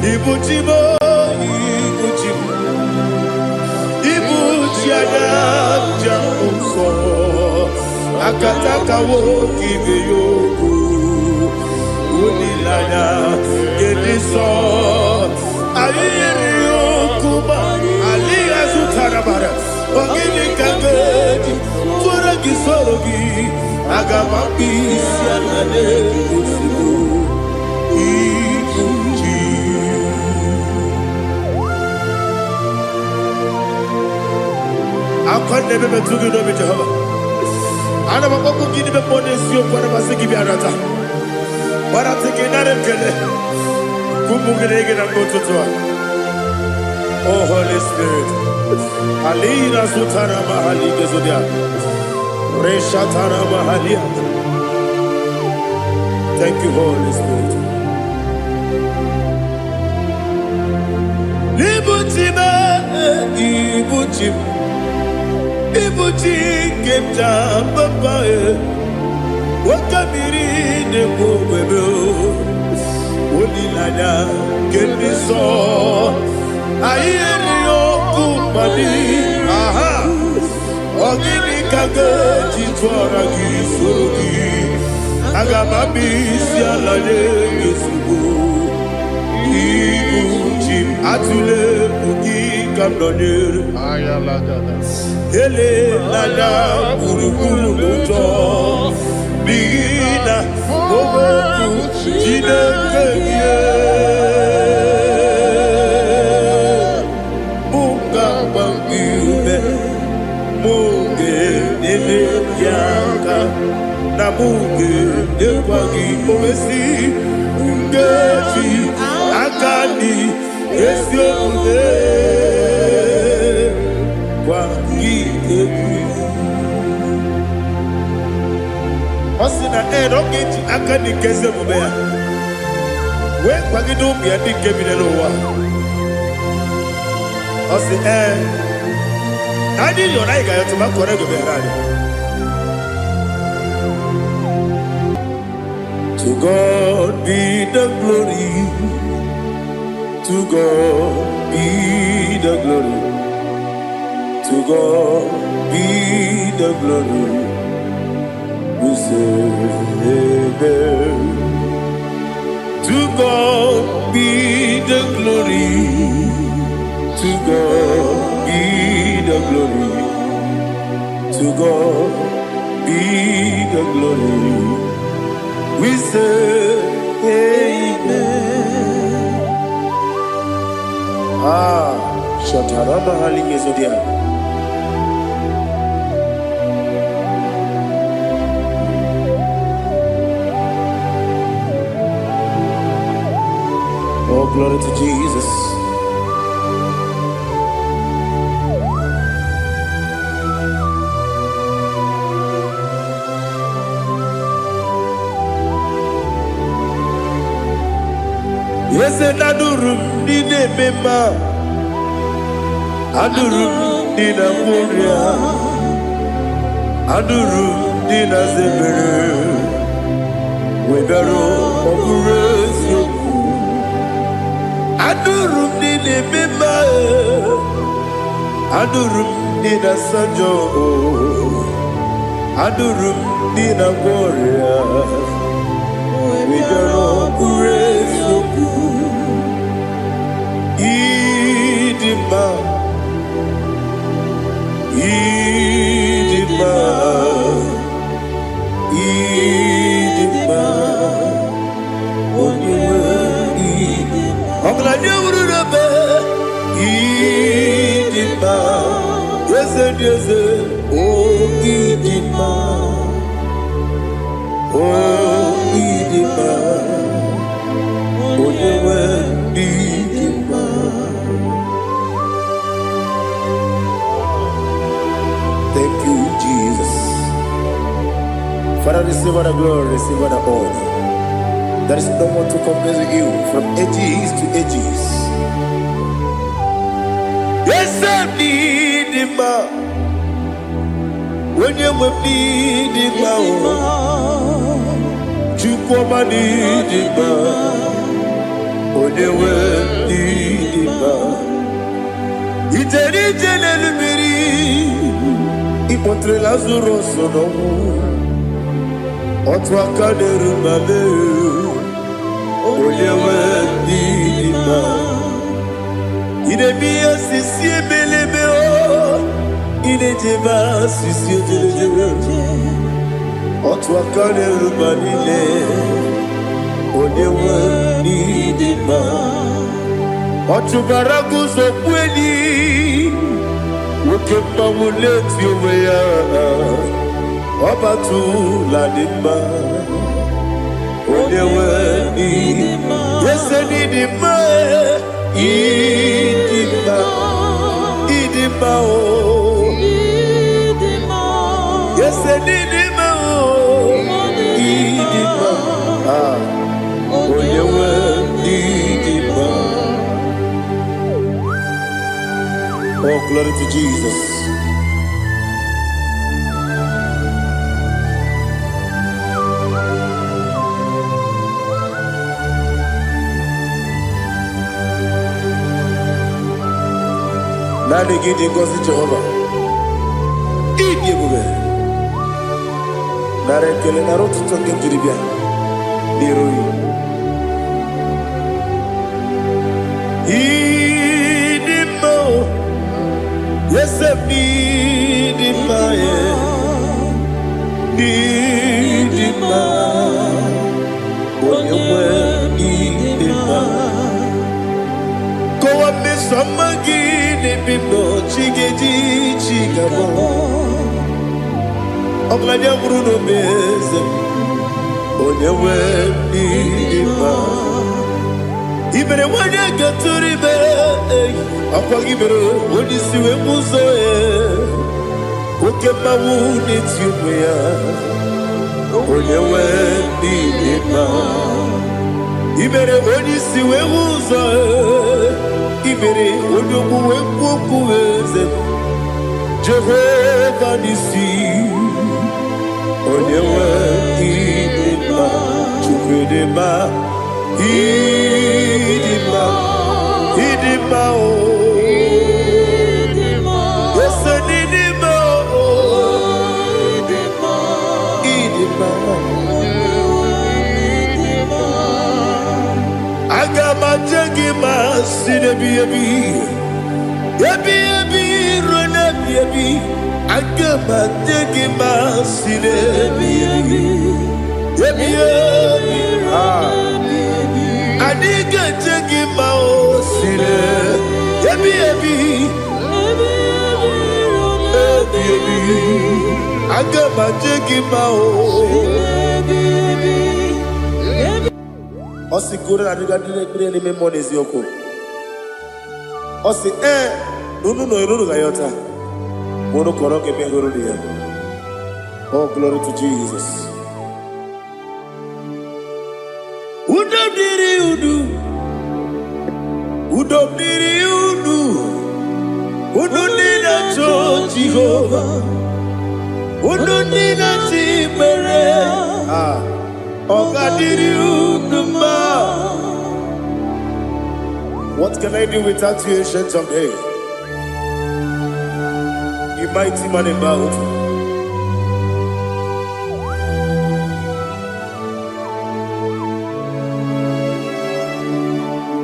Ibu chi m, ibu chi m, ibu chi anya njem nsọ, akataka nwoke ibe ya okwu, olileanya nke ndị nsọ. Anyị nyere ya okwu ma alịghị azụtara mara. Ọ gịnị ka m ga-eji tụọrọ gị, soro gị? Aga m akpụ isi ala n'ozugbo. Ibu chi. Akwa na-ebe metụ gị n'obi, Jehova. Ana m akpọkụ gị n'ime mmụọ n'eziokwu. Ana m asị gị bịa nata gbarata gị, nara ekele ka ụmụ gị na-ege na mgbe ụtụtụ a. Oh, Holy Spirit. Alina sutara mahali gezodia. Reshatara mahalia. Thank you, Holy Spirit. Ibuchi m, ibuchi m, ibuchi nke m ji papa e. Oke mmiri na-ekwu ogbebe o. Olileanya nke ndị nsọ. Anyị erighị ọkụ mmadụ. Aha. Ọ gịnị ka ga-eji tụọra gị, soro gị? Aga m abịa isi ala nye gị ozugbo. Ibu chi m, atụla egwu, gị ka m nọnyere. Elela gburugburu n'ụjọ, n'ihi na okwu Chineke gị mụ ga-agba gị ume, mụ ga-enyere gị aka, na mụ ga-enyekwa gị omesi nkeji aka dị ezi omume gwa gị egwu. Ọ sị na ee, na ọ ga-eji aka dị nke ezi omume ya wee kwagide ụmụ ya ndị nke bi n'ụwa. Ọ sị ee, na anyị yọrọ, anyị ga-ayọtụ ma kọrọ ego bịara anyị. To God be the glory, to God be the glory, to God be the glory. We say amen. To God be the glory, to God be the glory, to God be the glory. We say amen. Ah, Shatarama Hali. Oh, glory to Jesus. Eze, na-adụrụ m ndị na-eme mma, adụrụ m ndị na-agwọ ọrịa, adụrụ m ndị na-aza ebere, wee bịaruo, ọ bụrụ eziokwu. Adụrụ m ndị na-eme mma, adụrụ m ndị na-asa njọ, adụrụ m ndị na-agwọ ọrịa, wee bịaruo, ọ bụrụ eziokwu. Ịdị mma, ịdị mma, ịdị mma, onye nwe ọgaranya wuru n'ebe. Ịdị mma, eze dị eze, o ịdị mma, o ịdị mma, onye nwe ịdị mma. Thank you, Jesus. Father, receive all the glory, receive all the honor. There is no one to compare with you from ages to ages. Yes, I need him. Onye nwe m n'ịdị mma o, Chukwuma n'ịdị mma, onye nwe Ịkpọtere Lazarọs n'ọnwụ. Otu aka na-eru mba lee, onye nwe ndị dị mma. Ị na-eme ihe osisi ebelebe o, ị na-ejebe asịsị ejelejele. Otu aka na-eru mba niile, onye nwe ndị dị mma. Ọ chụbara guzo kweli, nwoke mmanwụ na-eti onwe ya. Ọbatụla dị mma, onye nwe ndị ese dị mma, ịdị mma, ịdị mma o. Ese dị mma o, ịdị mma. Ah, onye nwe ndị dị mma. Oh, glory to Jesus. Naanị gị dị ngọzi, Jehova. Ịdị ebube. Nara ekele, nara ụtụtụ nke m jiri bịa n'iru gị. Ịdị mma o, eze m, ịdị mma e, ịdị mma, onye nwe, ịdị mma. Kọwa mmeso ọma gị n'ebe m nọ, chi ga-eji chi ga-abọ. Ọgaranya nwụrụ n'obe, eze m, onye nwe, ịdị mma. I mere nwanyị gatụrụ ime, ọkwa gị mere onye isi wee mụ ụzọ ya. Oke mmanwụ na-eti onwe ya, onye nwe, ịdị mma. I mere onye isi wee hụ ụzọ, i mere onye okwu wee kwuo okwu, eze m. Jehova n'isi, onye nwe, ịdị mma. Chukwu, ịdị mma, ịdị mma, ịdị mma o. Ese n'ịdị mma o, ịdị mma. Aga m aje gị ma si n'ebi ebi ebi ebi ruo n'ebi ebi. Aga m aje gị ma si n'ebi ebi ebi ebi. Ah. Anyị ga-eje gị ma o si n'ebi ebi ebi ebi. Aga m aje gị ma o. Ọ sị ka unu na-adịga ndị na-ekpere n'ime mmụọ na eziokwu. Ọ sị ee na unu nọ unu ga-ayọta ma unu kọrọ ga-eme hụrụ ya. Oh, glory to Jesus. Udo dịrị unu, udo dịrị unu, unu ndị na-achọ Jehova, unu ndị na-achọ ikpere. Ah, ọ ga-adịrị unu mma. What can I do without you, Ancient of Days? You mighty man in battle.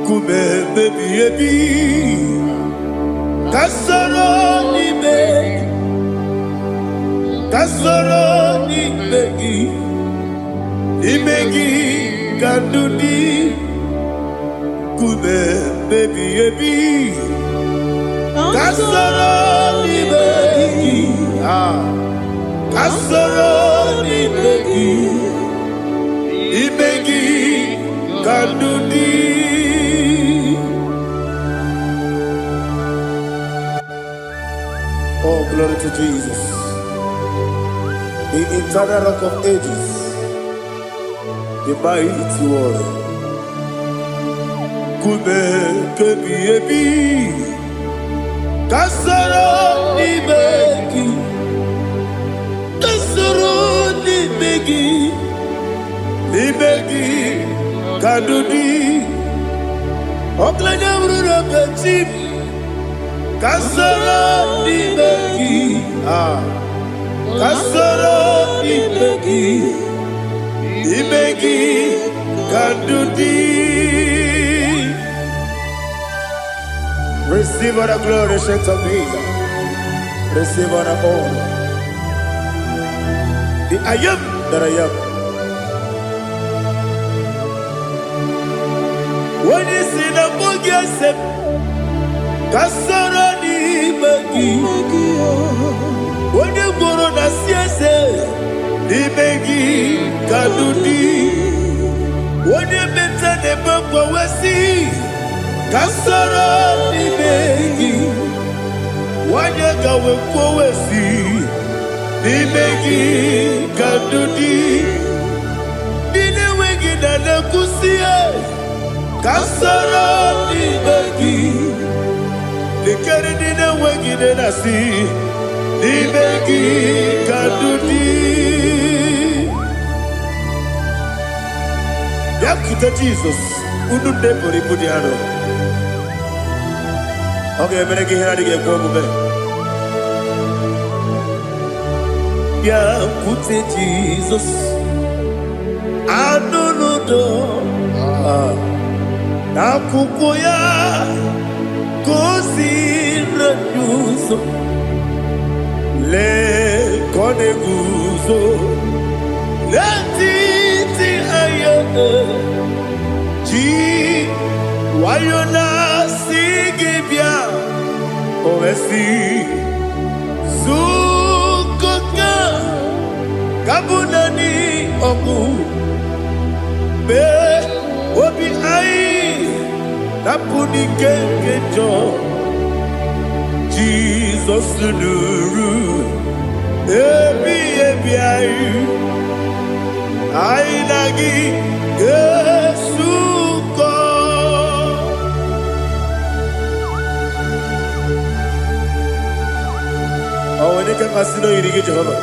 Nkume ebi ebi, ka soro n'ime, ka soro n'ime gị, n'ime gị ka ndụ dị. Nkume ebi ebi, ka soro n'ime gị. Ah, ka soro n'ime gị, n'ime gị ka ndụ dị. Oh, glory to Jesus, the eternal Rock of Ages, the mighty warrior. Nkume kebi ebi, ka soro n'ime gị, ka soro n'ime gị, n'ime gị ka ndụ dị. Ọgaranya bụrụ n'obechi m, ka soro n'ime gị. Ah, Ka soro n'ime gị, n'ime gị ka ndụ dị. Receive all the glory, Saint of Jesus. Receive all the honor. The I am that I am. Onye si na mbụ gị ese m, ka soro n'ime gị. Onye gworo na si eze, n'ime gị ka ndụ dị. Onye meta na-ebe mgbanwe ka soro n'ime gị. Nwanyị gawe kwowesi, n'ime gị ka ndụ dị. Ndị na-enweghị na na-ekwusi ka soro n'ime gị. Lekere ndị na-enweghị nne na-asị, n'ime gị ka ndụ dị. Bịakwute Jizọs, unu ndị buru ibu dị arọ. Ọ ga-emere gị ihe na-adịghị ekwe omume. Bịakwute Jizọs, anụ n'udo n'akwụkwọ ya ka o si anyị ụzọ. Lee ka ọ na-eguzo n'etiti anyị, ji nwayọ na-asị gị bịa. O wee sị, zukọta ka bụ naanị ọgwụ mee obi anyị napụ n'ike nke njọ. Jizọs nụrụ ebi ebi anyị, anyị na gị ga-esukọ. Ọ nwere ike mmasị na oyiri gị, Jehova,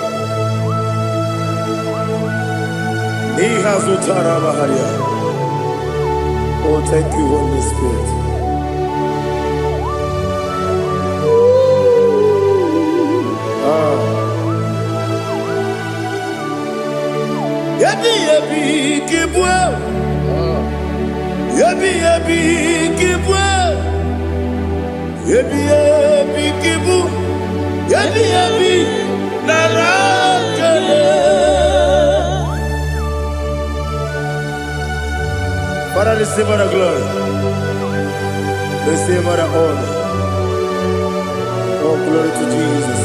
n'ihe azụ tara amagharịa. Oh, thank you, Holy Spirit. Ah. Ebi ebi kibue, ebi ebi kibue, ebi ebi kibu, ebi ebi nara kele. Father, receive all the glory. Receive all the honor. Oh, glory to Jesus.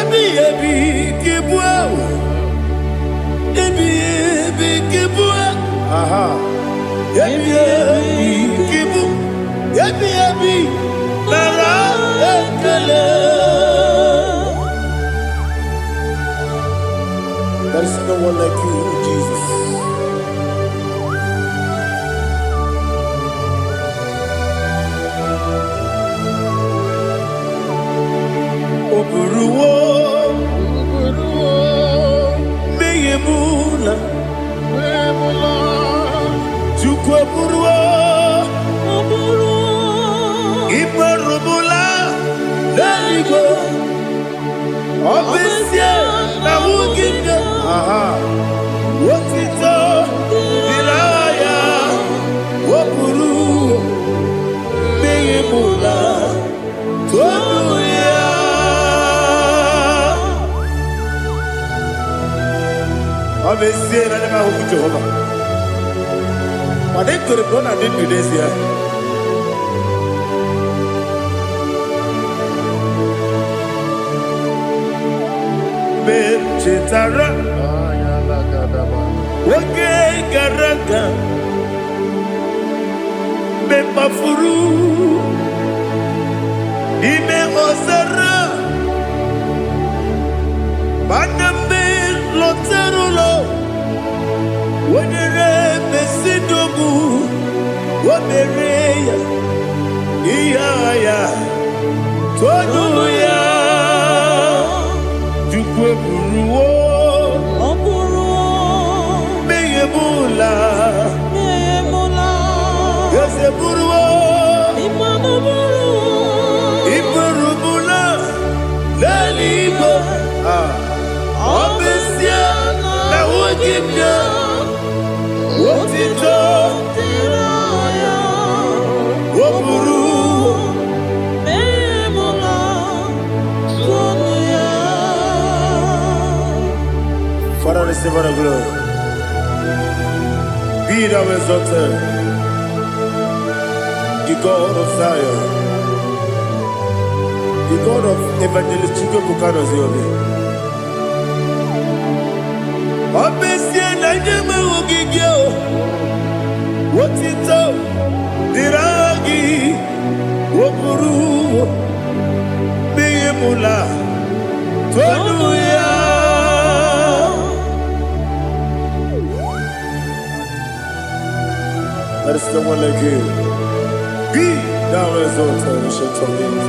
Ebi ebi kibue, ebi ebi kibue, aha. Ebi ebi kibu, ebi ebi nara ekele. There is no one like you, Jesus. O buruwo mmehie m na Chukwu eburuwo imerụmụla n'eluigwe. Ọ bụ ezie na ahụghị m gị, aha, otito dịrị aha ya. O buru mmehie m na tonu ya. Ọ bụ ezie na anya m ahụghị Jehova, mana ekwere m na ọ na-adị ndụ n'ezie. Mgbe m chetara oge gara aga, mgbe m kpafuru n'ime ọzara, mana mgbe m lọtara ụlọ, wenyere mesidogbu o mere ya ihe agha ya tonu ya. Chukwu eburuwo Ọ bụrụ mmehie m ụla. emula. Eze buruwo Ịmanụ bụrụ iburu m. Receive all the glory. Be thou exalted, the God of Zion, the God of Evangelist Chike Bukano Ziobi. Ọ bụ ezie na nye m ogige o, otito dịrị aha gị, o buru n'ihi mụla tonu ya. There is no one like you. Be thou exalted, ancient of days.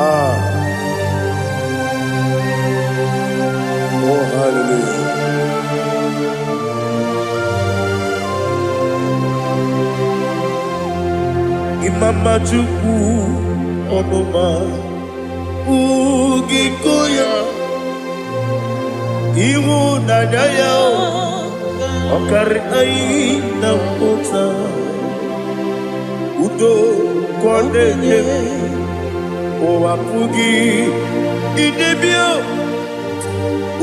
Ah, oh hallelujah. Imama Chukwu ọmụma ugiko ya, ịhụnanya ya ọ karị anyị na mpụta, udo ka ọ na-enye, ụwa pụghị idebe.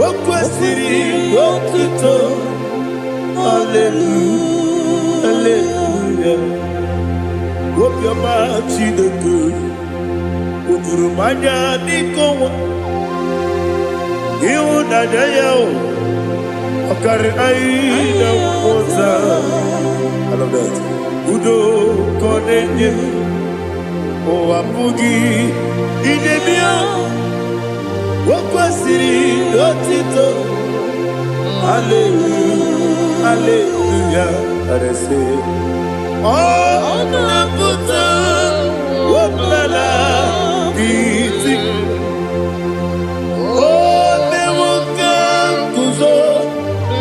O kwesịrị otuto. Hallelujah, hallelujah. Obiọma Chineke o juru m anya dịka ọnwa, ịhụnanya ya o ọ karị anyị na mmụta. I love that. Udo ka ọ na-enye, ụwa pụghị idebe. O kwesịrị otito. Hallelujah, hallelujah. Arese ọ na-apụta ọbụla iti o mewo ka nguzo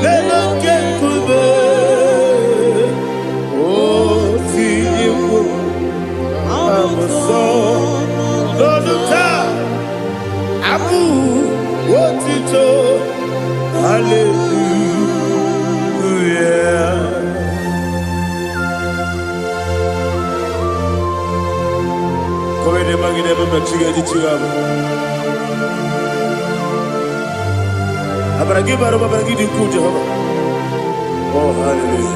n'elu oke nkume, o tinyewo abụsọ n'ọnụ taa abụ otito. Hallelujah. Kowede magide mama chiga ji chiga bụ. Amara gị bara ụba, amara gị dị ukwuu, Jehova. Oh, hallelujah.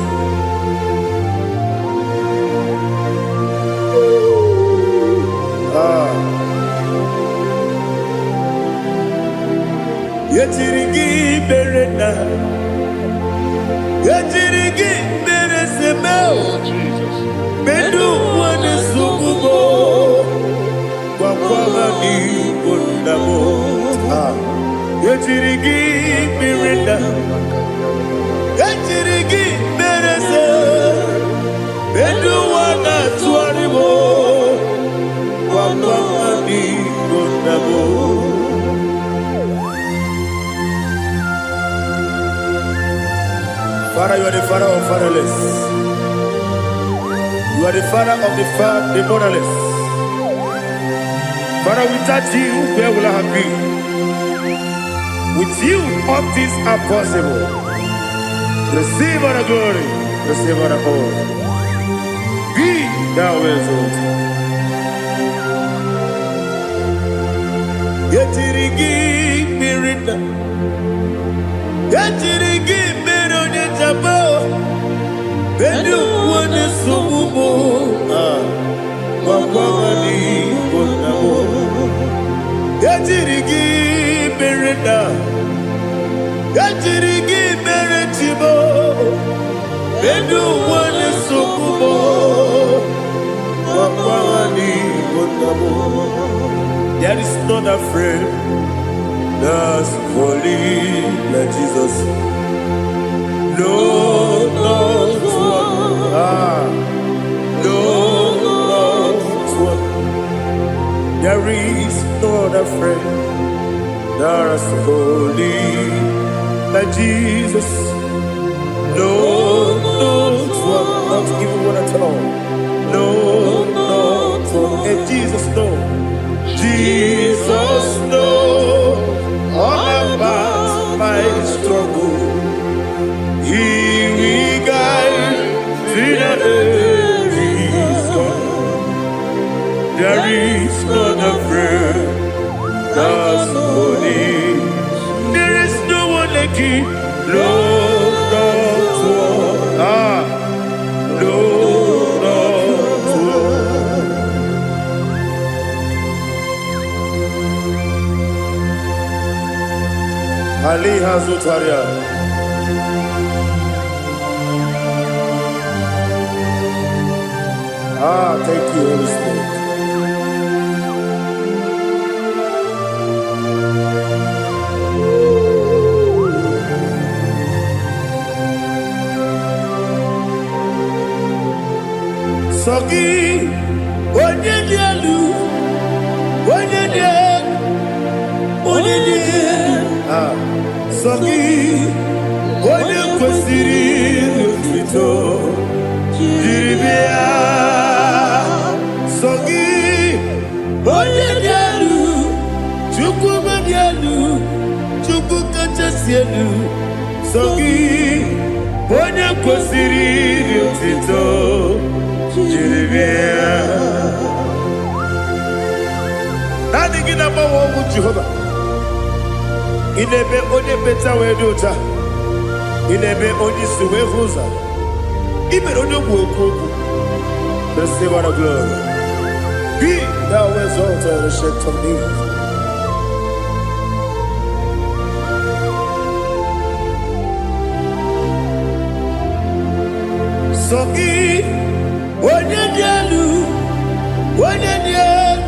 Ah. Ejiri gị mere na ejiri gị mere seme. Oh, Jesus. Medu ụwa na-esogbu m, gwakwa ha n'igbo nna m. Ah. Ejiri gị mere na ejiri gị mere se medu ụwa na-atụgharị m, gwakwa ha n'igbo nna m. Father, you are the father of fatherless. You are the father of the motherless. Father, without you, where will I have been? With you, all things are possible. Receive all the glory, receive all the honor. Be thou exalted. Ejiri gị mmiri na ejiri gị mere onye jaba ndị ụwa na-esogbu m. Ah, gwakwa ha n'igbo nna m. Ejiri gị mere na ejiri gị mere chibo ndị ụwa na-esogbu m, gwakwa ha n'igbo nna m. There is none afraid that's holy like Jesus. No, not one. Ah, no, not one. There is no other friend that's holy like Jesus. No, not one, not even one at all. No, not one. And Jesus, no. Jesus, no. All about my struggle. He will guide till the day is gone. Aliha Zutaria. Ah, thank you, Holy Spirit. Sọ gị, onye dị elu, onye dị elu, onye dị elu. Ah, sọ gị, onye kwesịrị otuto jiri bịa. Sọ gị, onye dị elu, Chukwu dị elu, Chukwu kachasị elu. Sọ gị, onye kwesịrị otuto jiri bịa. Naanị gị na-agbanwe ọgwụ Jehova. Ị na-eme onye mkpeta wee dị ụcha. Ị na-eme onye isi wee hụ ụzọ. Ị mere onye ogbu okwu okwu. Receive all the glory. Be thou exalted, ancient of days. Sọ gị, onye dị elu, onye dị elu,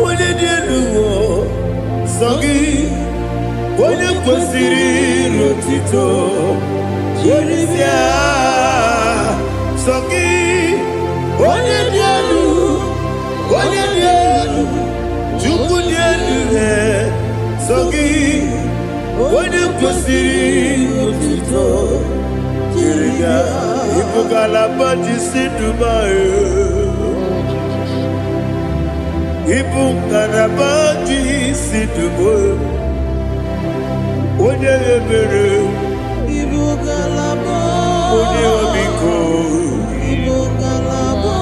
onye dị elu, o. Sọ gị, onye kwesịrị otito Jiri bịa. Sọ gị, onye dị elu, onye dị elu, Chukwu dị elu, ee. Sọ gị, onye kwesịrị otito jiri bịa. Ịbụ ngalaba ji si Dubai. Ịbụ ngalaba ji si Dubai. Onye ebere, Ibu ngalaba. Onye ọmịiko, Ibu ngalaba.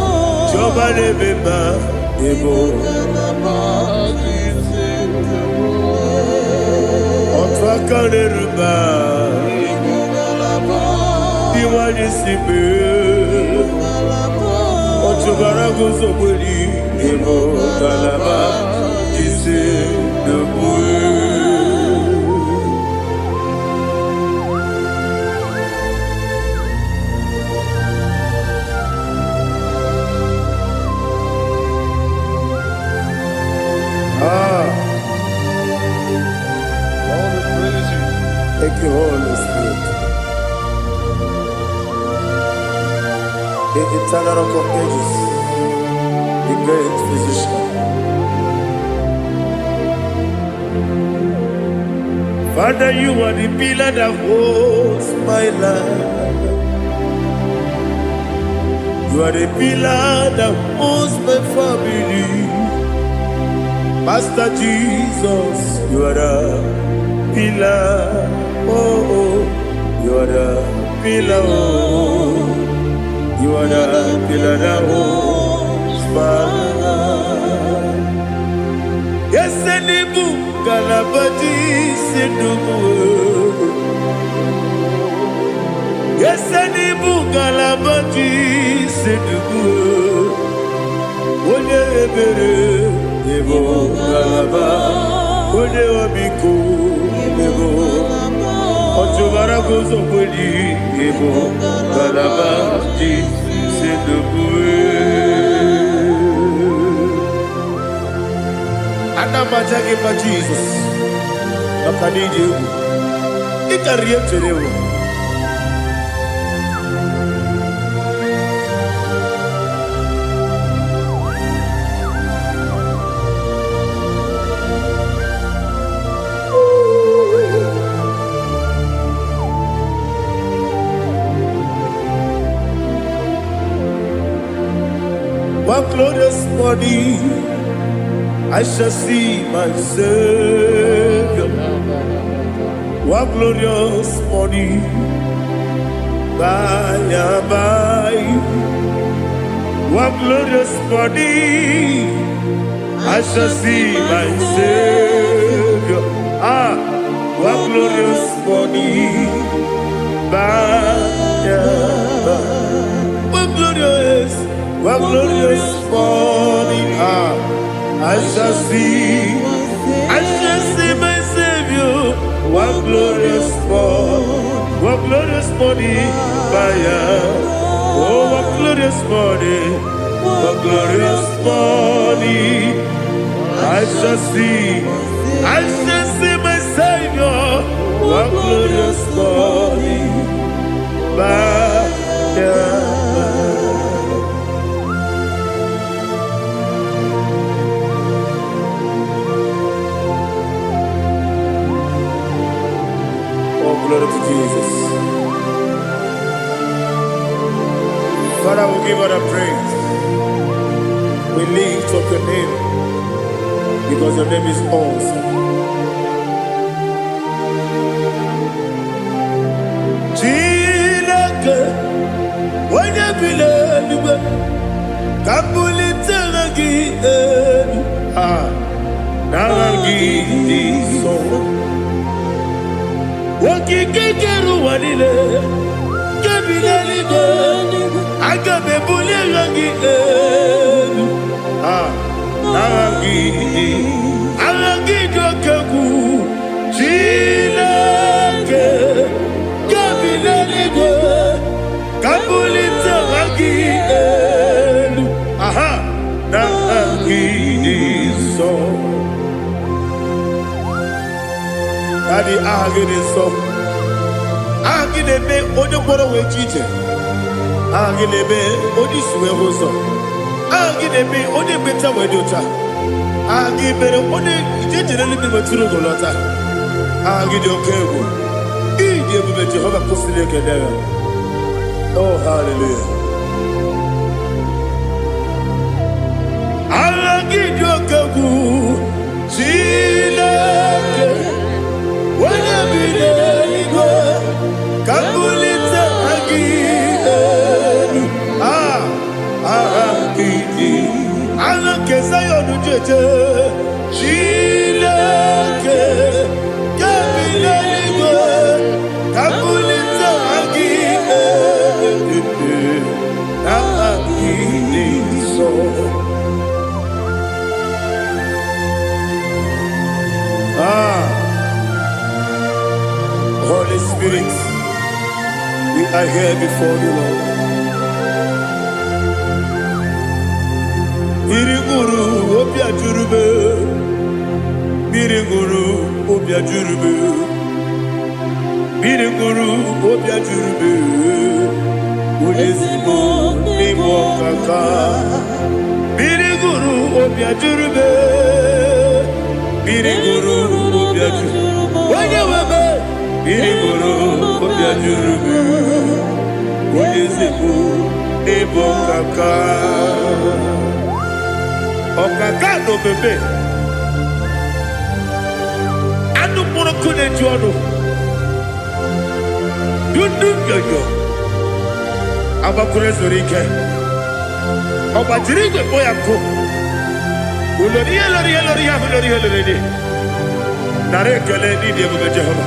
Chiọma na-eme mma, ịbụ Ibu ngalaba ji otu aka na-eru mba, Ibu ngalaba. Iwanye si mee. Ngalaba. Ọchụbara guzogberi, ịbụ ngalaba ji si Dubai. Ah, Lord, we praise you. Thank you, Holy Spirit. The eternal rock of ages, the great physician. Father, you are the pillar that holds my life. You are the pillar that holds my family. Master Jesus, you are the pillar. Oh, oh, you are the pillar. Oh, you are the pillar that holds my life. Yes, Elibu, Kalabati, Sindubu. Yes, Elibu, Kalabati, Sindubu. Onye ebere, Ebo Kalaba. Onye ọmịiko, Ebo. Ọchụbara guzokweli, Ebo Kalaba, Ji, Sindubu. Ana m aja gị mma Jizọs maka na ịdị egwu ị karịrị ihe m chere ewu. One glorious morning I shall see my Savior. One glorious morning, by and by. One glorious morning I shall see my Savior. Ah, one glorious morning, by and by. One glorious morning. Ah, I shall see my Savior. One glorious morning, what glorious morning by and. Oh, what glorious morning, what glorious morning. I shall see my Savior. What glorious morning by and. Oh, glory to Jesus. Father, we give all the praise. We lift up your name because your name is awesome. Chineke, onye bi n'eluigwe, ka m bulite aha gị elu. Ah, n'aha gị dị nsọ. Okike kere ụwa niile, nke bi n'eluigwe, aga m ebuli aha gị elu. Ah, n'aha gị dị, aha gị dị oke egwu. Chineke, nke bi n'eluigwe, ka m bulite aha gị elu. Aha, n'aha gị dị nsọ. Daddy, aha gị dị nsọ. Aha gị na-eme onye ngwọrọ wee ji ije. Aha gị na-eme onye isi wee hụ ụzọ. Aha gị na-eme onye ekpenta wee dị ụcha. Aha gị mere onye ije jere eluigwe wetụrụ ugo lọta. Aha gị dị oke egwu. Ịdị ebube Jehova kwụsịrị ekele ya. Oh, hallelujah. Aha gị dị oke egwu. Chineke, onye bi n'eluigwe, ka m bulite aha gị elu. Ah, aha gị dị. Aha nke Zion jeje. Chineke, nke bi n'eluigwe, ka m bulite aha gị elu. Aha gị dị nsọ. Ah, Holy Spirit, we are here before you, Lord. Mmiri ṅụrụ obi ajụrụ m. Mmiri ṅụrụ obi ajụrụ m. Mmiri ṅụrụ obi ajụrụ m. Onye ezigbo n'ịbụ ọkaka. Mmiri ṅụrụ obi ajụrụ m. Mmiri ṅụrụ obi ajụrụ. Onye nwe m. Mmiri ṅụrụ obi ajụrụ m. Onye ezigbo n'ịbụ ọkaka. Ọkaka na omeme. Anụ mkpụrụ nkụ na-eju ọnụ. Dundu nyonyo. Agbakwuru ezuru ike. Ọ gbajiri igwe kpọ ya nkụ. Ulori ihe lori ihe lori ihe ahụ lori ihe lori dị. Nara ekele n'ịdị ebube Jehova.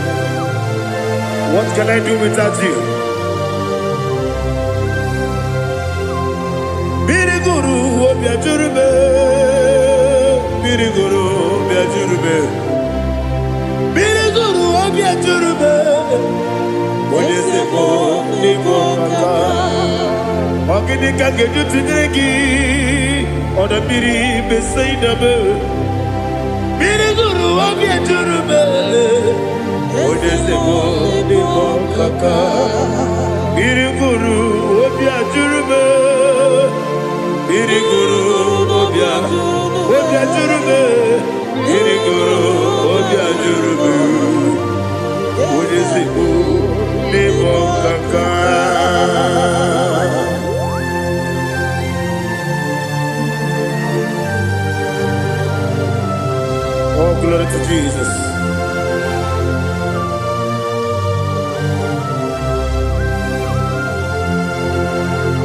What can I do without you? Mmiri gụrụ obi ajụrụ m. Mmiri gụrụ obi ajụrụ m. Mmiri gụrụ obi ajụrụ m. Onye ezigbo n'ịbụ ọkaka. Ọ gịnị ka m ga-eji tụnyere gị? Ọdọ mmiri Besaida m. Mmiri gụrụ obi ejuru m. Onye ezigbo n'ịbụ ọkaka. Mmiri gụrụ obi ajụrụ m. Mmiri gụrụ obi ajụrụ m. Mmiri gụrụ obi ajụrụ m. Onye ezigbo n'ịbụ ọkaka. Oh, glory to Jesus.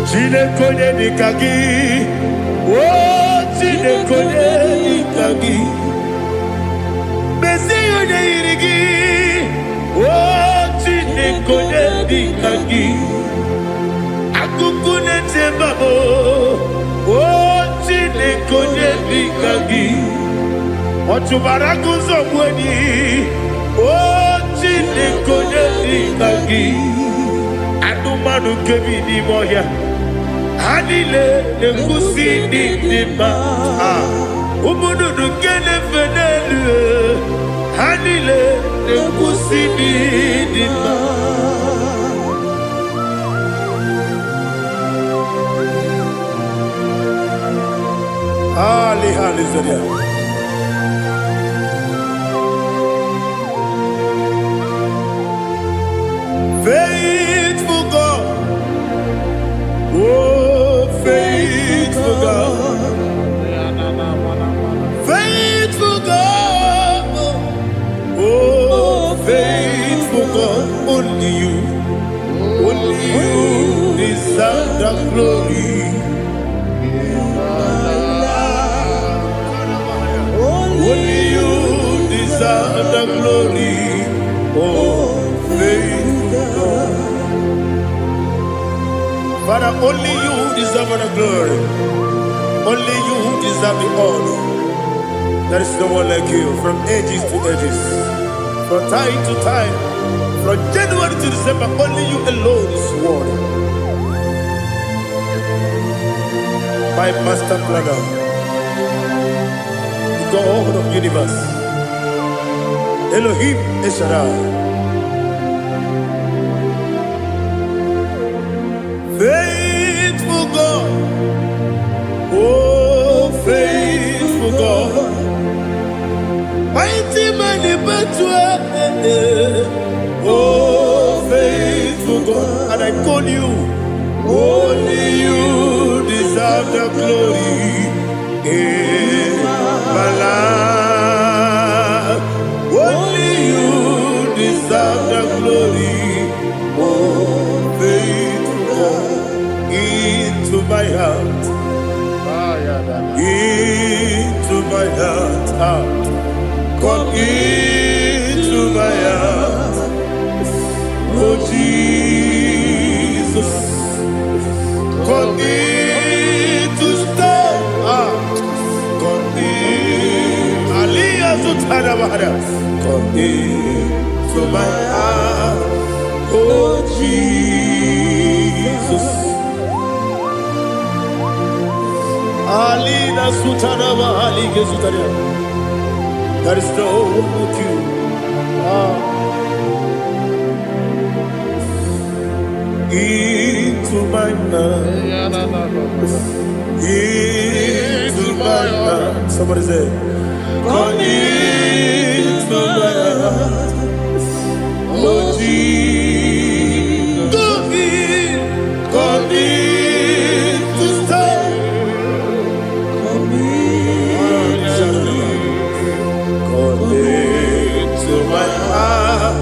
Chineke onye dịka gị, o Chineke onye dịka gị, mezie onye yiri gị, o Chineke onye dịka gị, akụkụ na-eche mba m, o Chineke onye dịka gị, ọ chụbara agụ nzọgbu enyi, o. Chineke, onye dị ka gị? Anụmanụ nke bi n'ime ọhịa, ha niile na-ekwusi ndị dị mma. Ah, ụmụ nnụnụ nke na-efe n'elu, ha niile na-ekwusi ndị dị mma. Ali, hallelujah. Faithful God, oh, faithful God, faithful God, oh, faithful God, only you deserve the glory. Only you deserve the glory. Oh, faithful God. Father, only you deserve the glory. Only you deserve the honor. There is no one like you from ages to ages, from time to time, from January to December. Only you alone is worthy. My master planner, the God of universe, Elohim El Shaddai. Faithful God, oh, faithful God, mighty man in battle, oh, faithful God, and I call you, only you deserve the glory in my life. Only you deserve the glory, oh, faithful God, into my heart, into my heart, ah. Come into my heart, oh Jesus. Come in to stay. Ah, come in. Aliyah Zutana Bahada. Come in to my heart, oh Jesus. Alina Sutana Bahali Gezutana. There is no one like you. Ah. Into my heart, into my heart. Somebody say, come into my heart, oh Jesus. Come in to stay. Come in. Come into my heart,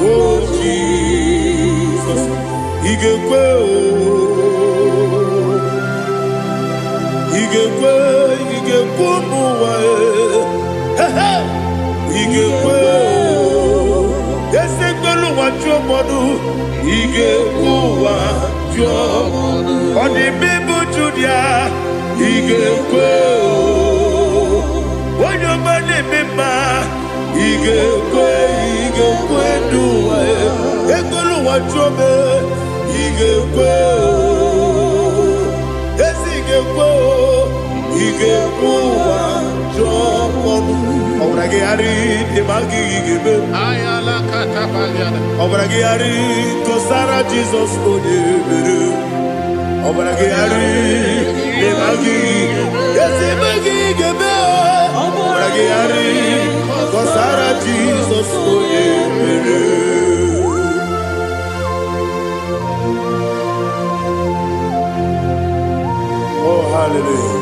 oh Jesus. Ị ga-ekwe o, ị ga-ekwe, ị ga-ekwe ụmụ ụwa e. He he! Ị ga-ekwe o, eze kwelu ụwa jụọ mmadụ, ị ga-ekwe ụwa jụọ. Ọ dị mma Judia, ị ga-ekwe o. Onye ọma na-eme mma, ị ga-ekwe, ị ga-ekwe n'ụwa e. Ekwelu ụwa jụọ m, ị ga-ekwe o. Ezi ị ga-ekwe o, ị ga-ekwe ụwa jụọ ọnụ. Ọbara gị ghara ịdị ma gị ga-eme. Ọbara gị ghara kọsara Jizọs onye mere. Ọbara gị ghara ịdị ma gị ezi ma gị ga-eme. Ọbara gị ghara kọsara Jizọs onye mere. Oh, hallelujah.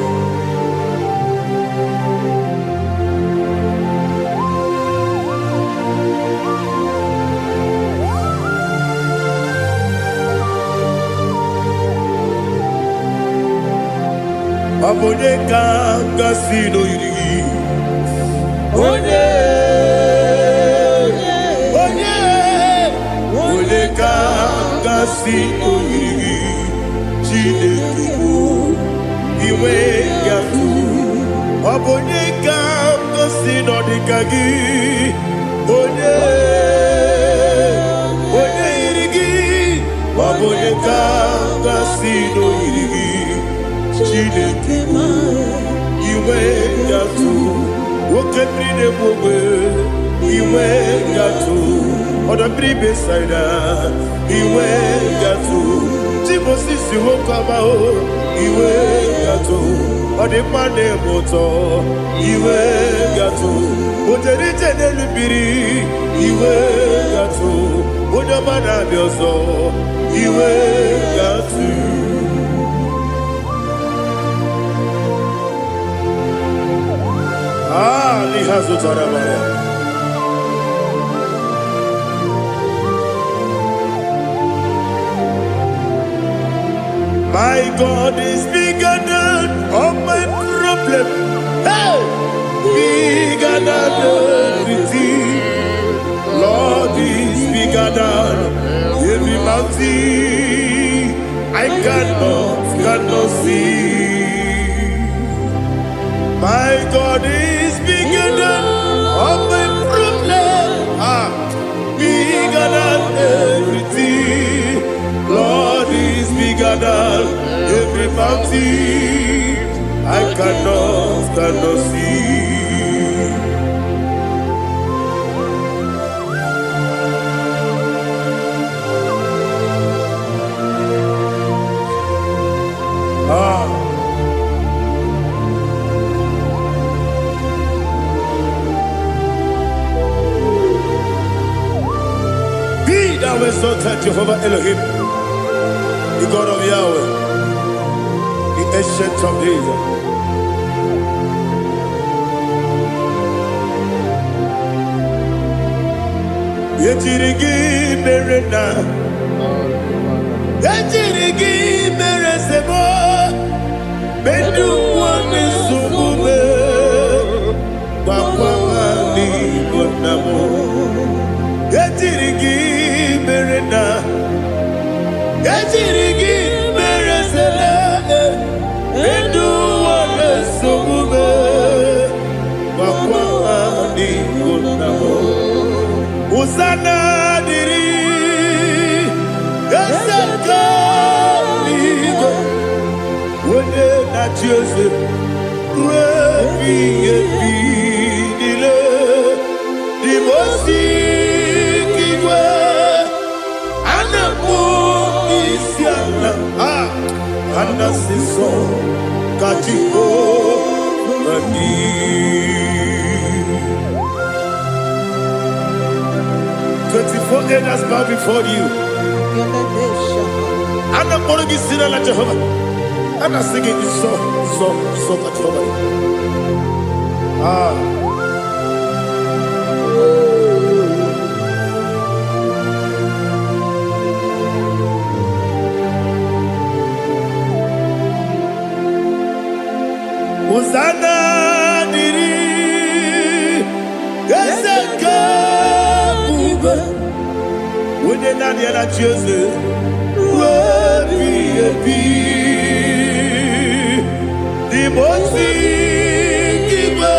Ọ bụ onye ka gasị n'oyiri gị? Onye, onye, onye ka gasị n'oyiri gị? Chineke bụ inwe ya tụ. Ọ bụ onye ka gasị n'ọdịka gị? Onye, ka gasị n'oyiri gị, Chineke? Inwe gatụ oke mmiri na-egbu ogbe, inwe gatụ ọdọ mmiri Besaida, inwe gatụ Timosisi nwoke ọma o, inwe gatụ ọdịmma na-eme ụtọ, inwe gatụ ojere ije n'elu mmiri, inwe gatụ onye ọma na-abịa ọzọ, inwe gatụ. Ah, n'ihe azụtara mara. My God is bigger than all my problem. Hey! Bigger than everything. Lord is bigger than every mountain I cannot see. My God is bigger than all my problems. Ah, bigger than everything. Lord is bigger than every mountain I cannot see. Ah, be thou exalted, Jehovah Elohim, the God of Yahweh, the Ancient of Days. Ejiri gị mere na ejiri gị mere sebo ndị ụwa na-esogbu m, gwakwa ha n'Igbo nna m. Ejiri gị mere na ejiri gị mere sele ndị ụwa na-esogbu m, gwakwa ha n'Igbo nna m. Hosanna dịrị eze nke eluigwe, onye na-achị eze ruo ebighị ebi niile. Dị m osi igwe a na-akpọ isi ala, a ana-asị nsọ ka Jehova dị. 24 elders bow before you. A na-akpọrọ gị si n'ala Jehova. A na-asị gị nsọ, nsọ, nsọ ka Jehova dị. Ah. Hosanna dịrị eze nke ebube, onye naanị ya na-achị eze ruo ebighị ebi. N'ime ozi igwe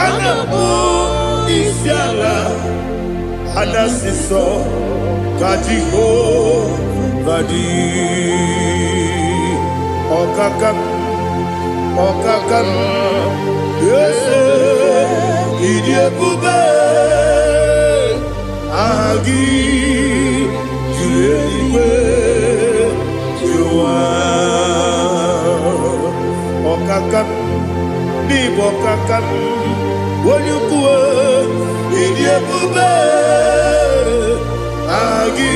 a na-akpọ isi ala, a na-asị nsọ ka Jehova dị. Ọkaka m, ọkaka m, eze, ịdị ebube, aha gị juru eluigwe juru ụwa. Ọkaka m, n'ịbụ ọkaka m, onye ukwu, ịdị ebube, aha gị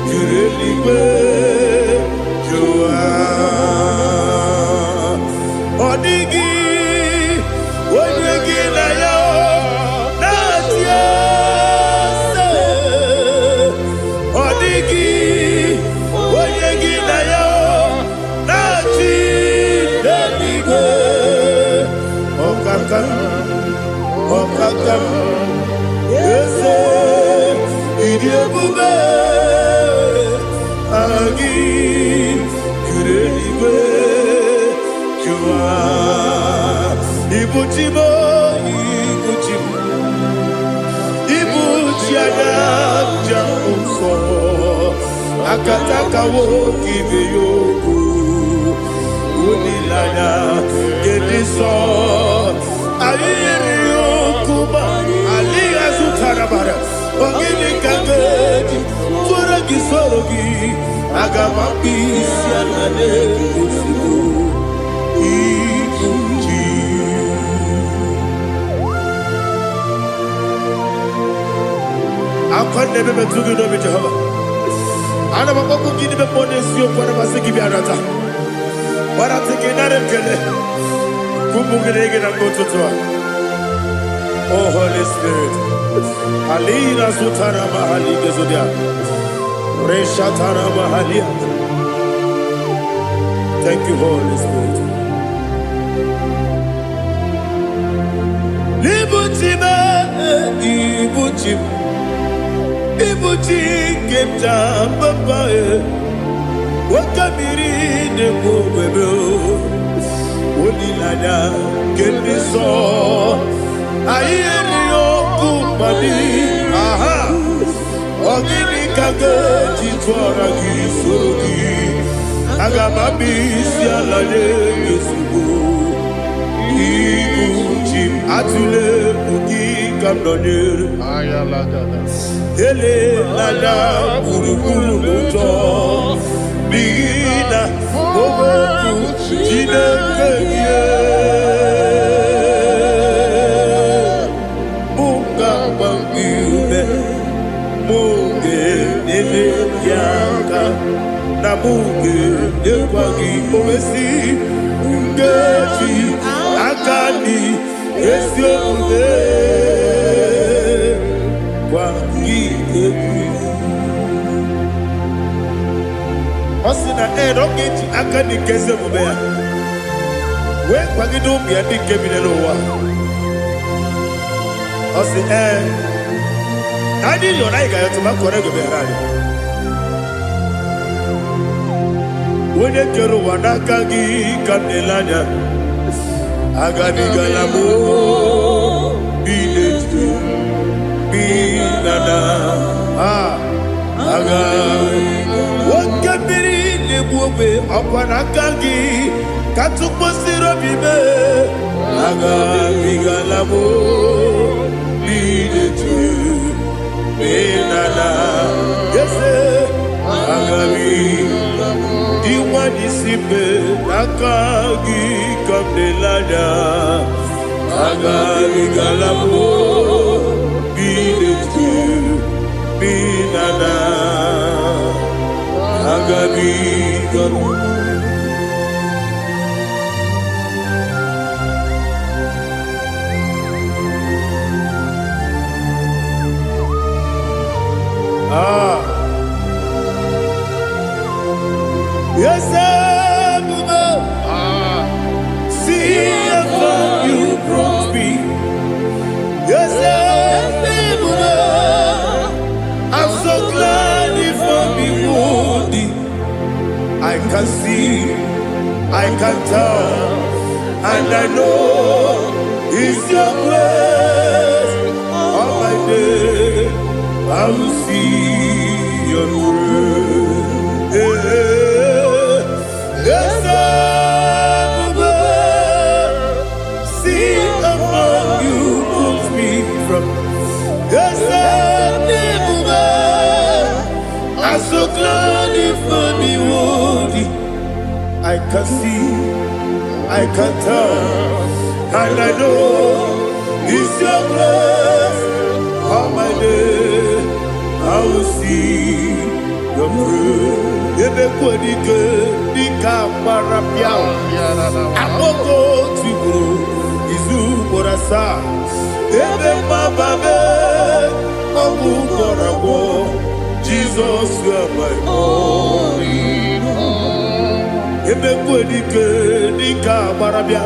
juru eluigwe juru ụwa. Ọ dịghị onye gị na ya na-achị eze. Ọ dịghị onye gị na ya na-achị n'eluigwe. Ọkaka m, ọkaka m, eze, ịdị ebube, aha gị juru eluigwe juru ụwa. Ibu chi m, ibu chi m, ibu chi anya njem nsọ. Akataka nwoke ibe ya okwu. Olileanya nke dị nsọ. Anyị yiri ya okwu ma alịghị azụtara bara. Ọ gịnị ka m ga-eji tụọrọ gị soro gị? Aga m akpụ isi ala n'ozugbo. Ibu ji. Akwa na-ebe metụ gị n'obi Jehova. Ana m akpọkwu gị n'ime mmụọ n'eziokwu, ana m asị gị bịa nata. Gbarata gị nara ekele. Kwupụ gị na gị na mgbe ụtụtụ a. Oh Holy Spirit. Alina zutara mahali gezodia. Reshatara mahalia. Thank you, Holy Spirit. Ibuchi m, ibuchi m, ibuchi nke m ji papa e. Nwoke mmiri na-ekwu ogbebe o. Olileanya nke ndị nsọ. Anyị erighị ọkụ mmadụ. Aha! Ọ gịnị ka m ga-eji tụọra gị soro gị? Aga m abịa isi ala nye gị ozugbo. Ibu ji m atụle egwu gị ka m nọnyere. Elela gburugburu n'ụjọ n'ihi na okwu Chineke gị mụ ga-agba gị ume, mụ ga-enyere gị aka, na mụ ga-enyekwa gị owesi nkeji aka dị ezi omume gwa gị egwu. Ọ sị na ee na ọ ga-eji aka dị nke ezi omume ya wee kwagide ụmụ ya ndị nke bi n'ụwa. Ọ sị ee na anyị yọrọ anyị ga-ayọtụ ma kọrọ ego bịara anyị. Onye kere ụwa n'aka gị ka m na-ele anya. Agabigala m bi n'etu bi na na a aga. Oke mmiri na-egbu ogbe ọkwa n'aka gị ka tụkpọsịrị obi mee. Agabigala m bi n'etu bi na na ese agabi. Dị nwanyị si mbe n'aka gị ka m na-ele anya. Agabigala m bi n'etu bi na na agabigala m. Ah. Yes, Ebube, see how far you brought me. Yes, Ebube, I'm so glad you found me worthy. I can see, I can tell, and I know it's your grace. All my day, I will see your grace. Yes, Ebube, see how far you put me from. Yes, Ebube, I'm so glad you found me worthy. I can see, I can tell, and I know it's your grace. All my day, I will see your grace. Ebe kwenike dịka agbara pịa, akpọkọ tigburu izu ugboro asaa. Ebe mgbaba mee, ọgwụ gwọrọ agwọ, Jizọs you are my all in all. Ebe kwenike dịka agbara bịa,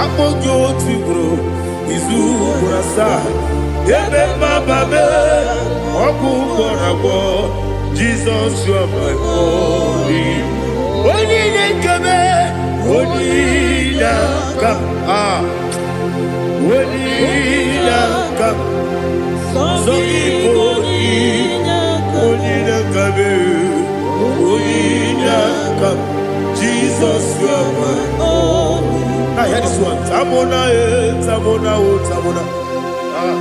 akpọ gị otu ugboro izu ugboro asaa. Ebe mgbaba mee, ọgwụ gwọrọ agwọ, Jizọs you are my all in all. Onye na-ekebe, onye na-aka, ah, onye na-aka, sọ gị bụ onye na-akabe. aka. Jesus, you are my. Only Now hear this one. Tamona, eh, Tamona, oh, Tamona. Ah.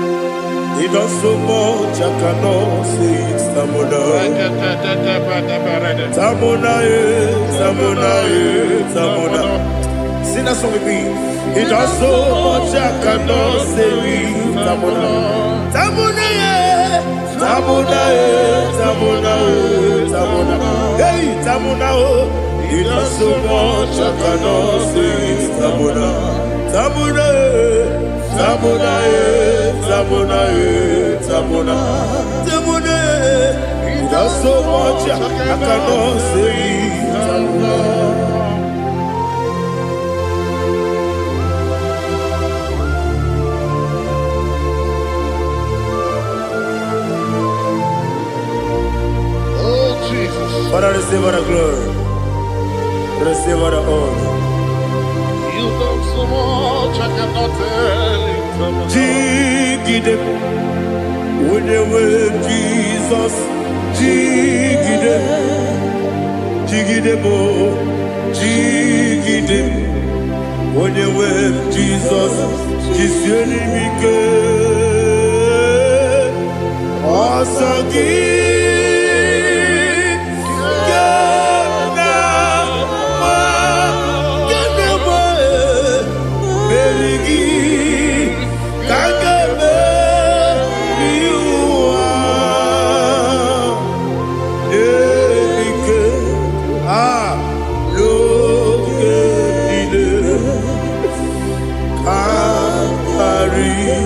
He does so much, I cannot say it. Tamona. Tamona, eh, Tamona, eh, Tamona. Sing that song with me. He does so much, I cannot say it. Tamona. Tamona, eh, Tamona, eh, Tamona, eh, Tamona. Hey, Tamona, oh. He does so much, I cannot say it. Tamona. Tamona, eh, Tamona, eh, Tamona, eh, Tamona. Tamona, eh. He does so much, I cannot say it. Tamona. Oh, Jesus. Father, receive all the glory. Receive all the honor. You've done so much, I cannot tell it. Jigide, onye Jesus, jigide, jigide mo, jigide, onye nwe Jesus, jisie m ike. Ọsọ gị ka m na-agba, ka m na-agba, meri gị ka m ga-emeri ụwa. Ike a n'oge niile ka karịa.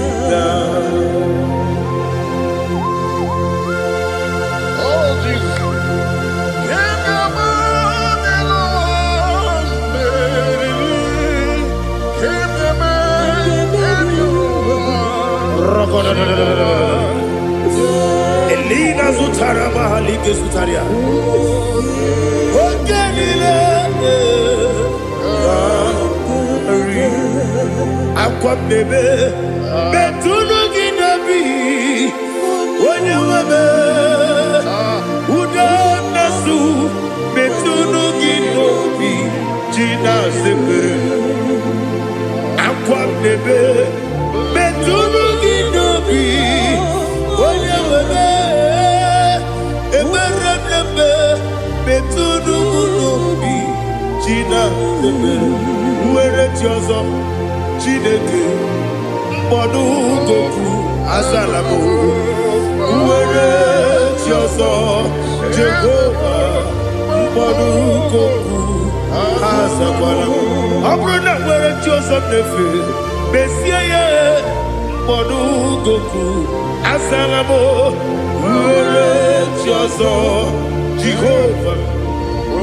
Oh, Jesus. Can come on and on, baby. Can come on and on. Elina zụtara mahalike zụtara ya. Oge niile karị akwa mmebe metụnụ gị n'obi onye nwebe udo nnasu metụnụ gị n'obi ji na-asepere akwa mmebe metụnụ gị n'obi onye nwebe ekpere mmemme metụnụ m n'obi ji na-asepere nwere chi ọzọ Chineke mkpọdụ goku azala m nwere chi ọzọ Jehova mkpọdụ goku azakwala m. Ọ bụrụ na nwere chi ọzọ m na-efe mesie ya mkpọdụ goku azala m nwere chi ọzọ Jehova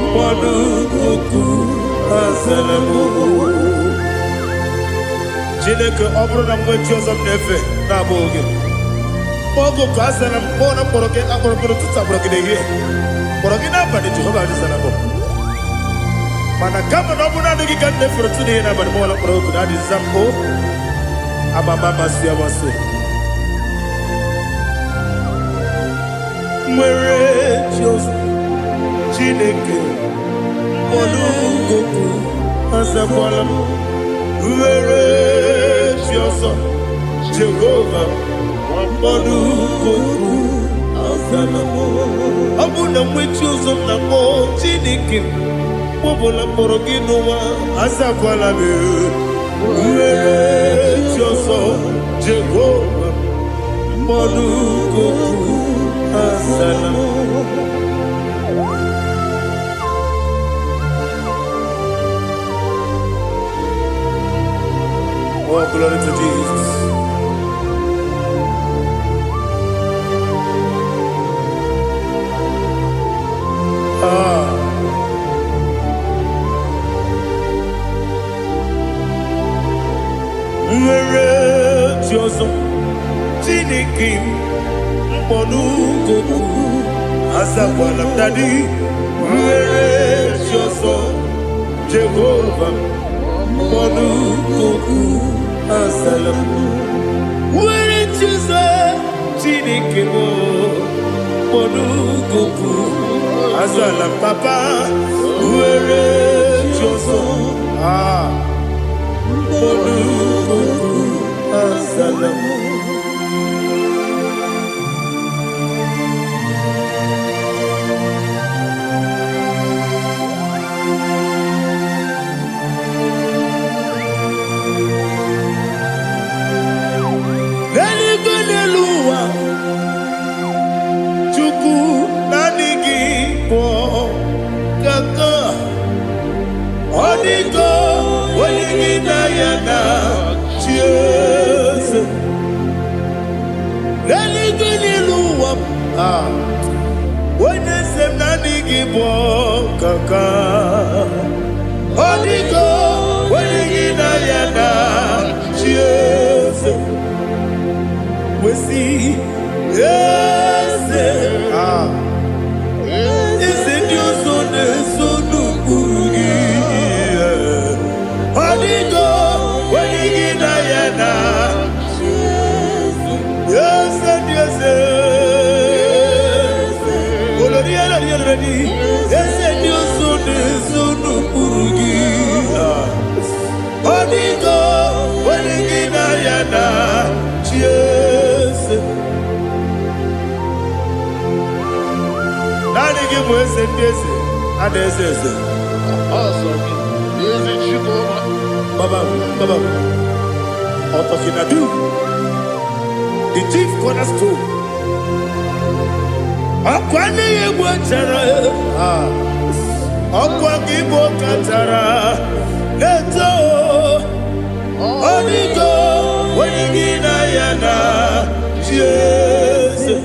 mkpọdụ goku azala m. Chineke, ọ bụrụ na mgbe chi ọzọ m na-efe na-abụghị gị, oge ka azara m kpọọ na mkpọrọ gị akpọrọ mkpọrọ ụtụtụ, akpọrọ gị n'ehihie, kpọrọ gị n'abalị, Jehova azara m. Mana kama na ọ bụrụ naanị gị ka m na-efere ụtụtụ n'ehihie n'abalị, mọla mkpọrọ oku na adịza m o amama amasị amasị nwere chi ọzọ Chineke mkpọrọ azakwala m nwere chi ọzọ Jehova mkpọrọ azala m. Ọ bụ na mgbe chi ọzọ m na-akpọ Chineke mkpọbụla mkpọrọ gị n'ụwa azakwala m nwere chi ọzọ Jehova mkpọrọ azala m. Oh, glory to Jesus. Ah. Nwere chi ọzọ Chineke m mkpọnụgoku azakwala m daddy nwere chi ọzọ Jehova mkpọnụgoku azala m nwere chi ọzọ Chineke m mkpọnụgoku azala m papa nwere Ah, olukuku azala m. N'eluigwe n'elu ụwa, Chukwu naanị gị bụ ọkaka. Ọ dịgo onye gị na ya na chi eze. N'eluigwe n'elu ụwa, ah, onye eze m naanị gị bụ ọkaka. Ọ dịgo onye gị na ya na chi eze. Wesi eze, ah, eze ndị ọzọ na-eso n'ụkpụrụ gị. Ọ dịgo onye gị na ya na eze ndị eze. Olori elori elori, eze ndị ọzọ na-eso n'ụkpụrụ gị. Ọ dịgo onye gị na ya na chi eze. Naanị gị bụ eze ndị eze, a na-eze eze. Ọsọ gị, ezi Chukwuma. Baba, Baba, Otokinadu, the chief cornerstone. Ọkwa n'ihi egwu chara, ah, ọkwa gị bụ kachara na-eto. Ọ dịgo onye gị na ya na chi eze.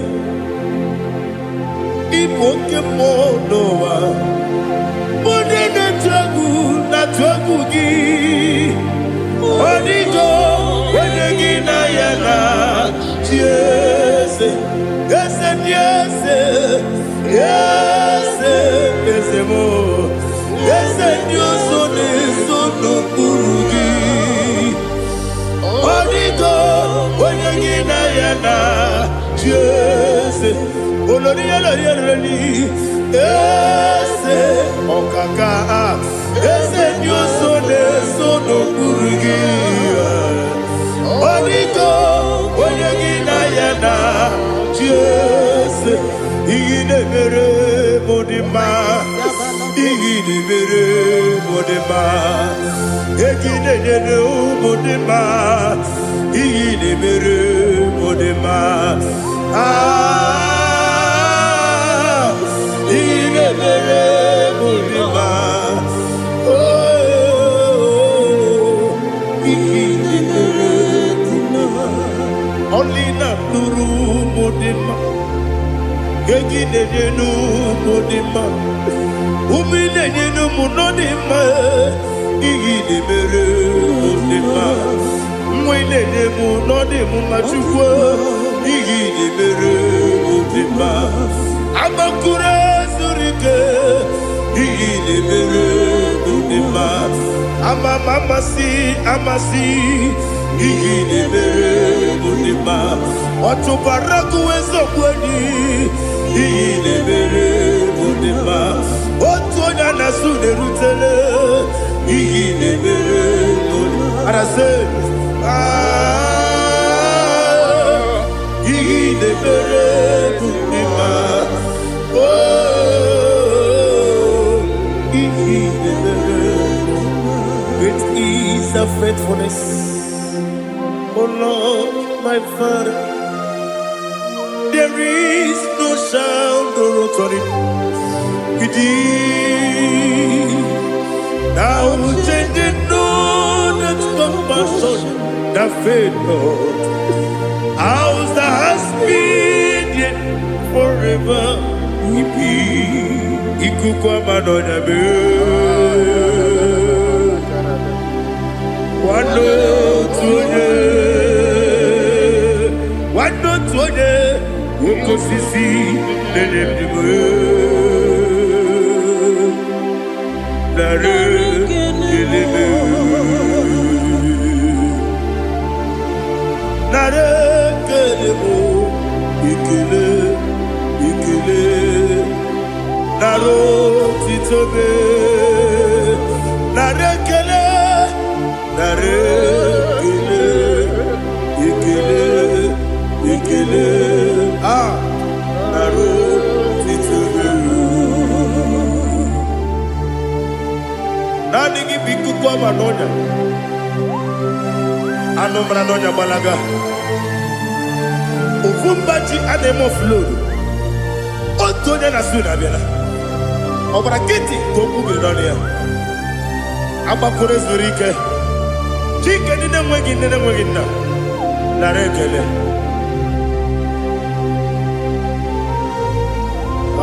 Ịbụ oke mmụọ n'ụwa, onye na-etu egwu na-atụ egwu gị. Ọ dịgo onye gị na ya na chi eze. Eze ndị eze, eze eze m, eze ndị ọzọ na-eso n'okpuru gị. Ọ dịgo onye gị na ya na chi eze. Olori olori olori, eze ọkaka, eze ndị ọzọ na-eso n'okpuru gị. Ọ dịgo onye gị na ya na chi eze. Ihe na-emere m dị mma, ihe na-emere m dị mma, ego ị na-enyere ụmụ dị mma, ihe na-emere m dị mma. Ah, ihe na-emere m dị mma. Oh, ihe na-emere dị mma. Ọlị na-atụrụ ụmụ dị mma, ego ị na-enye n'ụmụ dị mma, ume ị na-enye n'ụmụ nọ dị mma, ihe ị na-emere mụ dị mma, nwa ị na-enye m nọ dị m mma. Chukwu, ihe ị na-emere mụ dị mma. Agbakụrụ zuru ike, ihe ị na-emere mụ dị mma. Ama m amasị amasị, ihe ị na-emere mụ dị mma. Ọchụbara gụwa eziokwu enyi, ihe ị na-emere mụ dị mma. Otu onye a na-asụ na-erutele, ihe ị na-emere mụ dị mma. Arasị, ah, ihe ị na-emere mụ dị mma. Oh, ihe ị na-emere. Great is thy faithfulness, O Lord, my Father. There is no sound or authority with thee. Thou changest not that compassion that fail not. House that has been yet forever will be. Ikuku ama n'ọnya mee. Nwanne otu onye, nwanne otu onye, nwoke osisi na-enye ndụ m. Narị ekele m. Narị ekele m, ekele, ekele. Narị otito m, narị ekele. Anụ mara n'ọnya gbalaga. Ofu mba ji a na-eme offload. Otu onye na su na-abịala. Ọ gbara nkịtị ka okwu biri n'ọnụ ya. Agbakọrọ zuru ike. Chike ndị na-enweghị nne na-enweghị nna. Nara ekele.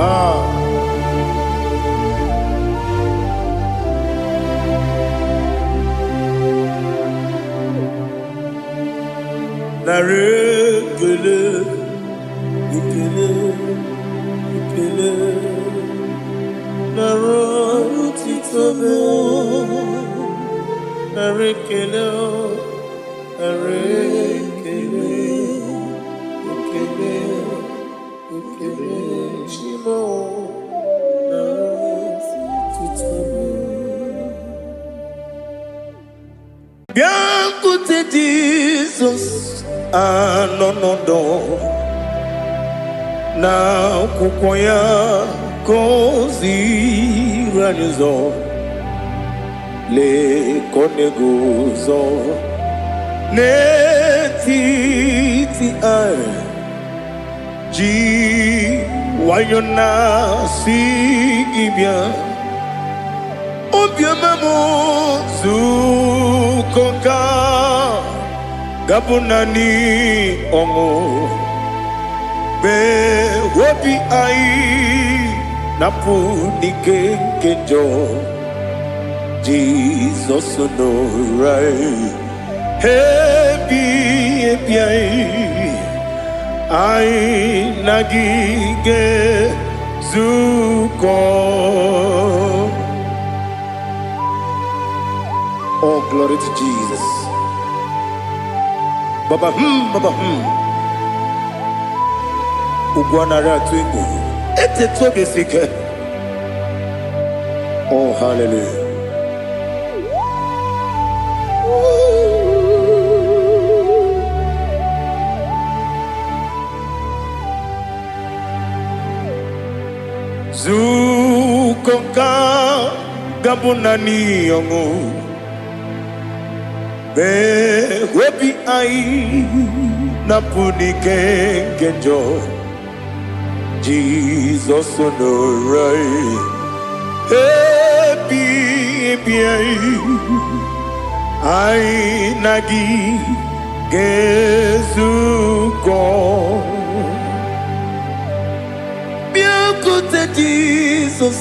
Ah. Nara ekele, ekele, ekele. Nara otito m. Nara ekele, nara ekele, ekele, ekele. Chi m o, nara otito m. Bịakwute Jizọs anọ n'ọdọ na akwụkwọ ya ka o ziri anyị ụzọ. Lee ka ọ na-eguzo n'etiti anyị ji nwayọ na-asị gị bịa. Obiọma m, zukọ ka gabụ naanị ọṅụ mgbe obi anyị na-apụ n'ike nke njọ. Jizọs nọrọ anyị ebi ebi anyị, anyị na gị ga-ezukọ. Oh, glory to Jesus. Baba baba. Ugwu anaghị atụ egwu. Etetu obi esi ike. Oh, hallelujah. Zukọ ka gabụ naanị ọṅụ mgbe obi anyị na-apụ n'ike nke njọ. Jizọs nọrọ anyị ebi ebi anyị, anyị na gị ga-ezukọ. Bịakwute Jizọs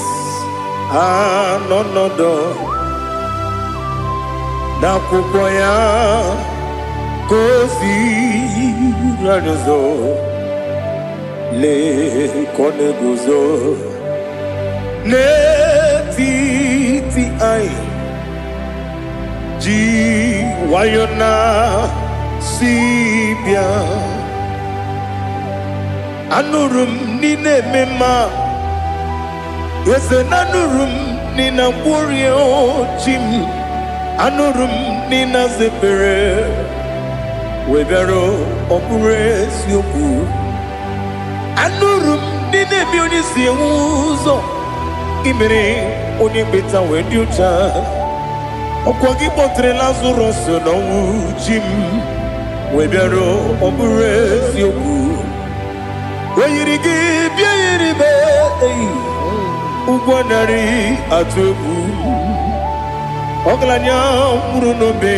anọ n'ọdọ n'akwụkwọ ya ka o ziri anyị ụzọ. Lee ka ọ na-eguzo n'etiti anyị ji nwayọ na si bịa. Anụrụ m n'ị na-eme mma, eze na anụrụ m n'ị na-agwọrịa chi m. Anụrụ m n'ị na-aza ekpere wee bịara. Ọ bụrụ eziokwu, anụrụ m n'ị na-eme onye si enwe ụzọ imere onye mkpeta wee dị ụcha. Ọkwa gị kpọtere Lazarọs n'ọnwụ, chi m, wee bịara. Ọ bụrụ eziokwu, o yiri gị bịa yiri be eyi ụgwọ narị atụ egwu. Ọgaranya nwụrụ n'obe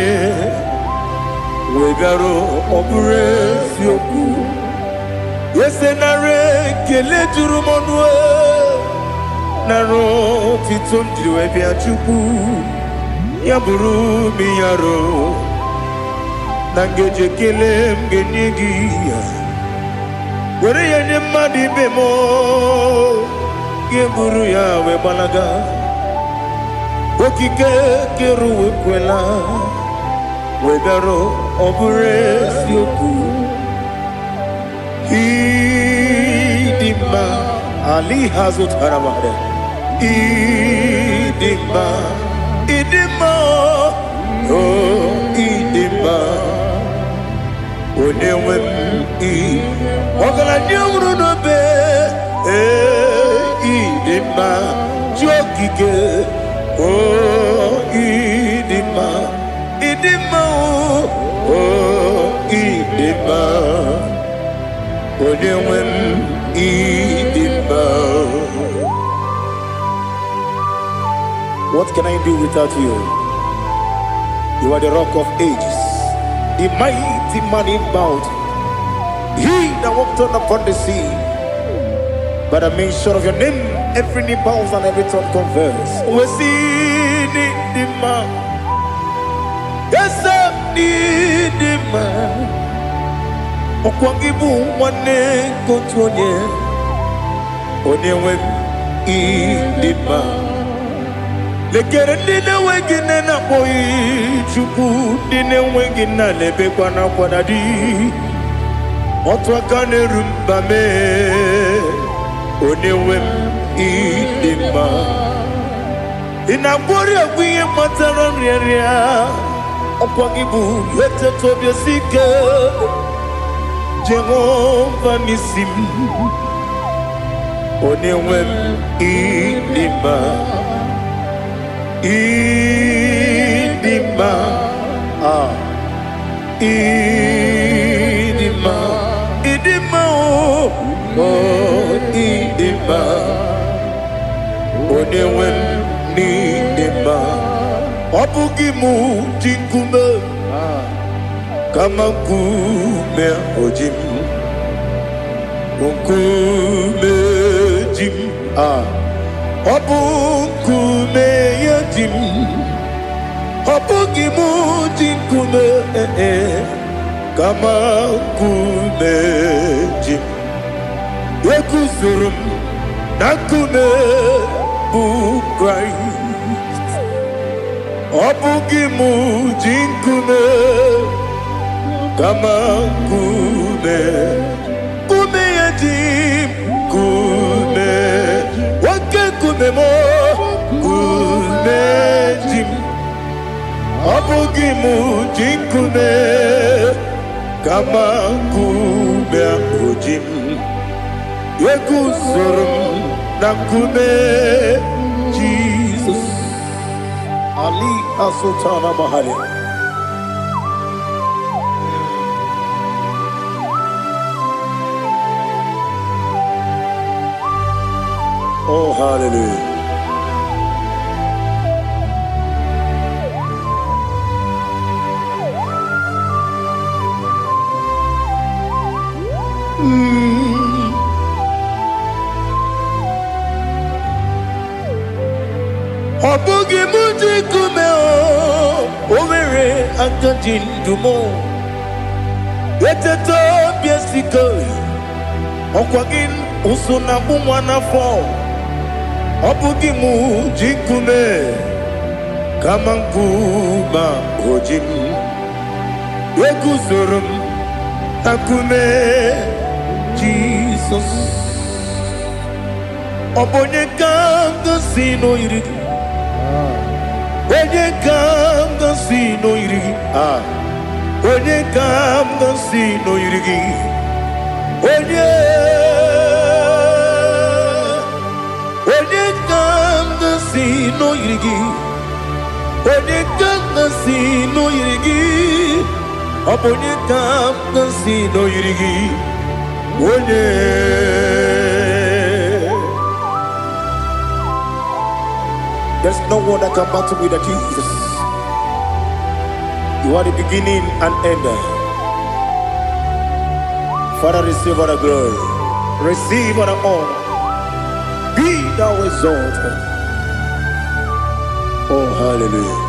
wee bịara. Ọ bụrụ eziokwu, eze, nara ekele juru m ọnụ, nara otito m jiri wee bịa. Chukwu ya bụrụ m yaro na ngeji ekele m ga-enye gị ya, were ya nye mmadụ ibe m, ga-eburu ya wee gbalaga. Okike kere uwe kwela wee bịarụ. Ọ bụrụ eziokwu, ịdị mma ali ha zụtara mmadụ. Ịdị mma, ịdị mma, o ịdị mma, onye nwe m. Ị ọgaranya nwụrụ n'obe, ee, ịdị mma, chi okike, o ịdị mma, ịdị. Ịdị mma o, ịdị mma. Onye nwe m, ịdị mma. What can I do without you? You are the Rock of Ages, the mighty man in battle, he that walked on upon the sea. By the mention of your name, every knee bows and every tongue confess. We see the man. Yes, ịdị mma. Ọkwa gị bụ nwanne nke otu onye. Onye nwe m, ịdị mma. Lekere ndị na-enweghị nne na-akpọghị Chukwu, ndị na-enweghị nna na-ebekwa n'akwa na di. Otu aka na-eru mba mee, onye nwe m, ịdị mma. Ị na-agwọrị ọgwụ ihe kpatara nrịanrịa. Ọkwa gị bụ eteta obi esi ike, Jehova n'isi m. Onye nwe m, ịdị mma, ịdị mma. Ah, ịdị mma, ịdị mma o, oh, ịdị mma. Onye nwe m, n'ịdị mma. Ọ bụghị mụ ji nkume, kama nkume oji m, nkume ji m. Ah, ọ bụ nkume ya ji m. Ọ bụghị mụ ji nkume, eh, eh, kama nkume ji m. Eguzoro m na nkume bụ Kraịst. Ọ bụghị mụ ji nkume, kama nkume, nkume ya ji m. Nkume, oke nkume m, nkume ji m. Ọ bụghị mụ ji nkume, kama nkume ahụ ji m. Eguzoro m na nkume Jizọs. Ali Asultana Mahali. Oh, hallelujah. Ọ bụghị mụ ji nkume o, o nwere aka ji ndụ m. Eteta obi esike, ọkwa gị ụsụ na agbụ nwa n'afọ. Ọ bụghị mụ ji nkume, kama nkume o ji m. Eguzoro m na nkume Jizọs. Ọ bụ onye ka m gosi n'oyiri gị? Onye ka m gosi n'oyiri gị? Ah, onye ka m gosi n'oyiri gị? Onye, onye ka m gosi n'oyiri gị? Onye ka m gosi n'oyiri gị? Ọ bụ onye ka m gosi n'oyiri gị? Onye. There's no one that can battle with the Jesus. You are the beginning and end. Father, receive all the glory. Receive all the honor. Be thou exalted. Oh, hallelujah.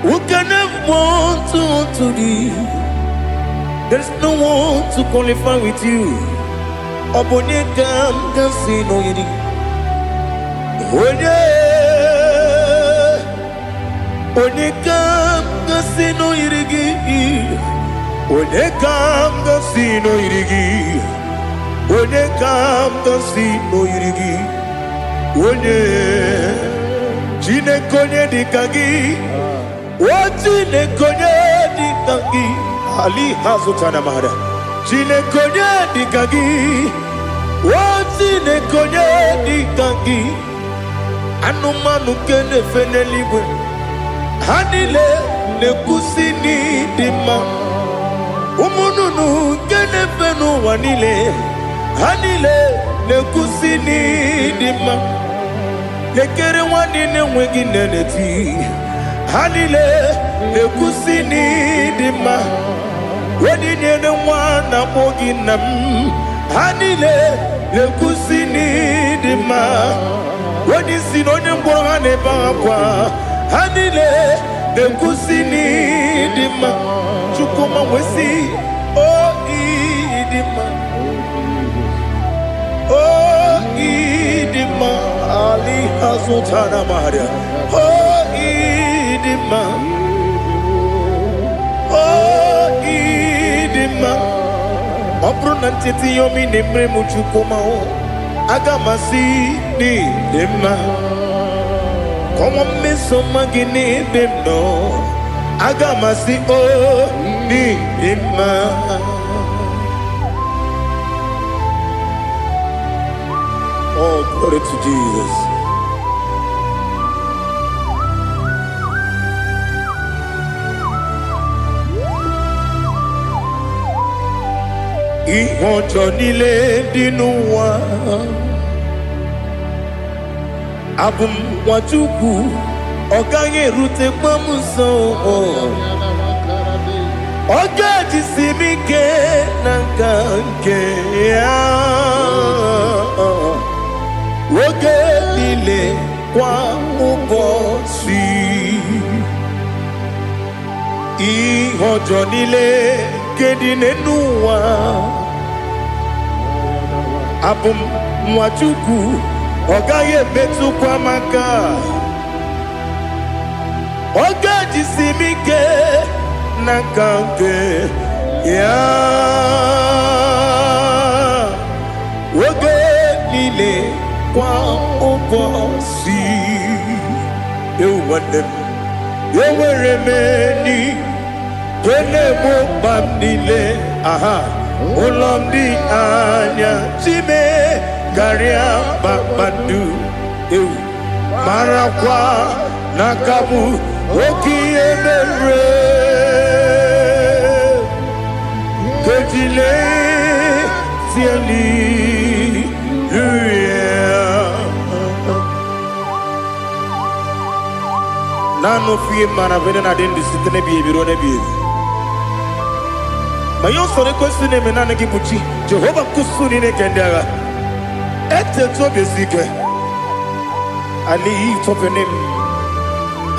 Who can have one to thee? There's no one to qualify with you. Ọ bụ onye ka m ga-asị n'oyiri? Onye, onye ka m ga-asị n'oyiri gị? Onye ka m ga-asị n'oyiri gị? Onye ka m ga-asị n'oyiri gị? Onye, Chineke, onye dị ka gị? O Chineke, onye dị ka gị? Ali ha zụtara mara. Chineke, onye dị ka gị? O. Chineke, onye dị ka gị? Anụmanụ nke na-efe n'eluigwe, ha niile na-ekwusi n'ịdị mma. Ụmụ nnụnụ nke na-efe n'ụwa niile, ha niile na-ekwusi n'ịdị mma. Lekere nwa niile enweghị nne na-eti, ha niile na-ekwusi n'ịdị mma. Onye nyere nwa na-akpọ gị nna m, ha niile na-ekwusi n'ịdị mma. Onye isi na onye ngwọrọ, ha na-ebe akwa, ha niile na-ekwusi n'ịdị mma. Chukwuma nwesị o ịdị mma, o ịdị mma. Ali azụtara maria, o ịdị mma, o ịdị mma. Ọ bụrụ na ncheta ihe omi na-emere m, Chukwuma o, aga m asị n'ịdị mma. Kọnwa mmeso mma gị n'ebe m nọ, aga m asị o n'ịdị mma. Oh, glory to Jesus. Ihe ọjọọ niile dị n'ụwa, abụ m nwa Chukwu, ọ gaghị erutekwa m nso. Ọ ga-ejisi m ike na nka nke ya oge niile, kwa ụbọchị. Ihe ọjọọ niile nke dị n'ụwa, abụ m nwa Chukwu, ọ gaghị emetụkwa m aka. Ọ ga-ejisi m ike na nka nke ya oge niile, kwa ụbọchị. Ewu nwanne m, enwere m enyi nke na-egbo mkpa m niile. Aha ụlọ m dị anya chime karịa kpakpando. Ewu, marakwa na aka bụ oke ihe mere kejile hallelujah. Naanị ofu ihe mara bụ na adị ndụ site n'ebighị ebi ruo n'ebighị ebi. Ma ihe usoro ekwesị na-eme, naanị gị bụ chi Jehova nkusu niile nke ndị agha. Etetu obi esi ike. I lift up your name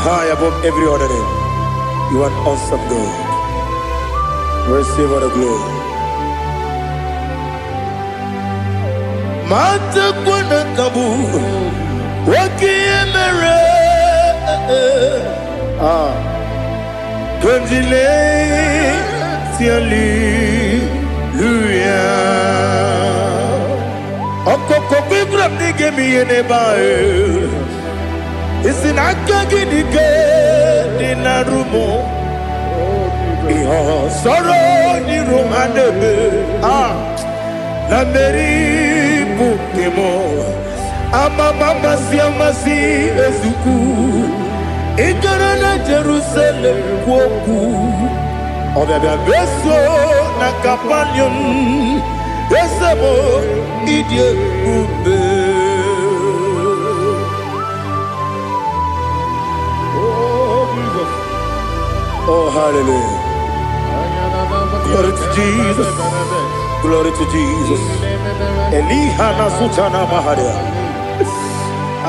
high above every other name. You are an awesome God. Receive all the glory. Matakwa na ka bụ oke ihe mere. Ah, Kondile hallelujah. Ọkọkọ gbígbà m n'ige m ihe n'ebe ahụ. Isi na aka gị dị ike dị na rumo. Ihe sọ̀rọ̀ n'iru ha na-eme. Ah, na mmeri bụ nke m. Amama amasị amasị ezukwu. Ị gara na Jerusalem kwuo okwu. Ọbịabịa meso na Kapanium. Eze m, ịdị ebube. Oh, Jesus. Oh, hallelujah. Glory to Jesus. Glory to Jesus. Eliha na sutana maharia.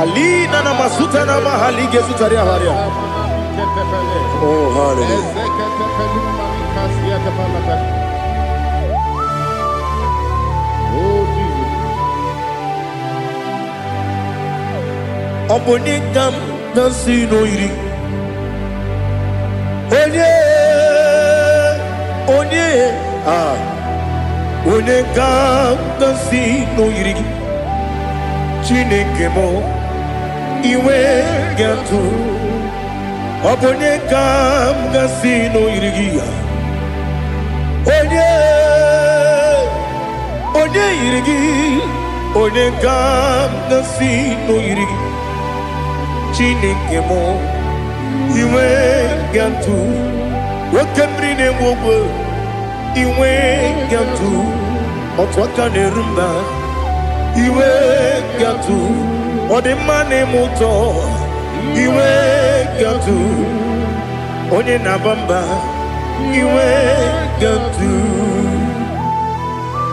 Alina na masutana mahalige sutaria haria. Oh, hallelujah. Oh, Jesus. Ọ bụ onye ka m na-asị n'oyiri? Onye, onye, ah, onye ka m na-asị n'oyiri gị? Chineke m, iwe ga-atụ. Ọ bụ onye ka m ga-asị n'oyiri gị? Onye, onye yiri gị? Onye ka m ga-asị n'oyiri gị? Chineke m, inwe gatụ. Oke mmiri na-egbu ogwe, inwe gatụ. Otu aka na-eru mba, iwe gatụ. Ọ dị mma na-eme ụtọ, iwe gatụ. Onye na-aba mba, iwe gatụ.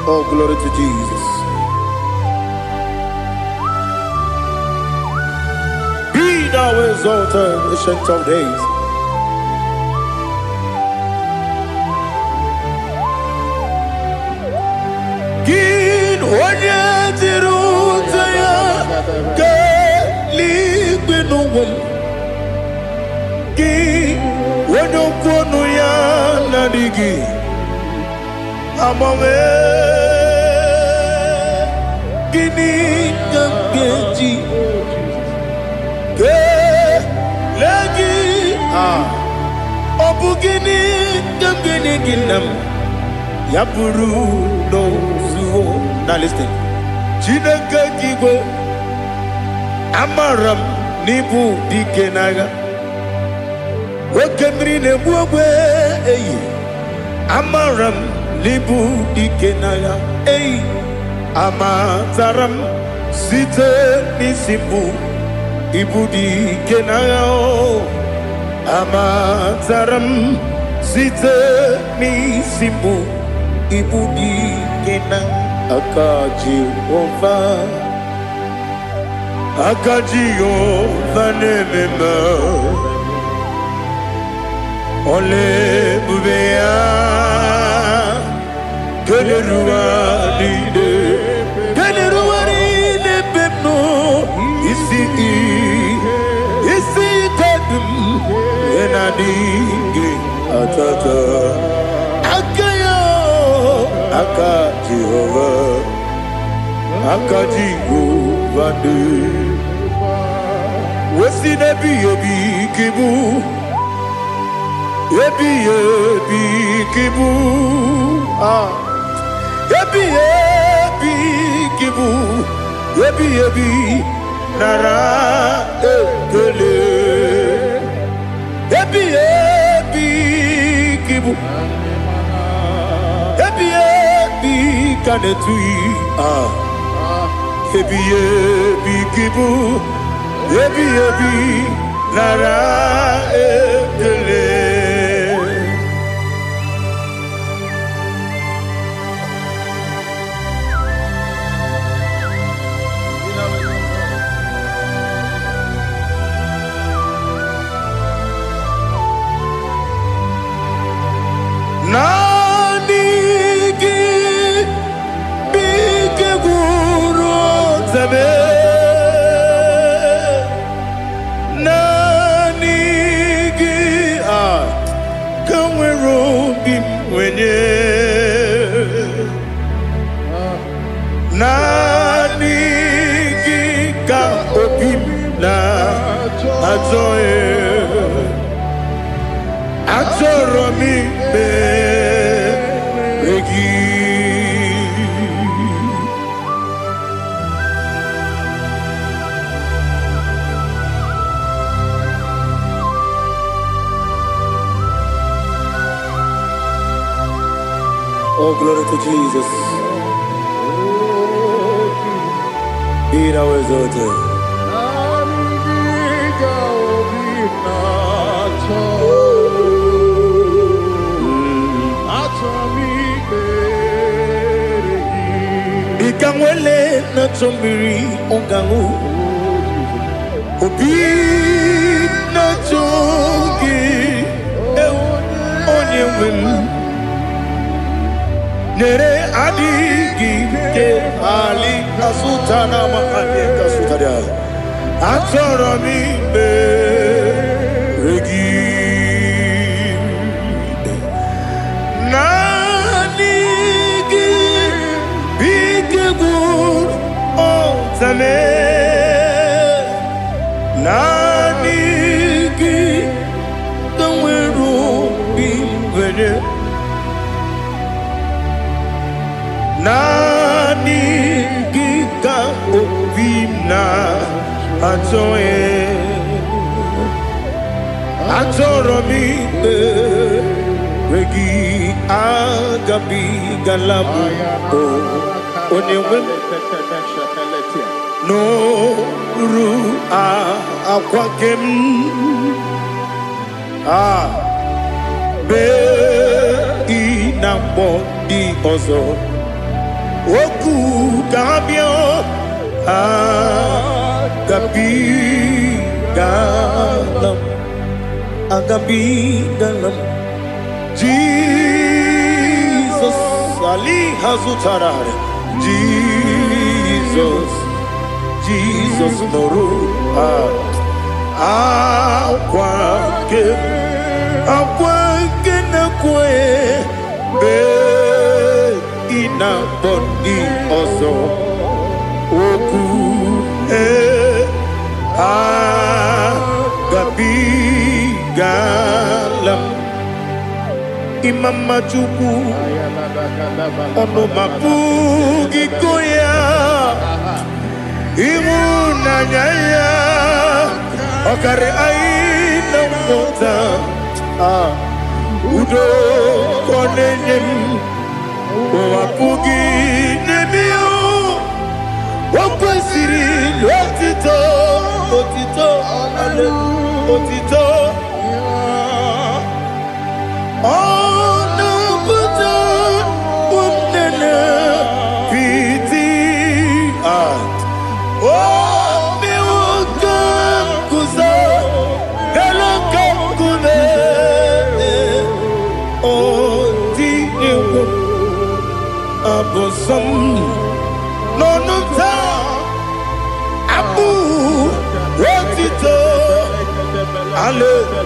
Oh, glory to Jesus. Be thou exalted, Ancient of Days. Gị onye jiri ụta ya kelee n'ụwa m, gị onye okwu ọnụ ya na-adịghị agbanwe, gịnị ka m ga-eji kelee gị? Ah, ọ bụ gịnị ka m ga-enye gị, nna m, ya bụrụ n'ozuo? Now listen. Chineke gị igwe, amara m n'ịbụ dike n'agha. Oke mmiri na-egbu ogbe eyi, amara m n'ịbụ dike n'agha eyi. Amatara m site n'isi mbụ, ịbụ dike n'agha o. Amatara m site n'isi mbụ, ịbụ dike na aka Jehova, aka Jehova na-eme mma. Ọla ebube ya kelere ụwa niile, kelere ụwa niile ebe m nọ. Isi isi ike dị m ihe na-adịghị atata aka ya. Aka Jehova, aka Jehova dị wesi n'ebighị ebi ka ịbụ, ebighị ebi ka ịbụ. Ah, ebighị ebi ka ịbụ, ebighị ebi, nara ekele. Ebighị ebi ka ịbụ, ebighị ebi ka na-etughị. Ah, ebighị ebi ka ịbụ, ebighị ebi, nara ekele. Naanị gị bụ ike gwụrụ ọtabe. Naanị gị a ka nwere obi m nwenye. Naanị gị ka obi m na-achọ. Achọrọ m ikpe gị. Oh, glory to Jesus. Be thou exalted. Naanị gị ka obi na-achọ. Achọ m ikpere gị. Dịka nwele na-achọ mmiri ọ ga-aṅụ, obi na-achọ gị, ewu, onye nwe m. Nyere adịghị ike ali kasuta na ma ali kasuta ya. Achọrọ m ikpere gị. Naanị gị bụ ike gwụrụ ọtame. Naanị gị ka nwere obi nwere. Naanị gị ka Achọghị, achọrọ m ikpere gị, agabigala m o onye nwe m n'oru akwa gị m a bee ị na-akpọ ndị ọzọ okwu ka ha bịa. Agabigala m, agabigala m. Jizọs ali ha zụtara. Jizọs, Jizọs, nụrụ akwa nke akwa nke na-ekwe mgbe ị na-akpọ ndị ọzọ okwu ee agabigala m. Ịma mma Chukwu, ọnụ ma pụghị ịkọ ya. Ịhụnanya ya ọkarị anyị na nghọta. Ah, udo ka ọ na-enye m, ụwa pụghị n'ebe ya. O kwesịrị otito, otito, otito. Ọ na-apụta nne piti. Ah, o mewo ka m guzo elu ka nkume. O tinyewo abụ nsọ m n'ọnụ m taa, abụ otito, hallelujah.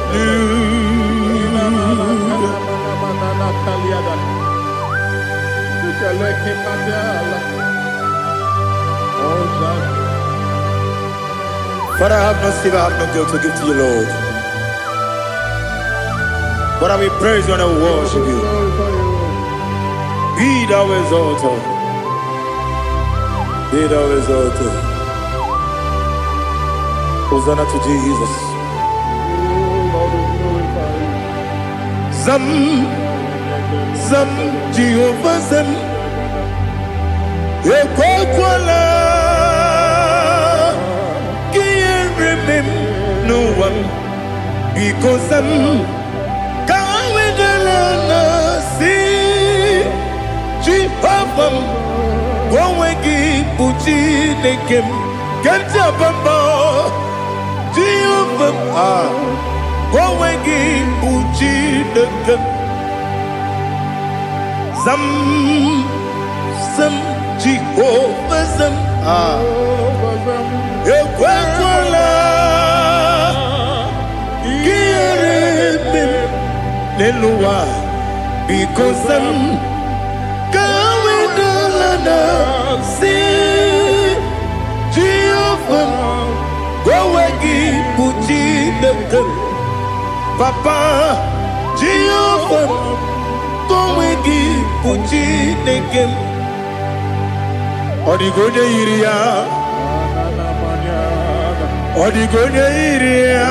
Father, I have no silver, I have no gold to give to you, Lord. But I will praise you and I will worship you. Be thou exalted. Be thou exalted. Hosanna to Jesus. Zam, Zam, Jehovah Zam. Ekwekwala ka ihere mee m n'ụwa m. Biko zam, ka wedala na si Jehova m, ka onwe gị bụ Chineke m nke m ji aba mba. Jehova m, ah, ka onwe gị bụ Chineke m. Zam, zam, Jehova zam, ah, ekwekwala ka ihere mee m n'elu ụwa. Biko zam, ka wedala na si Jehova m, ka onwe gị bụ Chineke m. Papa, Jehova m, ka onwe gị bụ Chineke m. Ọ dịghị onye yiri ya, ọ dịghị onye yiri ya,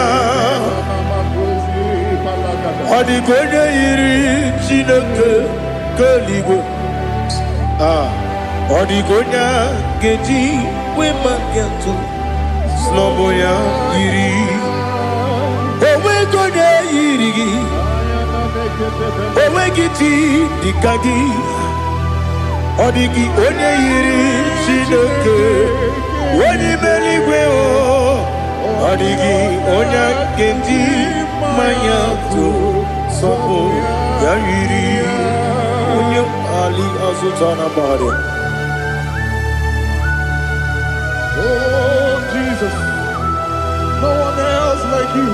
ọ dịghị onye yiri Chineke nke eluigwe. Ah, ọ dịghị onye a ga-eji wee maka atụ snọbụ ya yiri. Onweghị onye yiri gị, onweghị chi dịka gị. Ọ dịghị onye yiri Chineke onye ime eluigwe o. Ọ dịghị onye a ga-eji mmanya tụ sọpụ ya yiri onye ali azụta na gbara. Oh, Jesus, no one else like you.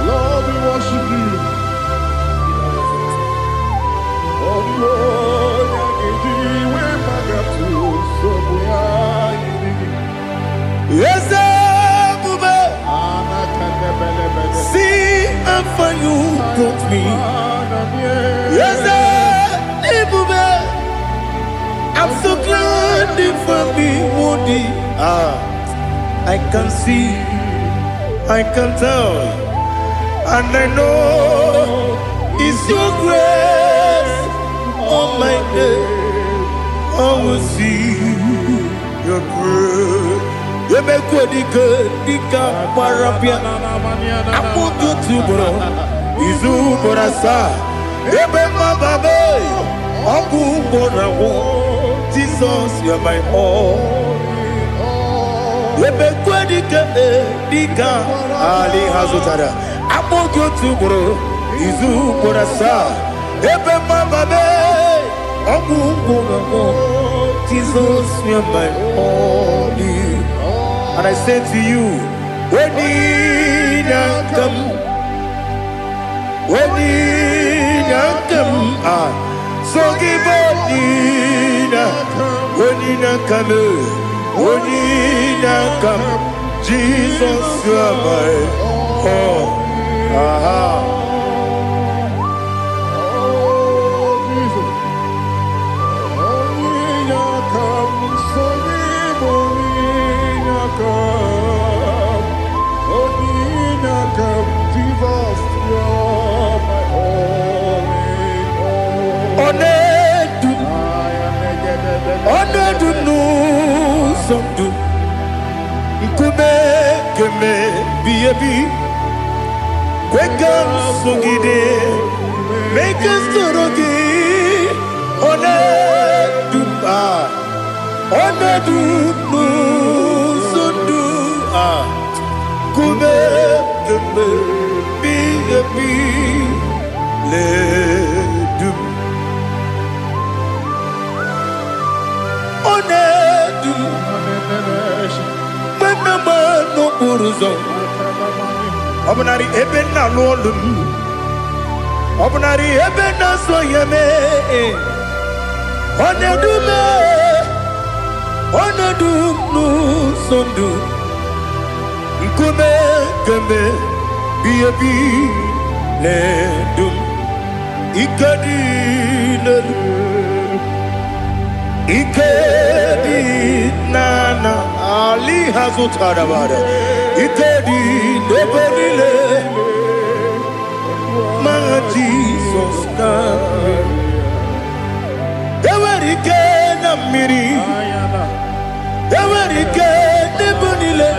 Lord, we worship you. Oh, the onye ga-eji wee magatu nsogbu ya yiri gị. Eze ebube, Anakadebelebele. see how far you brought me. Eze ebube, I'm so glad you found me worthy. Ah. I can see, I can tell, and I know it's your grace on my day. I will see your grace. Emekwe dike dike gbara bịa akpụkpọ otu ugboro izu ugboro asaa ebe mmababe ọgwụ ugboro agwụ. Jesus, you're my all. Emekwe dike dike ali ha zụtara akpụkpọ otu ugboro izu ugboro asaa ebe mmababe ọgwụ ugboro agwụ. Jesus, you're my all. And I say to you, when come, when come, ah, so give when come, when come, Jesus, you are my all. Aha. Oh, Jesus. Onye aka m, so gị bụ onye aka m. Onye aka m, Jesus, you're my all in all. Ọ na-edu m, ọ na-edu m n'ụzọ ndụ nkume keme bi ebi kwe ka m sogide mee ka m soro gị. Ọ na-edu m, ah, ọ na-edu m n'ụzọ ndụ a nkume keme bi ebi ledu m. Ọ na-edu m mgbe nna m n'okporo ụzọ ọ bụnarị ebe nna alụ ọlụ m ọ bụnarị ebe na-azụ ya mee ọ na-edu m, ọ na-edu m n'ụzọ ndụ nkume keme bi ebi na-edu m. Ike dị n'elu ike dị n'ana ali ha zụtara bara ike dị n'ebe niile ma Jizọs ka enwere ike na mmiri enwere ike n'ebe niile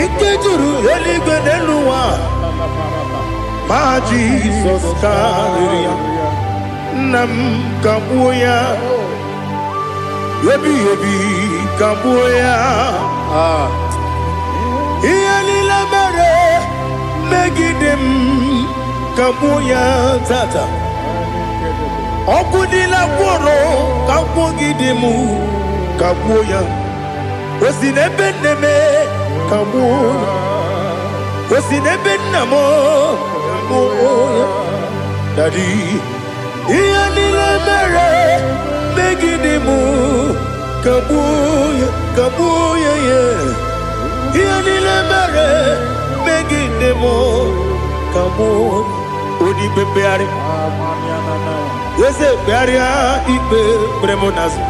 ike juru eluigwe n'elu ụwa ma Jizọs karịrị ya. Nna m kagbuo ya ebighị ebi kagbuo ya. Ah. Ihe niile mere megide m kagbuo ya tata ọgwụ niile gwụrụ kagbuogide m kagbuo ya o si n'ebe nne m kagbuo ya o si n'ebe nna m kagbuo ya. Daddy, ihe niile mere megide m kagbuo ya kagbuo ya ya ihe niile mere megide m kagbuo. Onye ikpe mkpegharị eze kpegharịa ikpe kpere m n'azụ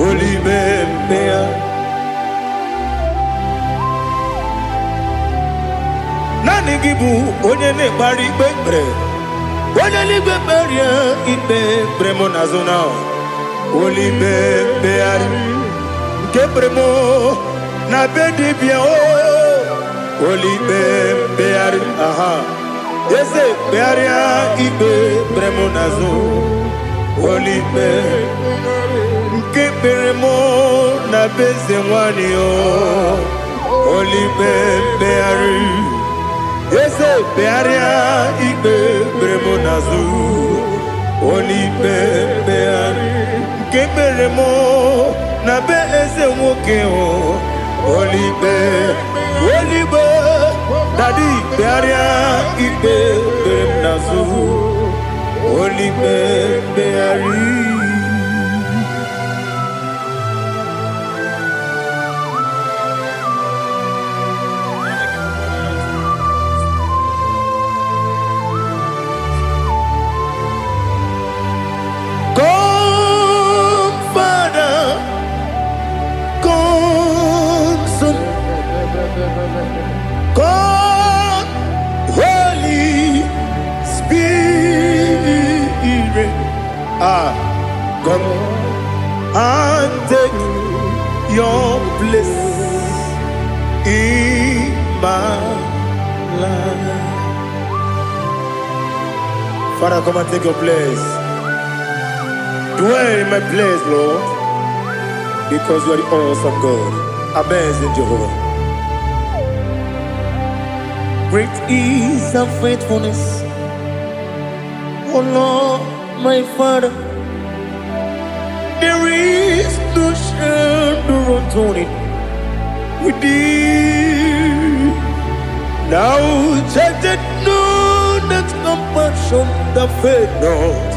olibe mkpegharị naanị gị bụ onye na-ekpegharị ikpe kpere onye n'igwe kpegharịa ikpe kpere m n'azụ na olibe mkpegharị nke kpere m na be dibịa o olibe mkpegharị aha eze kpegharịa ikpe kpere m n'azụ olibe nke kpere m na be eze nwanyị o olibe mkpegharị eze kpegharịa ikpe kpere m n'azụ olibe mkpegharị nke kpere m na be eze nwoke o olibe olibe. Daddy, kpegharịa ikpe kpere m n'azụ olibe mkpegharị. Come, Father, Come and take your place in my life. Father, come and take your place. Dwell in my place, Lord, because you are the awesome God, amazing Jehovah. Great is thy faithfulness, O Lord, my Father. There is no shadow of turning with thee. Thou changest not thy compassions, they fail not.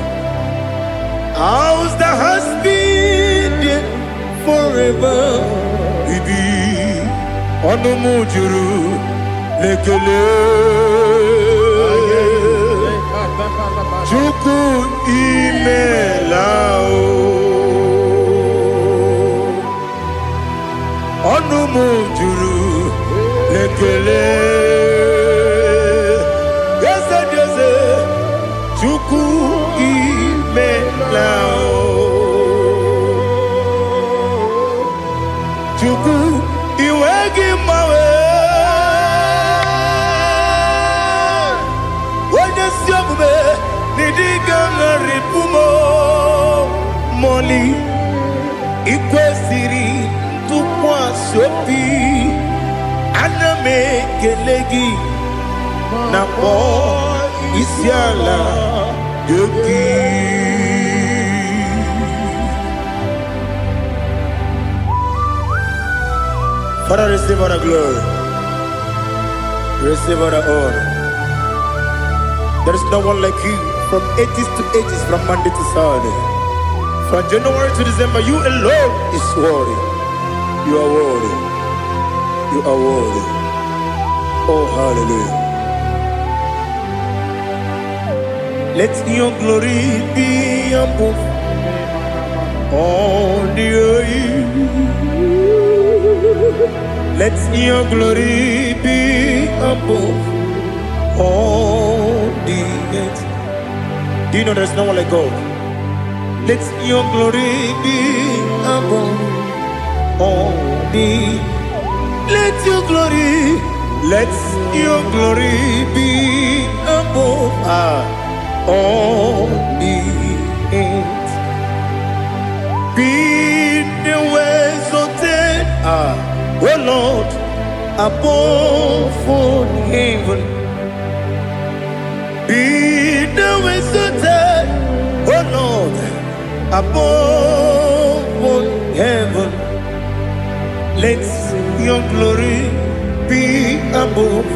As thou hast been there forever, be. Ọnụ m juru n'ekele. Chukwu, imela o. Ọnụ m juru n'ekele. Eze dị eze, Chukwu, imela o. Chukwu, iwe gị mgbanwe. Onye ezi omume n'ịdị ga-agharịpụ m mọli. Ikwesịrị ntụkwasị obi, ana m ekele gị na kpọọ isi ala nye gị. Father, receive all the glory. Receive all the honor. There is no one like you from ages to ages, from Monday to Saturday. From January to December, you alone is worthy. You are worthy. You are worthy. Oh, hallelujah. Let your glory be above all the earth. Let your glory be above all the earth. Do you know there's no one like God? Let your glory be above all the. Let your glory, let your glory be above all the earth. Be thou exalted, O Lord, above all heaven. Be thou exalted, O Lord, above all heaven. Let your glory be above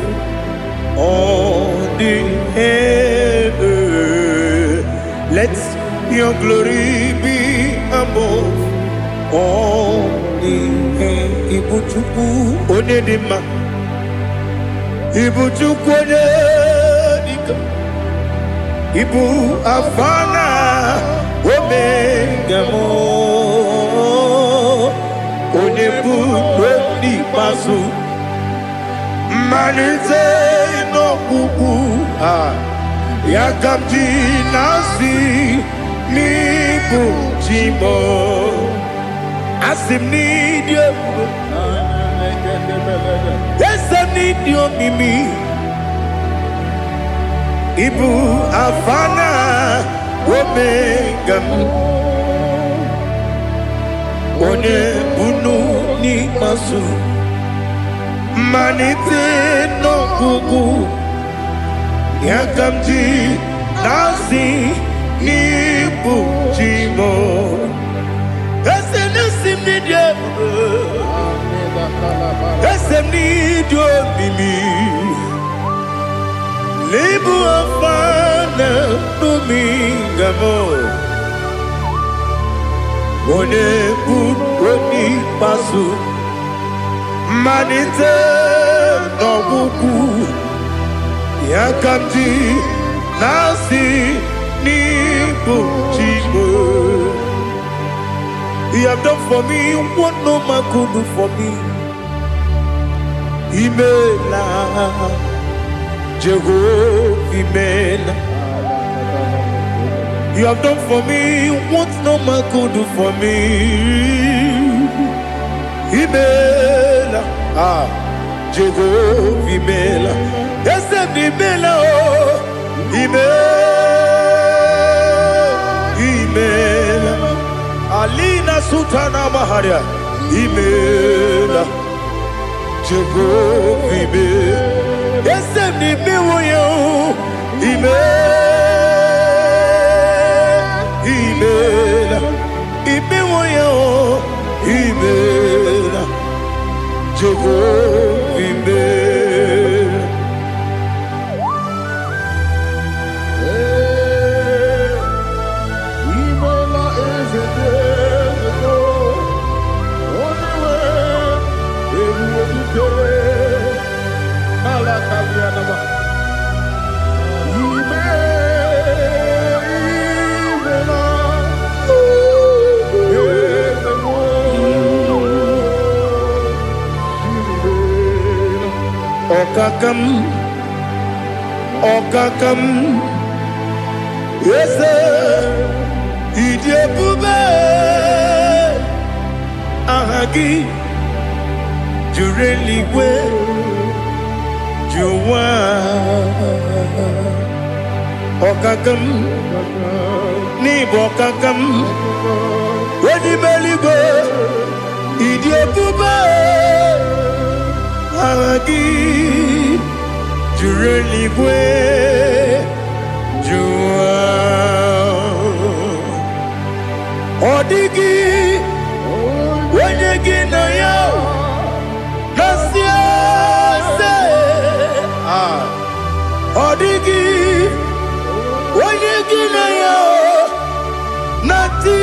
all the heaven. Let your glory be above all the heaven. Ibu Chukwu onye dị mma. Ibu Chukwu onye dike. Ibu Alfa na Omega m. Onye bụ n'ikpeazụ. Mmalite n'ọgwụgwụ a. Ya ka m ji na-asị n'ịbụ chi m. Asị m n'ịdị ebube. Eze m, n'ịdị omimi. Ibu Alfa na Omega m. Onye bunu n'ikpeazụ. Mmalite n'ọgwụgwụ. Ya ka m ji na-asị n'ịbụ chi m. Eze na-esi m n'ịdị ebube. Eze m, n'ịdị omimi. N'ịbụ Alfa na Omega m. Onye bụ onye ikpeazụ. Mmalite n'ọgwụgwụ. Ya ka m ji na-asị n'ịbụ chi m. You have done for me what no man could do for me. Imela, Jehovah, imela. You have done for me what no man could do for me. Imela, ah, Jehovah imela. Eze m imela o, imela, imela. Alina Sultana Maharia, imela, Jehovah imela. Eze m imewo ya o, imela, imela, imewo ya o, imela, Jehovah imela. Imela eze dị eze onye nwe ebube dike n'ala kalianama. Ime imela eze m imela. Ọkaka m, ọkaka m, eze, ịdị ebube, aha gị juru eluigwe ju ụwa. Ọkaka m, n'ịbụ ọkaka m, onye ime eluigwe, ịdị ebube, aha gị juru eluigwe ju ụwa. Ọ dịghị onye gị na ya na-asị eze. Ah, ọ dịghị onye gị na ya na-atị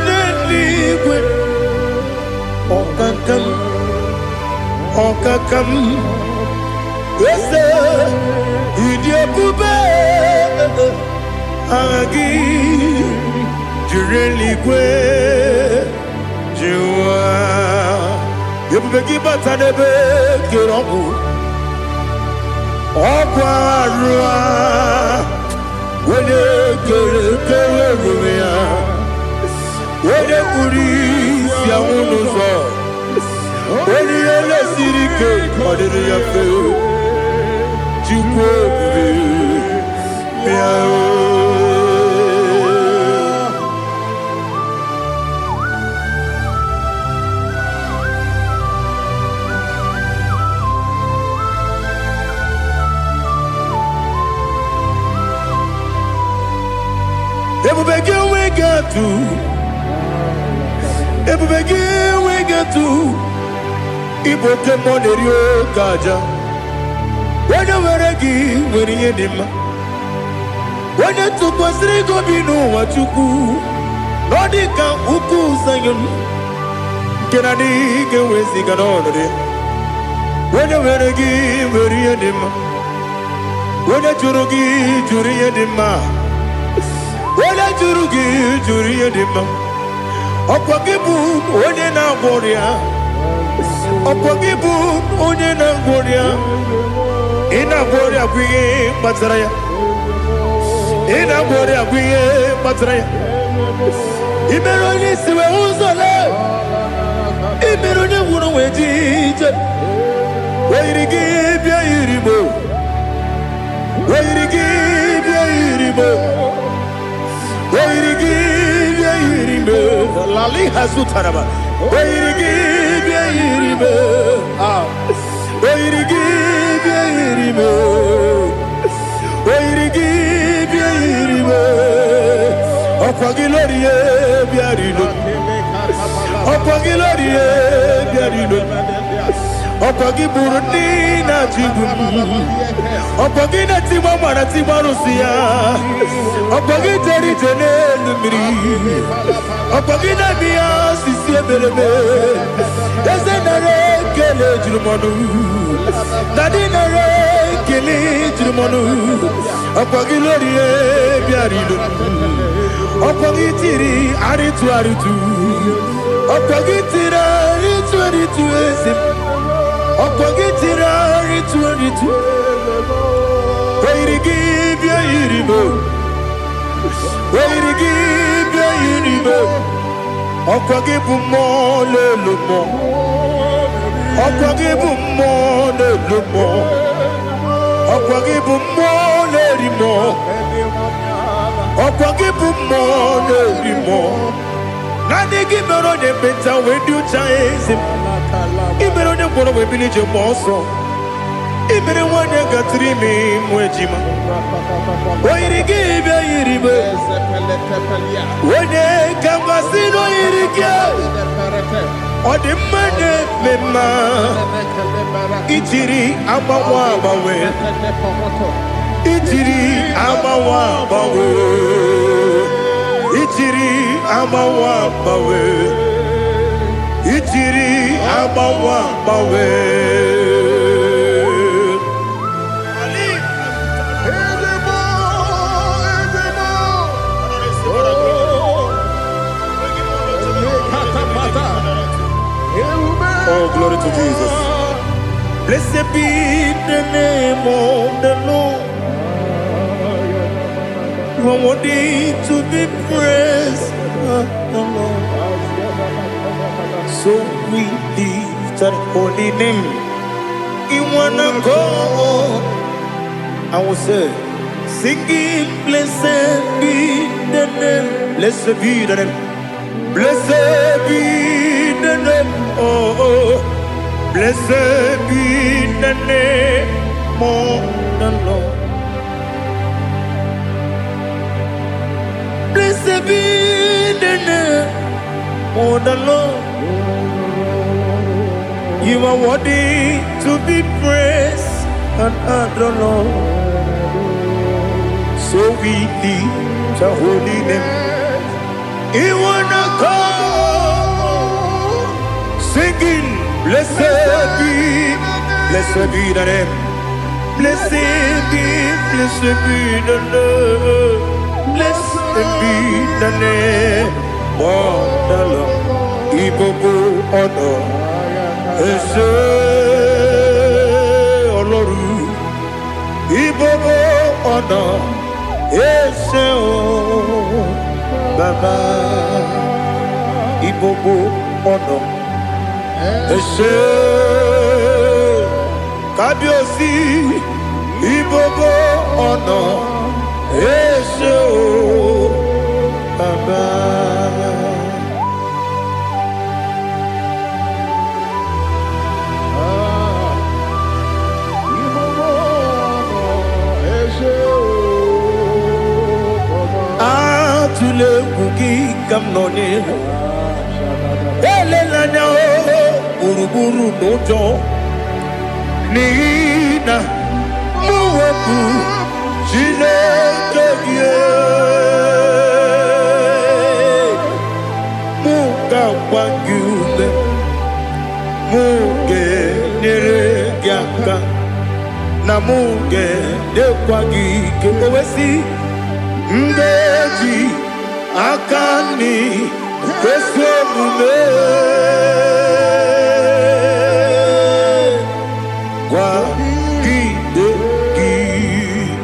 n'eluigwe. Ọkaka m, ọkaka m, eze, ịdị ebube, aha gị juru eluigwe ju ụwa. Ebube gị bata n'ebe kere ọgwụ ọgwụ arụ a, onye kere kere ebube ya, onye kpuru isi anwụ n'ụzọ, onye ihe na-esiri ike ọ dịrị ya mfe. Chukwu ebube, bịa o. Ebube gị enweghị atụ, ebube gị enweghị atụ. Ịbụ oke mmụọ na-eri oke aja. Onye nwere gị nwere ihe dị mma. Onye tụkwasịrị gị obi n'ụwa, Chukwu, na ọ dị ka ukwu Zayọn nke na adịghị ga-eweziga n'ọnọdụ ya. Onye nwere gị nwere ihe dị mma. Onye jụrụ gị jụrụ ihe dị mma. Onye jụrụ gị jụrụ ihe dị mma. Ọkwa gị bụ onye na-agwọ ọrịa, ọkwa gị bụ onye na-agwọ ọrịa. Ị na-agwọ ọrịa bụ ihe kpatara ya. Ị na-agwọ ọrịa bụ ihe kpatara ya. Ị mere onye isi wee ụzọ lee, ị mere onye nwụrụ wee ji ije. Oyiri gị bịa yiri mo, oyiri gị bịa yiri mo, oyiri gị bịa yiri mo. Lali hazutaraba. Oyiri gị bịa yiri mo. Ah, oyiri gị bịa yiri mo, oyiri gị bịa yiri mo. Ọkwa gị lórí ye bịa rilo, ọkwa gị lórí ye bịa rilo, ọkwa gị gburu ndị na-achị igbu m, ọkwa gị na-etigba mara tigba arụsị ya, ọkwa gị jere ije n'elu mmiri, ọkwa gị na-eme ya osisi emereme. Eze, nara ekele juru m ọnụ. Daddy, nara ekele juru m ọnụ. Ọkwa gị lórí bịara ilo, ọkwa gị tiri arịtụ arịtụ, ọkwa gị tiri arịtụ arịtụ. Eze m, ọkwa gị tiri arịtụ arịtụ. Oyiri gị bịa yiri m. O yiri gị bịa yiri m. Ọkwa gị bụ mmụọ na-elu mmụọ. Ọkwa gị bụ mmụọ na-elu mmụọ. Ọkwa gị bụ mmụọ na-eri mmụọ. Ọkwa gị bụ mmụọ na-eri mmụọ. Naanị gị mere onye ekpenta wee dị ụcha, eze m. Ị mere onye ngwọrọ wee bili ije gba ọsọ. Ị mere nwanyị gatụrụ ime ịmụ ejima. O yiri gị bịa yiri m. Onye ka m gasị na o yiri gị? Ọ dị mma na-eme mma. Ijiri agbanwe agbanwe. Ijiri agbanwe agbanwe. Ijiri agbanwe agbanwe. Ijiri agbanwe agbanwe. Ezebo, ezebo. Oh, lekatapata. Ewume. Oh, glory to Jesus. Blessed be the name of the Lord. You are worthy to be praised, the Lord. So we lift that holy name. In one accord, I will say, singing, blessed be the name, blessed be the name, blessed be the name, oh, blessed be the name of the Lord. Blessed be the name of the Lord. You are worthy to be praised and adored, Lord. So we lift the holy name. In one accord, singing, blessed be the name. Blessed be the name. Blessed be the name of the Lord. Ìgbogbo ọ̀nà ẹ ṣé Ọlọ́run. Ìgbogbo ọ̀nà ẹ ṣé o Bàbá. Ìgbogbo ọ̀nà ẹ ṣé Kábíyèsí. Ìgbogbo ọ̀nà ẹ ṣé o Bàbá. Ah, ìgbogbo ọ̀nà ẹ ṣé o Bàbá. Atụla egwu, gị ka m nọ n'ihu. Elela anya o gburugburu n'ụjọ, n'ihi na mụ wepụ Chineke gị, mụ ga-agba gị ume, mụ ga-enyere gị aka, na mụ ga-enyekwa gị ike. O wee sị, m ga-eji aka nri ezi omume kwagide gị.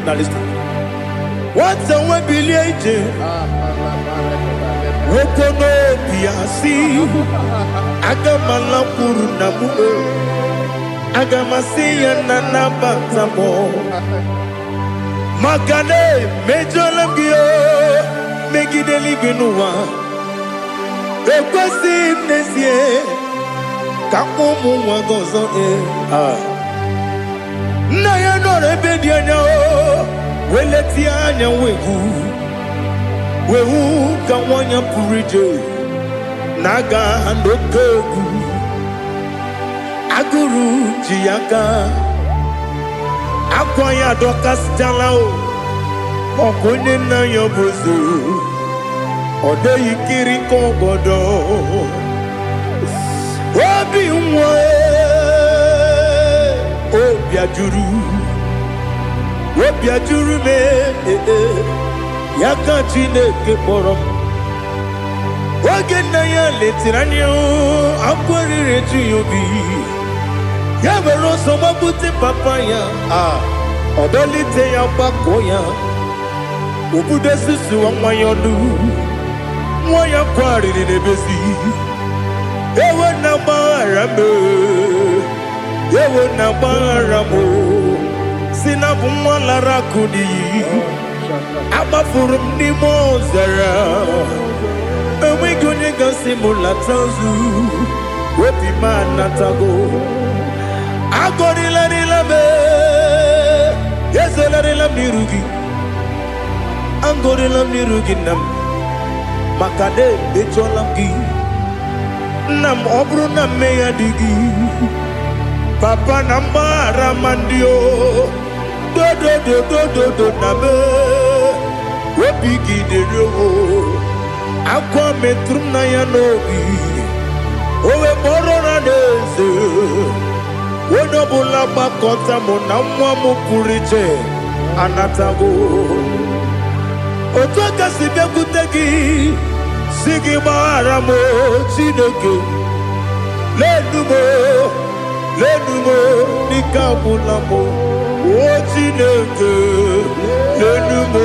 Now listen. Nwata nwe bilie ije, nwoke n'obi ya si, aga m alakwuru nna m o, aga m asị ya na nabata m, maka na emejọla m gị o megide eluigwe n'ụwa. Ekwesịghị m n'ezie ka ụmụ nwa gị ọzọ. Ee, ah. Nna ya nọrọ ebe dị anya o wee letie anya wee hụ ka nwa ya pụrụ ije na-aga n'oke egwu. Agụrụ ji ya aka, akwa ya adọkasịchala o. Ọkwa onye nna ya bụ eze, ọ dịghị kiri ka ọgọdọ obi nwa. Obi ajụrụ, obi ajụrụ m. Ee, ya ka Chineke kpọrọ m. Oge nna ya letere anya, akwa riri eju ya obi. Ya were ọsọ gbapute papa ya, a ọ dọlite ya, gbakọ ya. Obodo susuwa nwa ya ọnụ, nwa ya kwarịrị n'ebezi. Ewo na gbaghara m, ewo na gbaghara m, si na bụ nwa lara akụ n'iyi. Agbafuru m n'ime ọzara, enweghị onye gasị m lata ozu. Obi m anatago. Agọrịlarịla m, ezelarịla m n'iru gị. Agọrịla m n'iru gị, nna m, maka na emejọla m gị, nna m. Ọ bụrụ na mmehie dị gị, papa, na mgbaghara ma ndị o dodododododo na m obi gị dịrị o. Akwa metụrụ m na ya n'obi, o wee kpọrọ na n'eze. Onye ọbụla gbakọta mụ na nwa m pụrụ iche anatago. Otu aka si bịakwute gị, si gị gbaghara m, Chineke. Lenu m, lenu m, n'ike agwụla m. O Chineke, lenu m,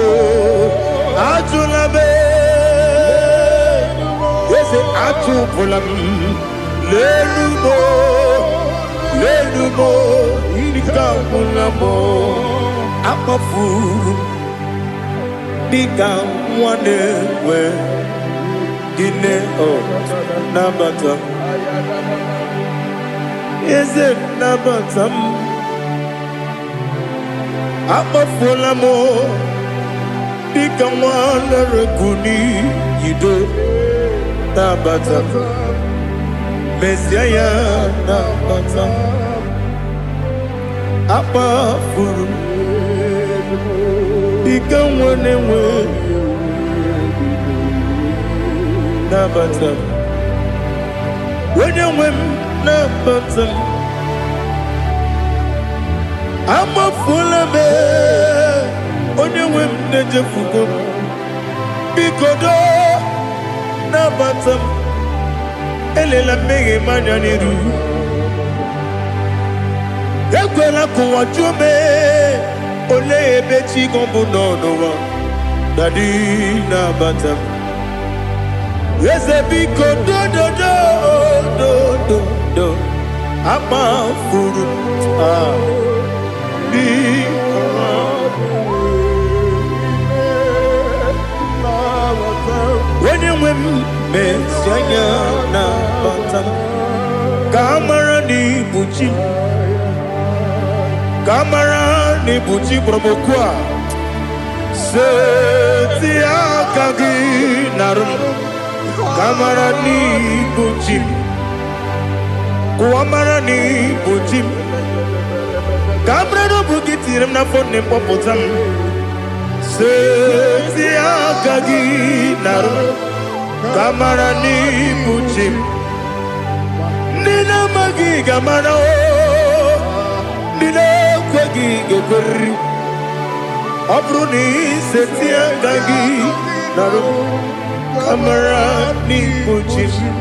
ajụla m. Eze, achụpụla m. Lenu m, lenu m, n'ike agwụla m. Akpafuru m dịka nwa na-enwe gịnị. O nabata m, eze, nabata m. Akpafuola m dịka nwa lere n'iyido. Nabata m, mezie ya, nabata m. Akpafuru m dịka nwa na-enwe, nabata m. Onye nwe m, nabata m. Amafuola m, onye nwe m, na-ejefugo m. Biko doo, nabata m. Elela mmehie m anya n'iru. Ekwela ka ụwa jụọ m, olee ebe chi gị bụ nọ n'ụwa. Daddy, nabata m. Eze, biko, dododo dododo. Akpafuru m, ah, biko. Onye nwe m, mezi anya, nabata m, ka a mara na ibu chi m, ka a mara na ibu chi kpọrọ m okwu a. Seti aka gị narụ m, ka a mara na ibu chi m. Kụwa mara na ibu chi m, ka a mara na ọ bụ gị tinyere m n'afọ nne m, kpọpụta m. Seti aka gị narụ m, ka a mara na ibu chi m. Ndị na-amaghị ga-amara o, ndị na-ekweghị ga-ekweriri. Ọ bụrụ na iseti aka gị narụ m, ka mara n'ibu chi m.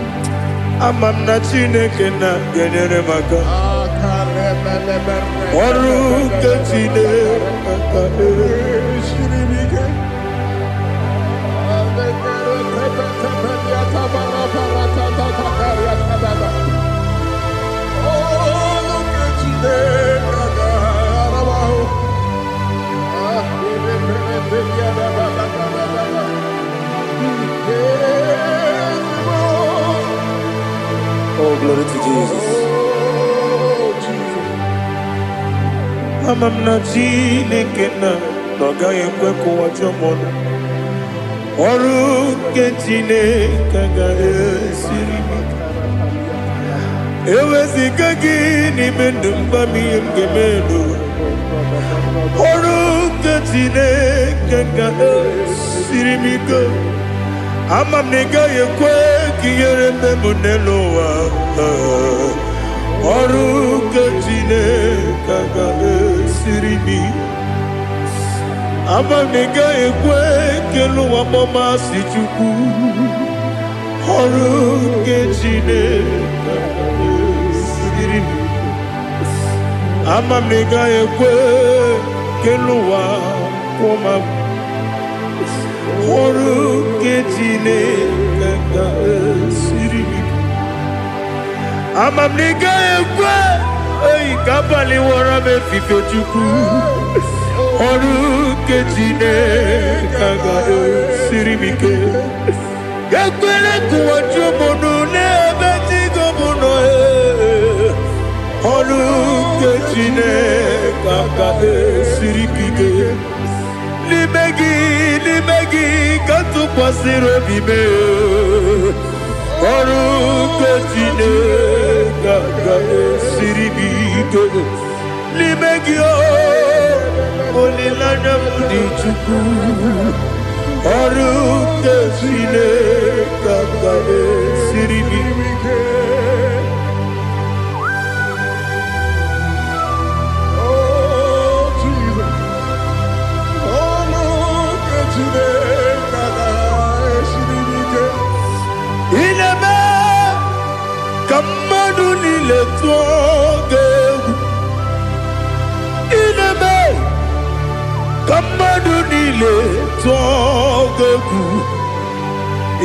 Ama m na Chineke na ga-enyere m aka. Ọrụ nke Chineke. Oh, glory to Jesus. Ama m na Chineke na ọ gaghị ekwe ka ụwa jụọ m ọnụ. Ọrụ nke Chineke agaghị esiri m ike. Eweziga gị n'ime ndụ m, gwa m ihe m ga-eme n'ụwa. Ọrụ nke Chineke ga-esiri m ike. Ama m na ị gaghị ekwe ka ihere mme m n'elu ụwa. Ọrụ nke Chineke ga-esiri m ike. Ama m na ị gaghị ekwe ka elu ụwa kpọmasị Chukwu. Ọrụ nke Chineke ga-esiri m ike. Ama m na ị gaghị ekwe ka elu ụwa kwụọ m. Ọrụ nke Chineke ga-esiri m ike. Ama m na ị gaghị ekwe eyi ka abalị wọrọ m efife. Chukwu, ọrụ nke Chineke ga-esiri m ike. Ekwele ka ụwa jụọ m ọnụ n'ebe chi gị bụ nọ. Ee. Ọrụ nke Chineke ga-esiri m ike. N'ime gị, n'ime gị ka m tụkwasịrị obi m. Ee. Ọrụ nke Chineke ga-esiri m ike. N'ime gị o, olileanya m dị. Chukwu, ọrụ nke Chineke ga-esiri m ike. Oh, Jesus. Oh, look at Chineke ga-esiri m ike. Ị na-eme ka mmadụ niile tụọ gị egwu. Ị na-eme ka mmadụ niile tụọ gị egwu.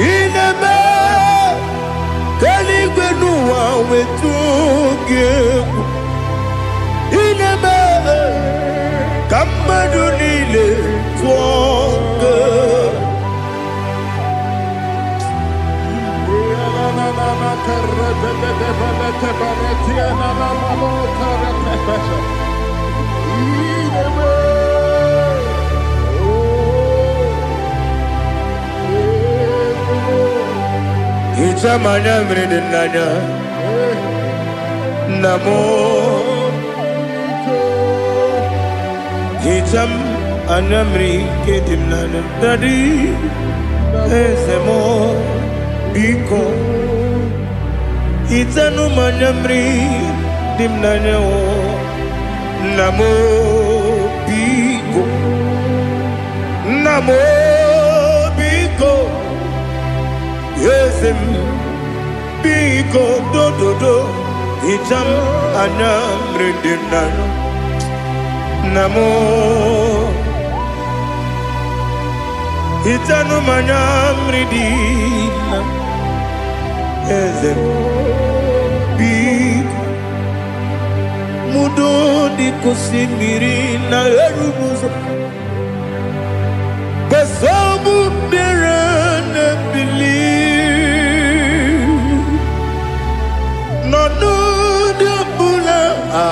Ị na-eme ka eluigwe n'ụwa wee tụọ gị egwu. Ị na-eme ka mmadụ niile tụọ gị egwu. Hichaa m anya mmiri dị n'anya, nna m. Hichaa m anya mmiri nke dị m n'anya, Daddy, eze m, biko hichanụ m anya mmiri dị m n'anya o. Nna m, biko, nna m, biko, eze m, biko, dododo, hichaa m anya mmiri dị m n'anya, nna m. Hichanụ m anya mmiri dị na eze m, biko. Mudo dị ka osimiri na-eru n'ụzọ gbasọbụ mmiri na-ebili n'ọnọdụ ọbụla a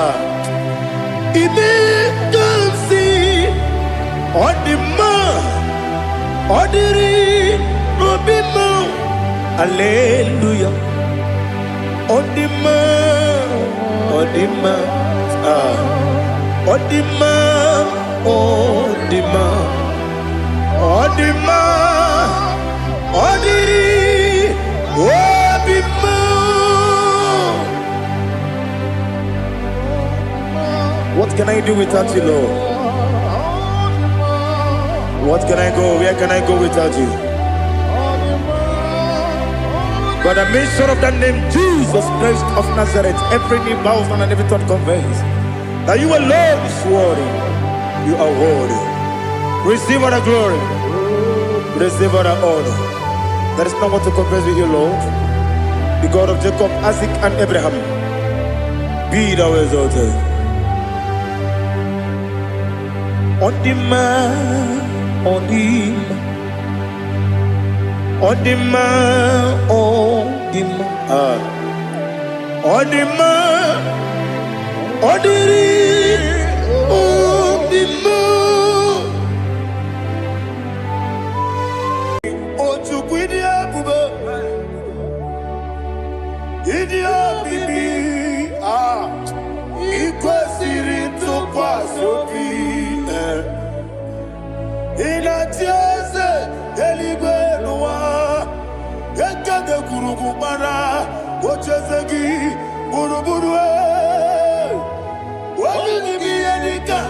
ime ka m si ọ dị mma, ọ dịrị n'obi m. Aleluya, ọ dị mma, ọ dị mma, ah, ọ dị mma, ọ dị mma, ọ dị mma, ọ dịrị obi m. What can I do without you, Lord? What can I go? Where can I go without you? By the mention of that name, Jesus Christ of Nazareth, every knee bows down and every tongue confess that you alone is worthy. You are worthy. Receive all the glory. Receive all the honor. There is no one to compare with you, Lord. The God of Jacob, Isaac, and Abraham. Be thou exalted. Ọ dị mma, ọ dị mma, ọ dị mma, ọ dị mma, ah. Ọ dị mma, ọ dịrị obi m. O Chukwu, ịdị ebube, ịdị omimi, ah, ị kwesịrị ntụkwasị obi. Eh. Ị na-achị eze eluigwe n'ụwa, ekede gwurugwu gbara ocheeze gị gburugburu. Eh. Olu gị bụ ihe dịka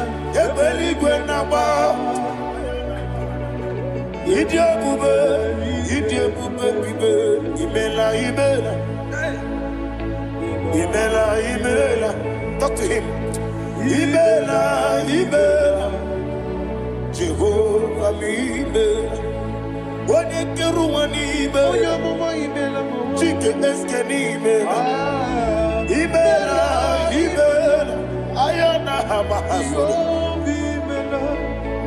egbe eluigwe na-agba. Ịdị ebube, ịdị ebube bibe, imela, imela, imela, imela. Talk to him. Imela, imela, Jehova m, imela. Onye kere ụwa n'ime. Onye amụma, imela m. Chike eske n'ime. Ah, Imela, imela. Anya na ha ma ha soro. Jehova, imela.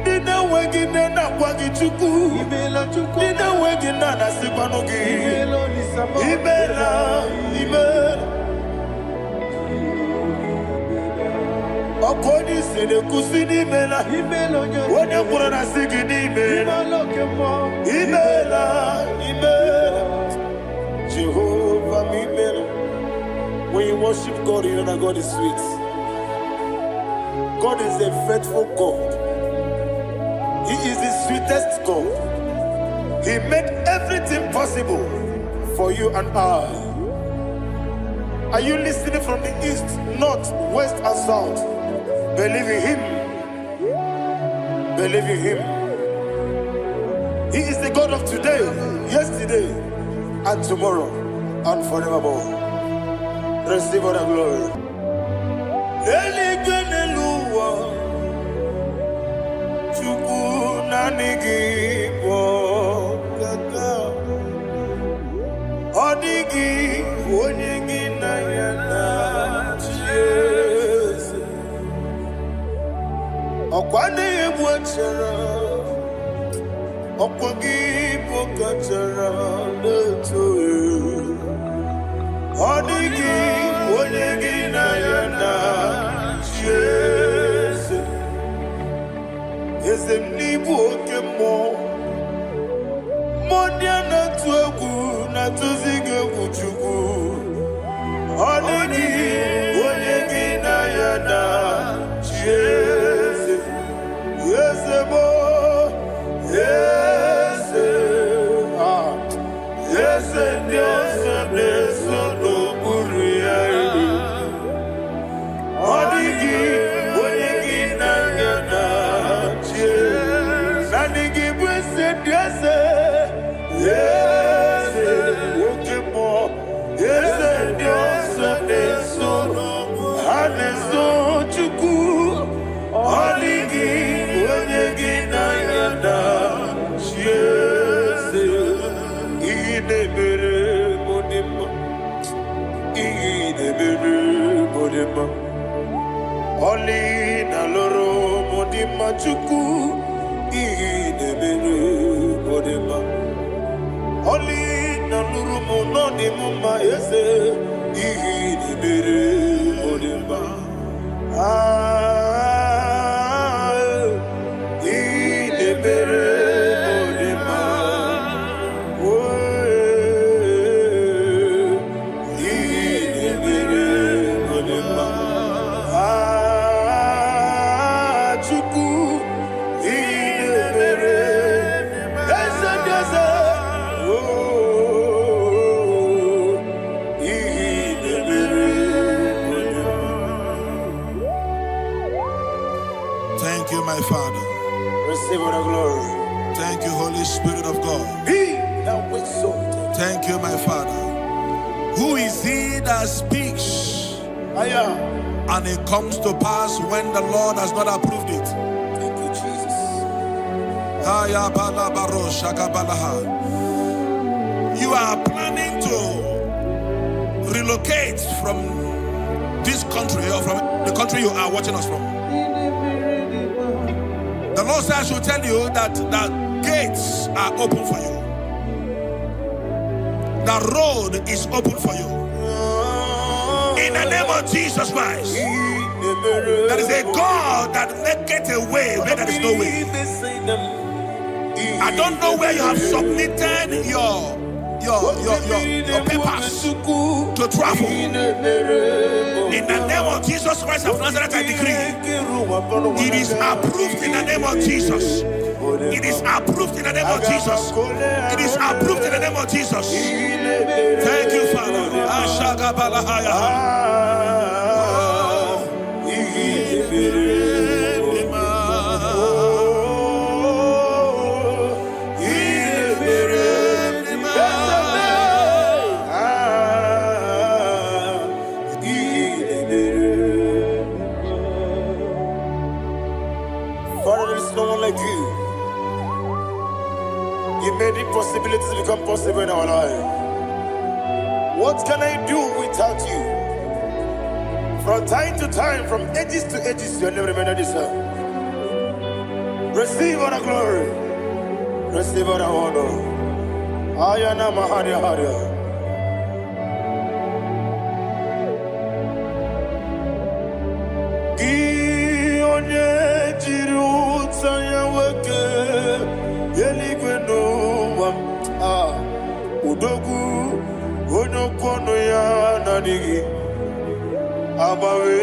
Ndị na-enweghị nne na-akwa gị, Chukwu. Imela, Chukwu. Ndị na-enweghị nna na-asịkwanụ gị. Imela, Olisa m. Imela, imela. Ọkụ onye isi na-ekwusi n'imela. Imela, onye Onye kwuru na sị gị n'imela. Imela, oke mmụọ. Imela, imela. Jehovah m, imela. When you worship God, you know that God is sweet. God is a faithful God. He is the sweetest God. He made everything possible for you and I. Are you listening from the east, north, west, and south? Believe in Him. Believe in Him. He is the God of today, yesterday, and tomorrow, and forevermore. Receive all the glory. Eluigwe n'elu ụwa, Chukwu, naanị gị bụ ọkaka. Ọ dịghị onye gị na ya na-achị eze. Ọkwa na-egbu achara, ọkwa gị bụ kachara na-eto. Ọ dịghị onye gị na ya na-achị eze. Eze m, n'ịbụ oke mmụọ. Mmụọ ndị a na-atụ egwu na-atụzi gị egwu, Chukwu. Ọ dịghị onye gị na ya na-achị eze. Eze bụ eze, ah, eze ndị ọzọ na-eso n'okpuru ya. Ọ dịghị onye gị na ya na-achị eze. Naanị gị bụ eze ndị eze, eze oke mmụọ, eze ndị ọzọ na-eso, ha na-eso Chukwu. Ọ dịghị onye gị na ya na-achị eze. Ihe na-emere m dị mma, ihe na-emere m dị mma. Ọlị na lụrụ m dị mma, Chukwu. Ihe na-emere m dị mma. Ọlị na lụrụ m nọ dị m mma, eze. Ihe na-emere m dị mma. Ah, ihe na-emere m dị mma. Oh, ihe na-emere m dị mma. Ah, Chukwu, ihe na-emere eze ndị eze. Oh, ihe na-emere m dị mma. Thank you, my Father. Receive all the glory. Thank you, Holy Spirit of God. Be thou exalted. Thank you, my Father. Who is he that speaks Aya. and it comes to pass when the Lord has not approved it? Thank you, Jesus. Aya bala baro shaka balaha. You are planning to relocate from this country or from the country you are watching us from. The Lord says I should tell you that the gates are open for you. The road is open for you. In the name of Jesus Christ. There is a God that maketh a way where there is no way. I don't know where you have submitted your papers to travel. In the name of Jesus Christ of Nazareth, I decree it is approved in the name of Jesus. It is approved in the name of Jesus. It is approved in the name of Jesus. Thank you, Father. Ashagabalahaya. Ah, ihe mere. Ah, ihe mere. Father, there is no one like you. You made impossibilities become possible in our life. What can I do without you? From time to time, from ages to ages, your name remained the same. Receive all the glory. Receive all the honor. Ayana Maharia Haria. Gị onye jiri ụta ya nwoke eluigwe n'ụwa m, ah, odogwu onye okwu ọnụ ya na-adịghị agbanwe.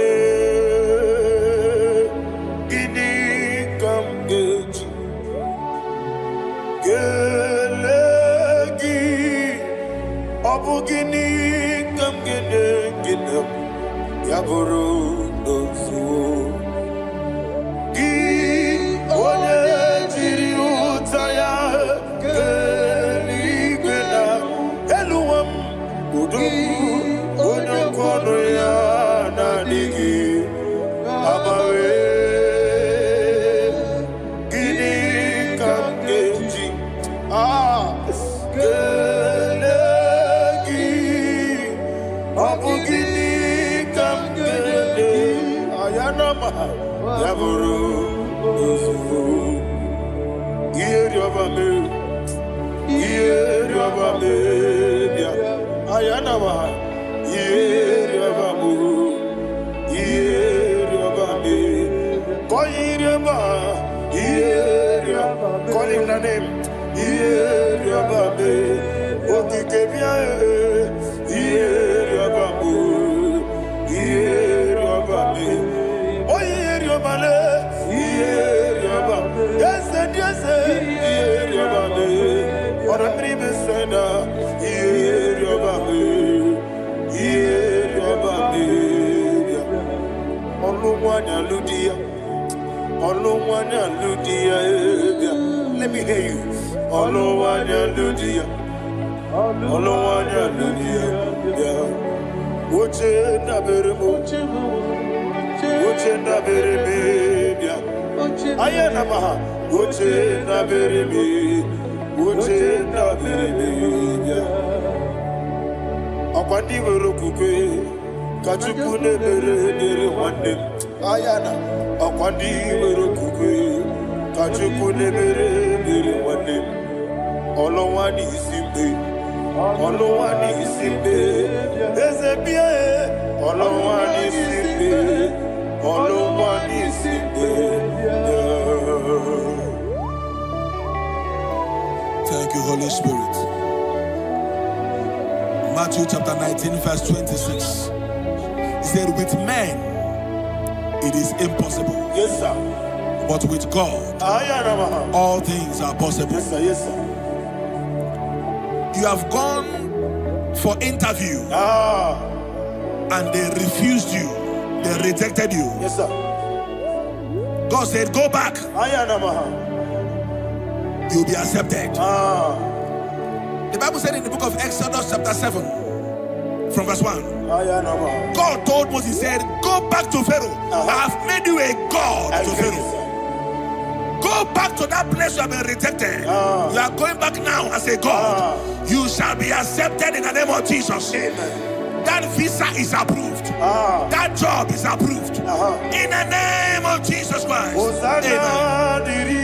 Gịnị ka m ga-eji kelee gị? Ọ bụ gịnị ka m ga-enye gị na ya bụrụ n'ozuo? Gị onye jiri ụta ya kee eluigwe na elu ụwa m, odogwu onye okwu ọnụ ya na-adịghị agbanwe. Gịnị ka m ga-eji kelee gị? Ọ bụ gịnị ka m ga-enye ayanama ya bụrụ n'ozugbo? Ihe rịọba mee, ihe rịọba mee bịa ayanama, ihe rịọba mụ, ihe rịọba mee, kọ ihe rịọba, ihe rịọba. Call him the name. Ihe rịọba mee, okike bịa, ihe rịọba mụ, ihe rịọba mee, onye rịọba le, ihe rịọba, eze dị eze, ihe rịọba mee, ọ̀rọ̀ mmiri mesena, ihe rịọba mee, ihe rịọba mee bịa. Ọlụ nwanyị alụ di ya, ọlụ nwanyị alụ di ya, bịa. Let me hear you. Ọlụ nwanyị alụ di ya, ọlụ nwanyị alụ di ya, bịa. Oche ndabere m, oche ndabere m, bịa. Aya na maha, oche ndabere m, oche ndabere m, bịa. Ọkwa ndị nwere okwukwe ka Chukwu na-emere dịrị nwanne m. Aya na ọkwa ndị nwere okwukwe ka Chukwu na-emere dịrị nwanne m. Ọlụnwa n'isi mgbe, ọlụnwa n'isi mgbe, eze bịa e. Ọlụnwa n'isi mgbe, ọlụnwa n'isi mgbe, bịa. Thank you, Holy Spirit. Matthew chapter 19, verse 26. He said, with men it is impossible, Yes, sir. but with God Aya na maha. all things are possible. Yes, sir. Yes, sir. You have gone for interview and they refused you, they rejected you. Yes, sir. God said, go back, Aya na maha. you'll be accepted. The Bible said in the book of Exodus chapter 7, from verse 1, Aya na maha. God told Moses, he said, go back to Pharaoh. I have made you a God I to get Pharaoh. it, sir. Go back to that place you have been rejected. You are going back now as a God. You shall be accepted in the name of Jesus. Amen. That visa is approved. That job is approved. In the name of Jesus Christ. Hosanna Amen. dịrị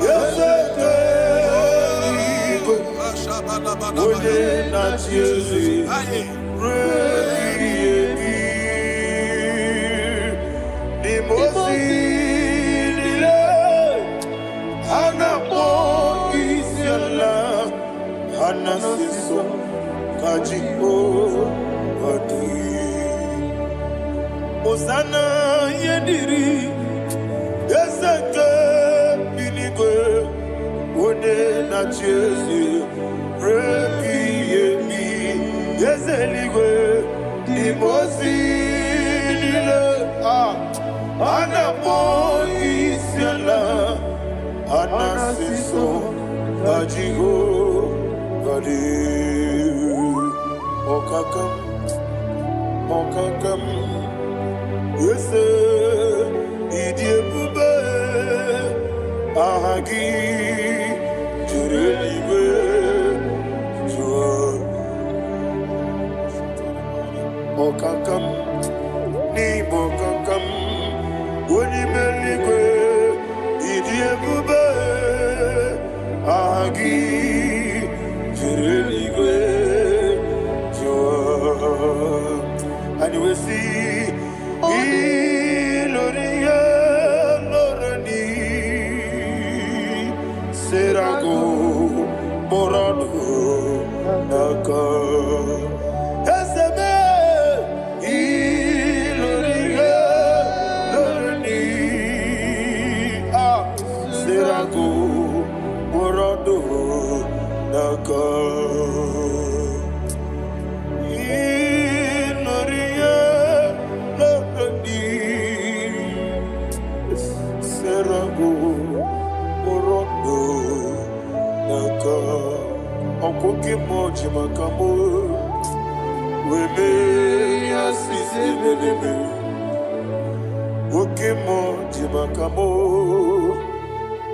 eze eluigwe, onye na-achị eze ruo ebighị ebi. N'ime ozi niile ha na-akpọ isi ala, ha na-asị nsọ ka Jehova dị. Hosanna ihe dịrị eze nke eluigwe, onye na-achị eze ruo ebighị ebi. Eze eluigwe, n'ime ozi niile a na-akpọ isi ala, a na-asị nsọ ka Jehova dị. Ọkaka m, ọkaka m, eze ịdị ebube, aha gị si ilorie loreni serago morodo naka eseme ilorie loreni ah serago morodo naka ilorie loreni serago morodo naka ọkụkị mmụọ ji maka mụ wee mee ya sisi ebelebe oke mmụọ ji maka mụ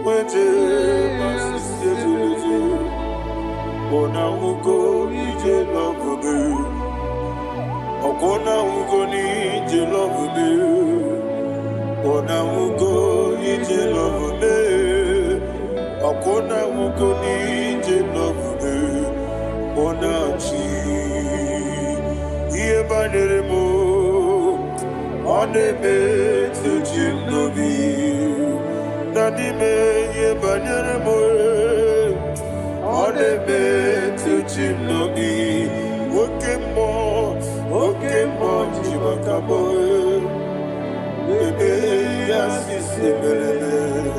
wee jee ma sisi ebelebe ọna nwugo ije lọbụbe ọkwụna nwugo n'ije lọbụbe ọna nwugo ije lọbụbe ọkwụna nwugo n'ije lọbụbe ọna chi ihe banyere m ọ na-emetụ chi m n'obi na n'ime ihe banyere m ọ na-emetụ chi m n'obi oke mmụọ ji maka m ebe ya sisi mereme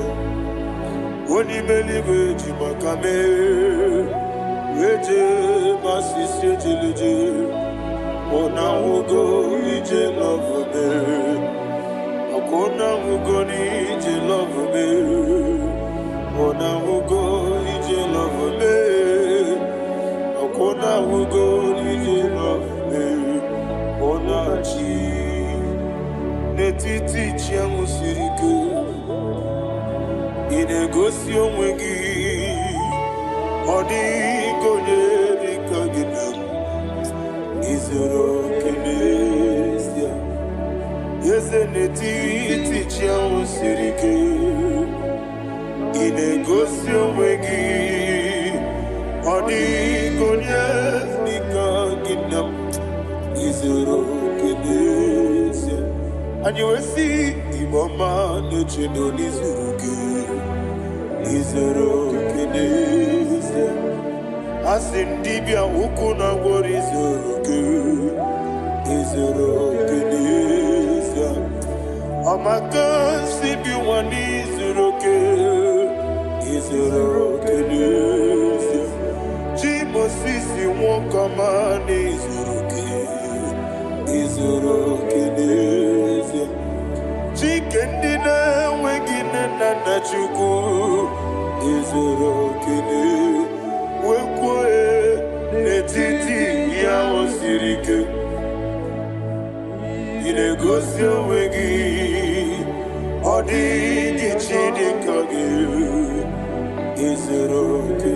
onye ime eluigwe ji maka mee eje ma sisi ejeleje ọna nwugo ije lọvụme ọkwa nwugo n'ije lọvụme ọna nwugo ije lọvụme ọkwa nwugo n'ije lọvụme ọna chi n'etiti chi ahụ siri ike ị na-egosi onwe gị ọ dịghị onye dị ka gị na izuru oke n'ezie eze n'etiti chi ahụ siri ike ị na-egosi onwe gị ọ dịghị onye dị ka gị na izuru oke n'ezie anyị wee sị Igbo ọma na-eche na n'izuru gị izuru oke n'ezie asị m dibịa ukwu na gwọrọ izuru gị izuru oke n'ezie ọmaka si bi nwa n'izuru oke izuru oke n'ezie chi Mosisi nwoke ọma n'izuru oke izuru oke n'ezie Chike ndị na-enweghị nne na nna Chukwu izuru oke wee kwuo n'etiti ihe ahụ siri ike ị na-egosi onwe gị ọ dịghị chi dị ka gị izuru oke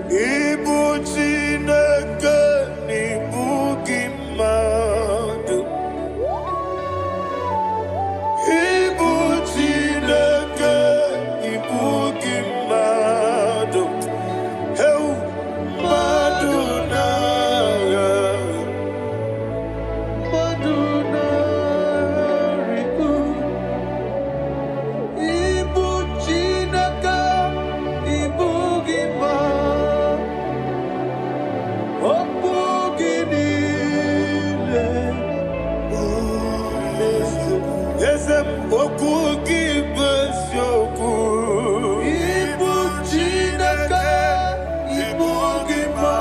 ịbụ Chineke na ịbụ gị mmadụ ịbụ Chineke ịbụ gị mmadụ heu mmadụ na-agha Mmadụ na-arịgo ịbụ Chineke ịbụ gị ma okwu gị niile eze m okwu gị bụ eziokwu ịbụ Chineke ịbụ gị ma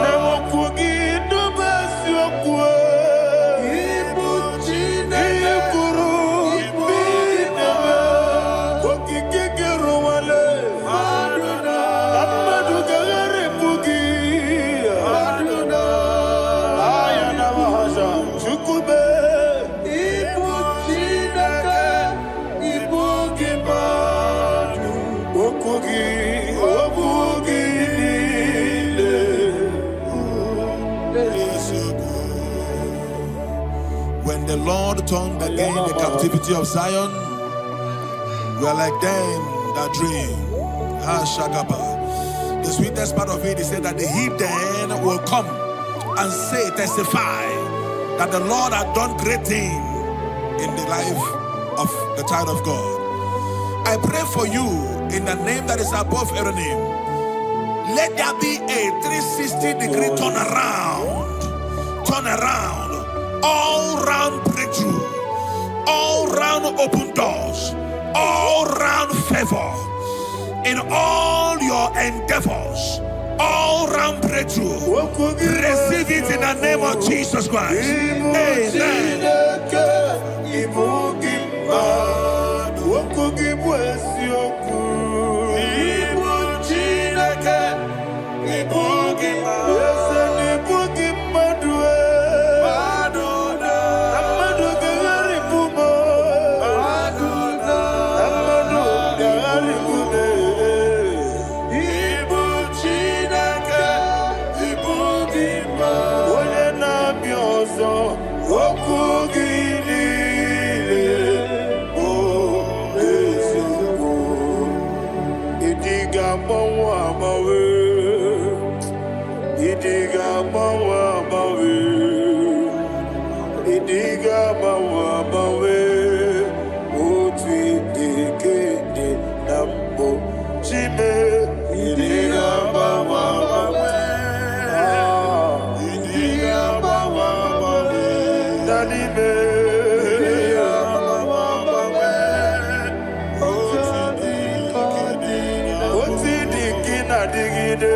na okwu gị bụ eziokwu ịbụ ihe Chineke kwuru ịbụ gị ma okike gị rụwale mmadụ na na mmadụ ga-agharịpụ gị mmadụ na aya na mahaja chukwube ịbụ Chineke ịbụ gị mmadụ okwu gị niile. When the Lord turned again the captivity of Zion, we are like them that dream. Ah, Shagaba. The sweetest part of it is said that the heathen will come and say, testify That the Lord had done great thing in the life of the child of God. I pray for you in the name that is above every name. Let there be a 360-degree turnaround. Turn around. All round breakthrough. All round open doors. All round favor. In all your endeavors. All round breakthrough. Okwu gị bụ Receive it in the name of eziokwu. Jesus Christ. Ịbụ Amen. Chineke, ịbụ gị mmadụ. Okwu gị bụ eziokwu. Ịbụ Chineke, ịbụ gị mmadụ. Eze na ịbụ gị mmadụ. Mmadụ na mmadụ ga-agharịpụ m. Mmadụ na mmadụ ga-agharịpụ m. Ịbụ Chineke, ịbụ gị mmadụ. Onye na-abịa ọzọ, okwu gị niile bụ eziokwu. Ịdị ga-agbanwe agbanwe. Ịdị ga-agbanwe agbanwe. Ịdị ga-agbanwe agbanwe. Otu ịdị ka ịdị na mbụ. Chime, ịdị ga-agbanwe agbanwe. Ah, ịdị ga-agbanwe agbanwe. Na n'ime. Ịdị ga-agbanwe agbanwe. Otu ịdị ka ịdị na mbụ. Otu ịdị ka ị na-adịgide.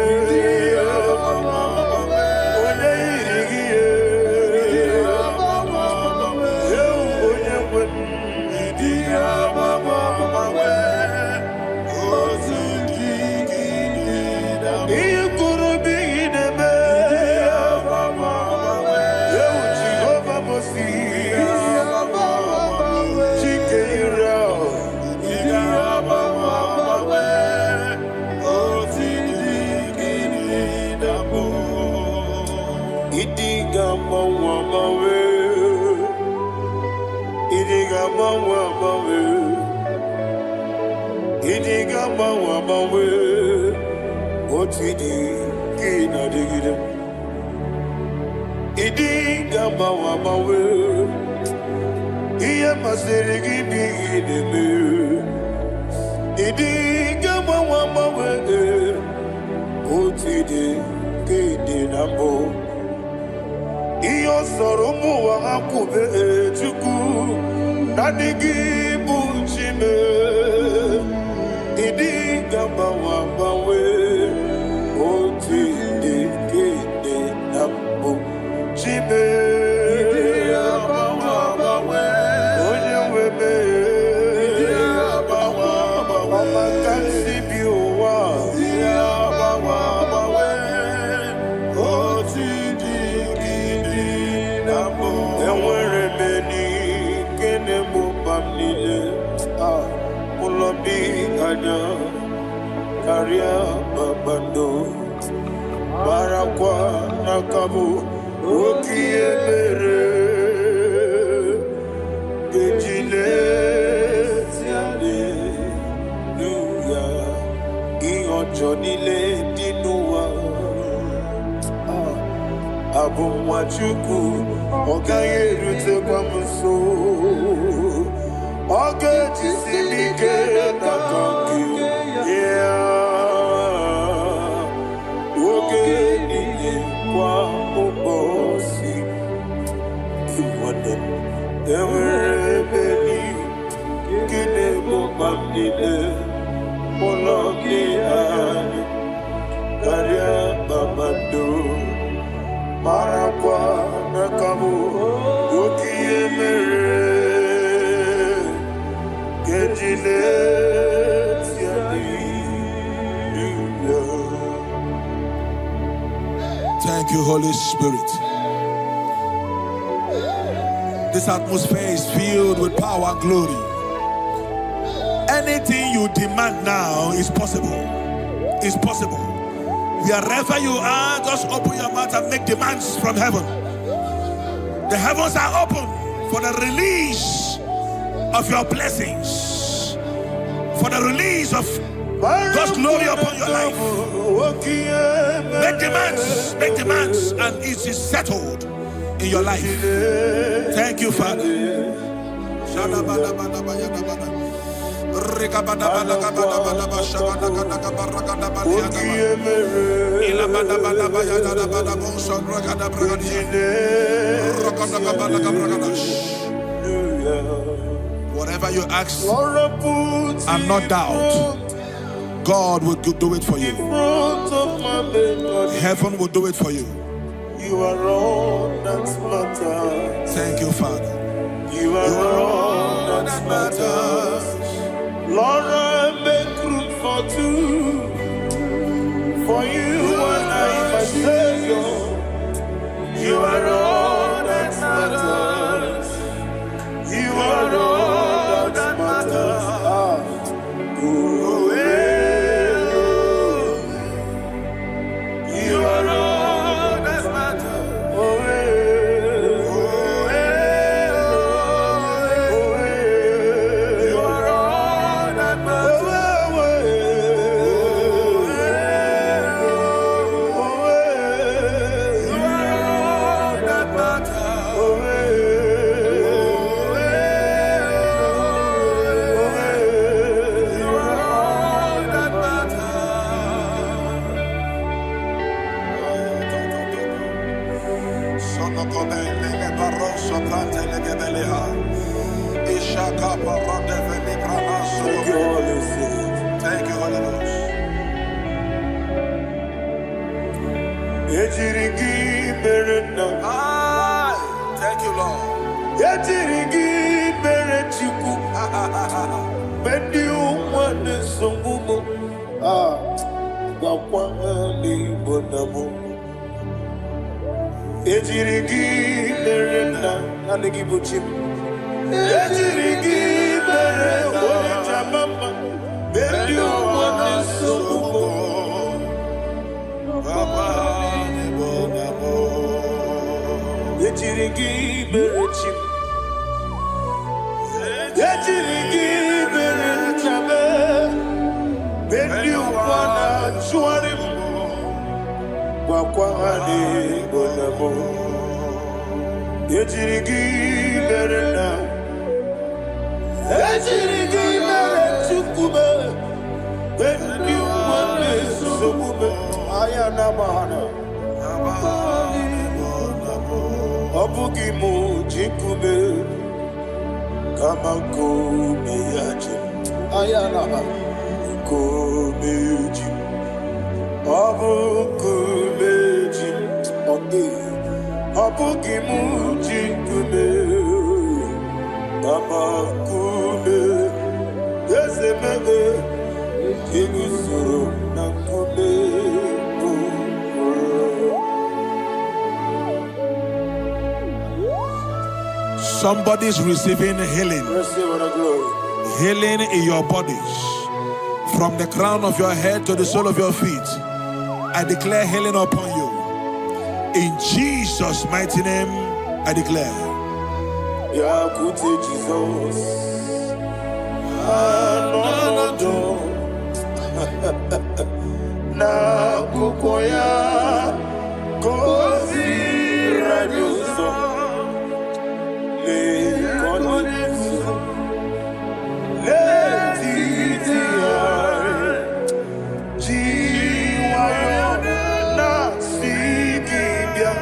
Onye yiri gị ya. Ewu onye nwe m. Ịdị ga-agbanwe agbanwe. Otu ịdị ka ịdị na mbụ. Ihe kwuru bụ ihe na-eme. Ewu Jehova Mosi. Chike Israel. Ịdị ga-agbanwe agbanwe. Otu ịdị ka ịdị na mbụ. Ịdị ga-agbanwe agbanwe. Ịdị ga-agbanwe agbanwe. Ịdị ga-agbanwe agbanwe. Otu ịdị ka ị na-adịgide. Ịdị ga-agbanwe agbanwe. Ihe masịrị gị bụ ihe ị na-eme. Ịdị ga-agbanwe agbanwe. Otu ịdị ka ịdị na mbụ. Ihe ọ sọrọ ụmụ ụwa ha kwube, Chukwu, naanị gị bụ Chime. Ịdị ga-agbanwe agbanwe. Otu ịdị ka ịdị na mbụ. Chime. Onye nwe m. Ọma ka m si bi ụwa. Otu ịdị ka ịdị na mbụ. Enwere m enyi nke na-egbo mkpa m niile. Ah, ụlọ bi anya karịa kpakpando. Marakwa n'aka bụ oke ihe mere eji na-esi aleluya. Ihe ọjọọ niile dị n'ụwa. Ah, abụ nwa Chukwu, ọ gaghị erutekwa m nso. Ọ ga-ejisi m ike n'aka nke ya oge niile kwa ụbọchị. Nwanne m, enwere ebe nke na-egbo mkpa m niile. Ụlọ gị anya karịa kpakpando. Marakwa n'aka bụ oke ihe mere keji na-eti hallelujah. Thank you, Holy Spirit. This atmosphere is filled with power and glory. Anything you demand now is possible. Is possible. Wherever you are, just open your mouth and make demands from heaven. The heavens are open for the release of your blessings, for the release of God's glory upon your life. Make demands, and it is settled. in your life. Thank you, Father. Whatever you ask and not doubt, God will do it for you. Heaven will do it for you. You are all that matters. Thank you, Father. You are all that matters. Lord, I make room for two. For you and I, my Savior. You are all that matters. You are all that matters. Ah. Oh, eh, oh. You are all that matters. Oh, eh, oh, eh, oh, eh. You are all that matters. Oh, eh, oh, eh. You are all that matters. Oh, eh, oh, eh, oh, eh. You are all that matters. Thank you, Holy Spirit. Thank you, Holy Ghost. Ejiri gị mere nna. Aye. Thank you, Lord. Ejiri gị mere Chukwu. Mgbe ndị ụwa na-esogbu m, ah, gwakwa ha n'Igbo na mụ. Ejiri gị mere nna, naanị gị bụ chi m. Ejiri gị mere onye jama mma. Mgbe ndị ụwa na-esogbu m, ejiri gị mere chi m. Ejiri gị mere nna m. Mgbe ndị ụwa na-achụgharị m, gwakwa ha n'Igbo na mụ. Ejiri gị mere nna. Ejiri gị mere Chukwu m. Mgbe ndị ụwa na-esogbu m, anya na-agba ha na. Ọ bụghị m ji nkume, kama nkume ya ji m. Anya na-agba nkume ji m. Ọ bụ nkume ji m. Ọ dịghị. Ọ bụghị m ji nkume, kama nkume eze mebe eguzoro na nkume bụ ụlọ. Somebody's receiving healing. Receive the glory. Healing in your bodies. From the crown of your head to the sole of your feet. I declare healing upon you. In Jesus' mighty name, I declare. Bịakwute Jizọs anọnọdụ n'akwụkwọ ya ka o ziri anyị ụzọ. Lee ka ọ na-ezo n'etiti anyị ji nwayọọ na-asị gị bịa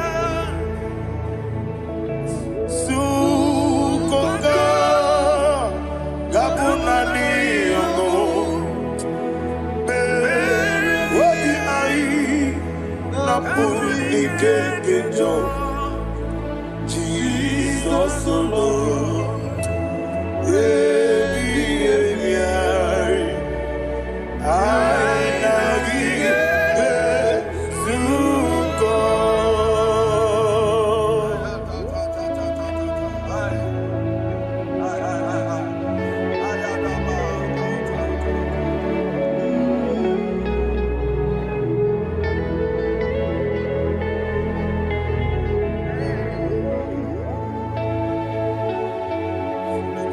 Sukoka ga-abụ naanị ọṅụ obi anyị napụrụ ike nke njọ. Jizọs lụrụ ebighị ebi anyị anyị na gị ezukọ.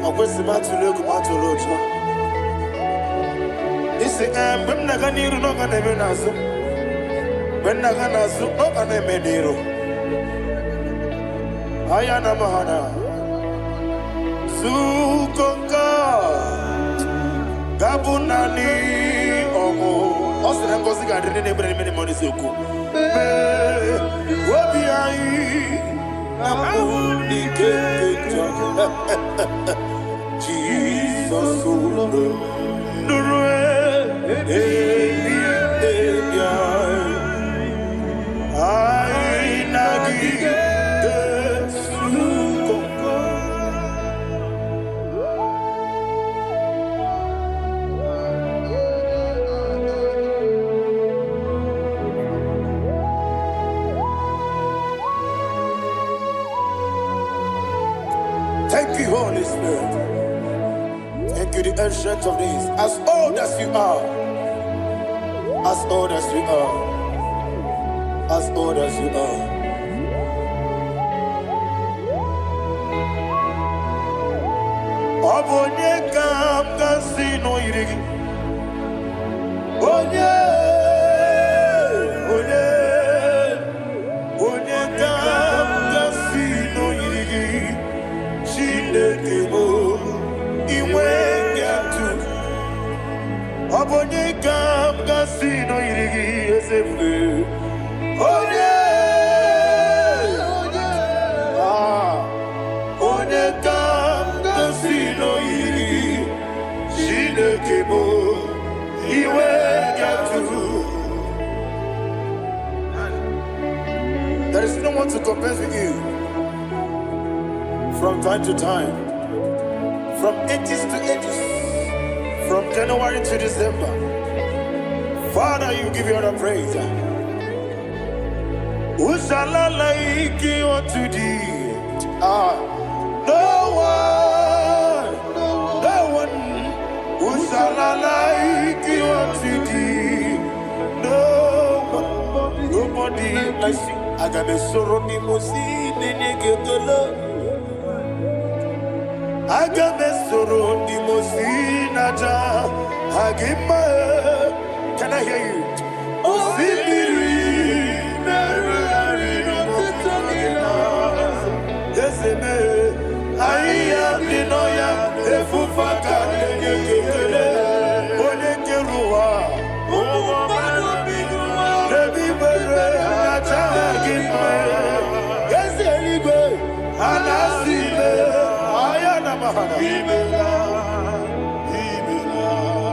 Ọ kwesịrị m atụrụ egwu m atụrụ ụjọ isi ee mgbe m na-aga n'iru na ọ ga na-eme n'azụ mgbe m na-aga n'azụ ọ ga na-eme n'iru. Ayana mahana. Zukonka. Gabunani ọmụ. Ọ sị na ngọzi ga-adị ndị na-ebere n'ime n'ime n'eziokwu. Mee obi anyị na mbụ n'ike nke njọ. Jizọs ụlọ nụrụ ebi ebi anyị. Anyị na gị ga-ezukọ. Thank you, Holy Spirit. Thank you, the Ancient of Days. As old as you are, as old as you are, as old as you are. Ọ bụ onye ka m ga-asị na o yiri gị? Onye, onye, onye ka m ga-asị na o yiri gị? Chineke bụ inwe atụ. Ọ bụ onye ka m ga-asị na o yiri gị, eze ebube? Onye, ah, onye ka m ga-asị na o yiri gị? Chineke bụ iwe atụ. There is no one to compare with you. From time to time, from ages to ages, from January to December, Father, you give you all the praise. Who shall I like unto thee? Ah, no one, no one. Who shall I like unto thee? No one, nobody like you. Aga m esoro ndị mmụọ ozi na-enye gị ekele. Aga m esoro ndị mmụọ ozi na-aja gị mma. Can I hear you? Osimiri na-erugharị n'ọtụtụ gị na eze mee ahịhịa dị n'ọhịa efufe aka na-enye gị ekele. Onye kere ụwa n'ebe ikpere na-aja gị mma. Eze eluigwe a na-asị ime ahịa na mahana.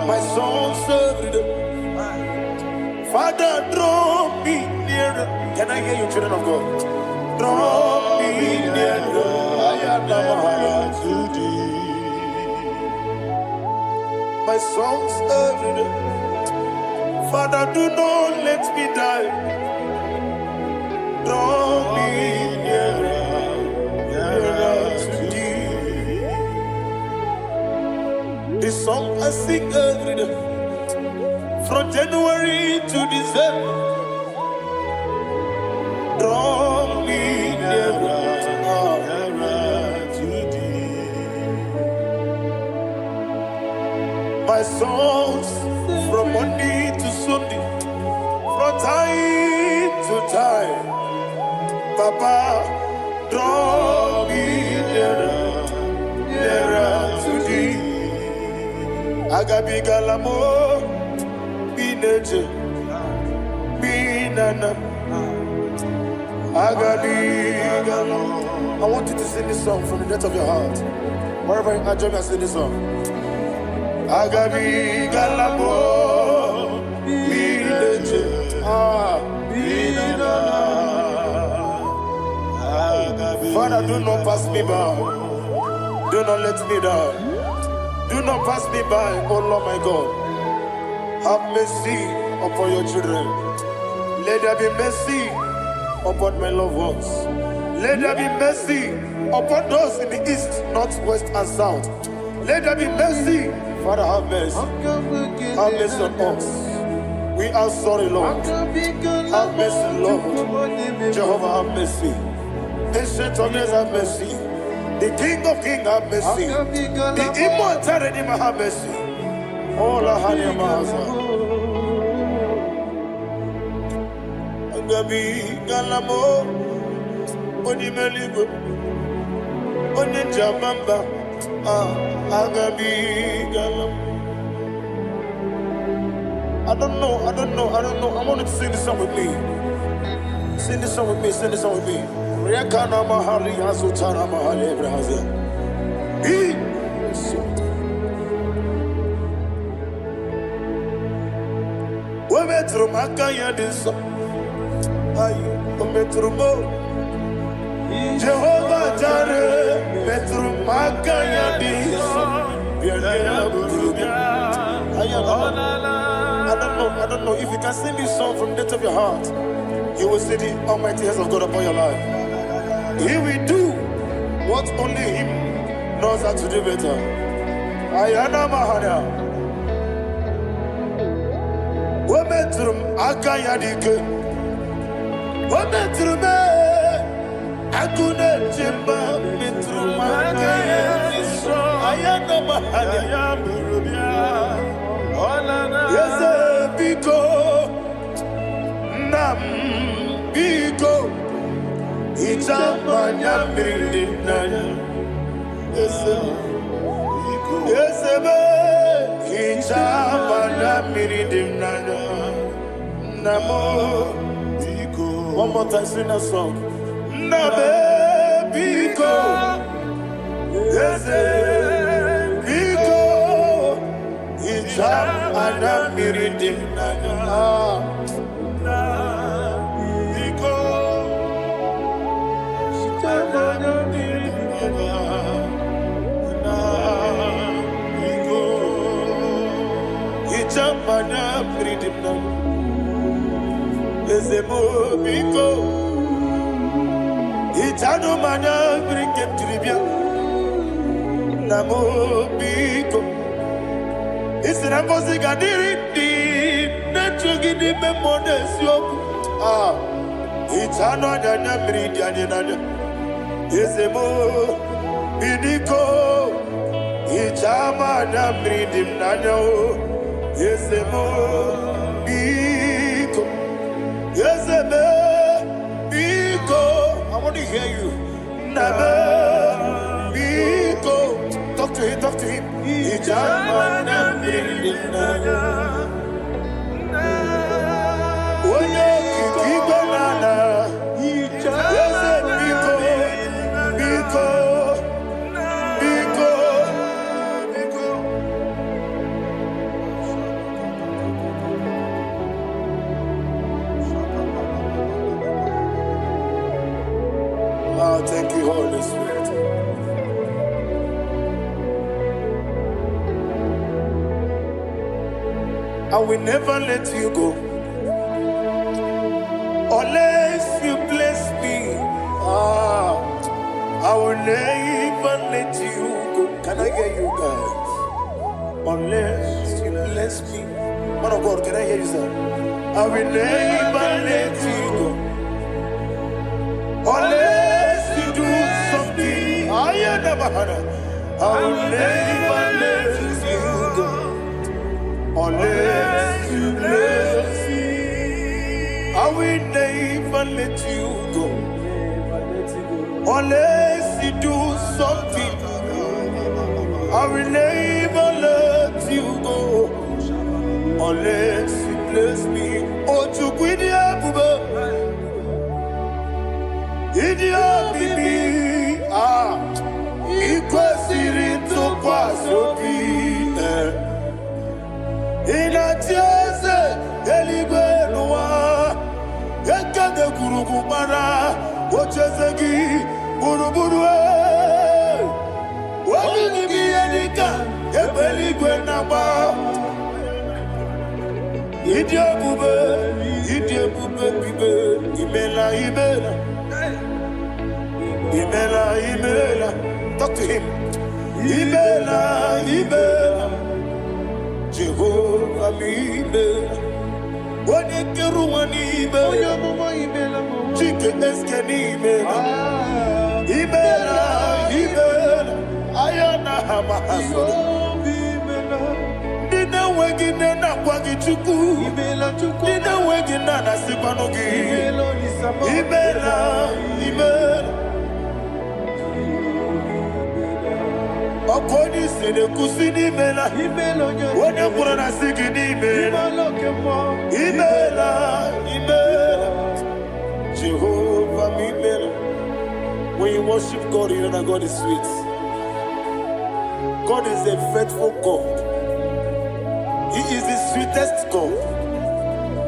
My songs every day. Father, draw me nearer. Can I hear you, children of God? Draw me nearer. Ayana mahana. My songs every day. Father, do not let me die. Draw me nearer, nearer to thee. The song I sing every day, from January to December. Draw me nearer, nearer to thee. My songs from Monday to Sunday, from time to time. Papa, draw me nearer, nearer to thee. Agabigala m bineje binana. Agabigala. I want you to sing this song from the depth of your heart. Wherever you are, join me and sing this song. Agabigala m bineje ah binana. Father, do not pass me by. Do not let me down. Do not pass me by, oh Lord my God. Have mercy upon your children. Let there be mercy upon my loved ones. Let there be mercy upon those in the east, north, west, and south. Let there be mercy. Father, have mercy. Have mercy on us. We are sorry, Lord. Have mercy, Lord. Jehovah, have mercy. Ancient of Days, have mercy. The King of Kings, have mercy. The Immortal Redeemer, have mercy. All our Agabigala m onye eluigwe. Onye nji ama mba, ah, agabigala m. I don't know, I don't know, I don't know. I want you to sing this song with me. Sing this song with me, sing this song with me. Rekana mahali azutana mahali ebrahazia. He O metụrụ m aka ya dị nsọ. Ayi, o metụrụ m o. Jehova Jare metụrụ m aka ya dị nsọ. Bịa nyere m buru bịa. Ayi, I don't know, I don't know. If you can sing this song from the depth of your heart, you will see the almighty hands of God upon your life. He will do what only Him knows how to do better. Ayana Mahana. O metụrụ m aka ya dị ike. O metụrụ m ee, agụ na-eche mba metụrụ m aka ya dị nsọ. Ayana Mahana. Eze biko, nna m biko, hichaa m anya mmiri dị m n'anya. Eze m, eze m, hichaa m anya mmiri dị m n'anya. Nna m, one more time, sing that song. Nna m, biko, eze biko, hichaa m anya mmiri dị m n'anya. Ah. Biko, hichaa m anya mmiri dị m n'anya. Biko, hichaa m anya mmiri dị m n'anya. Eze m, biko, hichanụ m anya mmiri nke m jiri bịa. Nna m, biko, ị sị na ngọzi ga-adịrị ndị na-echu gị n'ime mmụọ na eziokwu. Ah, hichanụ anya anya mmiri dị anyị n'anya. Eze m, biko, hichaa m anya mmiri dị m n'anya o. Eze m, biko. Eze m, biko. I want to hear you. Nna m, biko. Talk to him, talk to him. Hichaa m anya mmiri dị m n'anya. Onye okike igwe na ala. Eze biko, biko, biko, biko. Oh, thank you, Holy Spirit. I will never let you go unless you bless me. Ah, I will never let you go. Can I hear you guys? Unless you bless me. Man of God, can I hear you, sir? I will never let you go unless you do something. I never had. I will never let you go unless you bless me. I will never let you go unless you do something. I will never let you go unless you bless me. Oh, Chukwu ịdị ebube, ịdị omimi, ah, ị kwesịrị ntụkwasị obi. Eh. Ị na-achị eze eluigwe n'ụwa, ekede gburugburu gbara ocheeze gị gburugburu. Eh. Obi gị bụ ihe dịka egbe eluigwe na-agba. Ịdị ebube, ịdị ebube bibe, imela, imela, imela, imela. Talk to him. Imela, imela, Jehova m imela. Onye kere ụwa n'ime, Onye amụma imela m. Chike eske n'imela. Ah, Imela, imela, aya na ha ma ha soro. Obi imela. Ndị na-enweghị nne na-akwa gị Chukwu. Imela Chukwu. Ndị na-enweghị nna na-asịkwanụ gị. Imela Olisa m. Imela, imela. Ọkụ onye isi na-ekwusi n'imela. Imela onye Onye kwuru na sị gị n'imela. Imela oke mmụọ. Imela, imela. Jehovah m imela. When you worship God, you know that God is sweet. God is a faithful God. He is the sweetest God.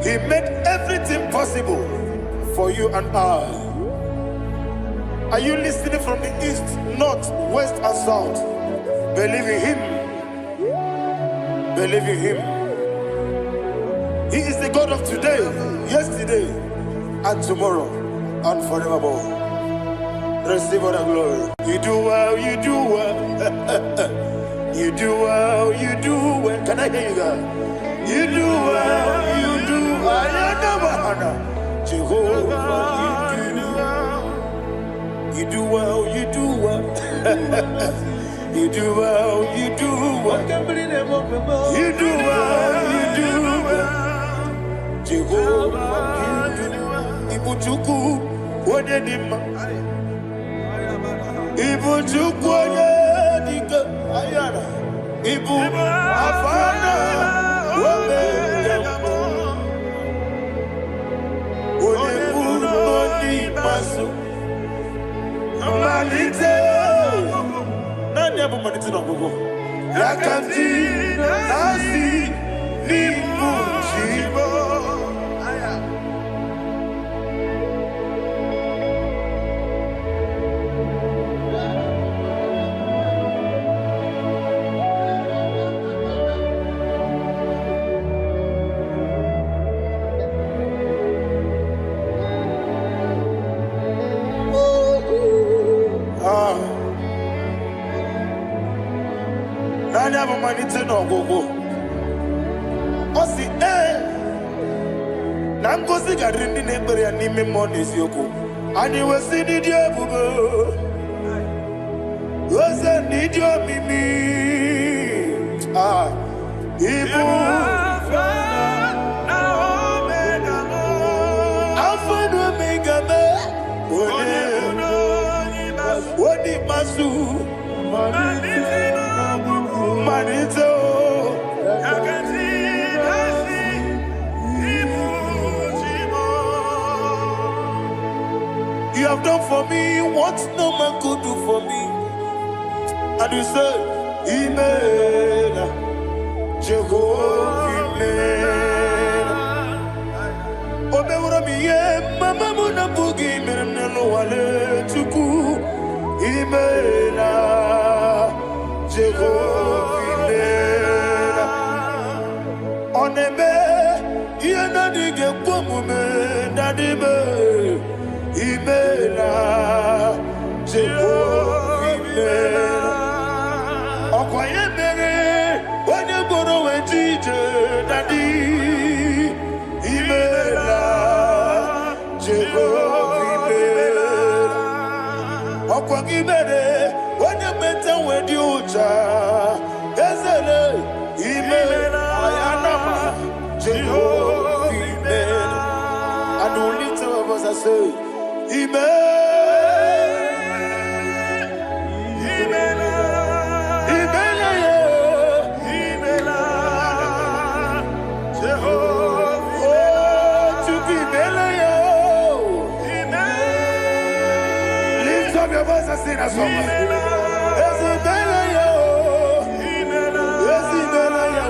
He made everything possible for you and I. Are you listening from the east, north, west, and south? Believe in Him. Believe in Him. He is the God of today, yesterday, and tomorrow, and forevermore. Receive all the glory. You do well, you do well. You do well, you do well. Can I hear you guys? You do well, you do well. Jehovah, you do well. You do well, you do well. You do well, you do well. Oke mmiri na-eme ofe m. You do well, you do well. Jehovah, you do well. Ibu Chukwu, onye dị mma. Ibu Chukwu onye dị ike. Ayara. Ibu Alfa na Omega. Onye mbụ na onye ikpeazụ. Mmalite. Naanị ya bụ mmalite na ọgwụgwụ. Ya ka m ji na-asị n'ịbụ chi m. Ah. Naanị ya bụ mmalite na ọgwụgwụ. Ọ sị ee na ngozi ga-adịrị ndị na-ekpere ya n'ime mmụọ na eziokwu. Anyị wesị n'ịdị ebube, oze n'ịdị omimi. Ah, ibu Alfa na Omega mee onye onye ikpeazụ, mmalite o. You have done for me what no man could do for me. And you say, Imela, Jehovah Imela. O meworo m ihe mama m na-abụghị mere m n'ụwa Chukwu. Imela, Jehovah Imela. Ọ na-eme ihe na-adịghị ekwe omume na-adịbe. Imela, Jehovah Imela. Ọkwa ya mere onye gboro wee ji ije, Daddy. Imela, Jehova imela. Ọkwa gị mere onye meta wee dị ụcha ezele. Imela ayanama, Jehova imela. And we lift our voice and say, Imela, Imela, yeah. Oh, Chukwu imela ya. Lift up your voice and sing that song. Eze imela ya. Eze imela ya.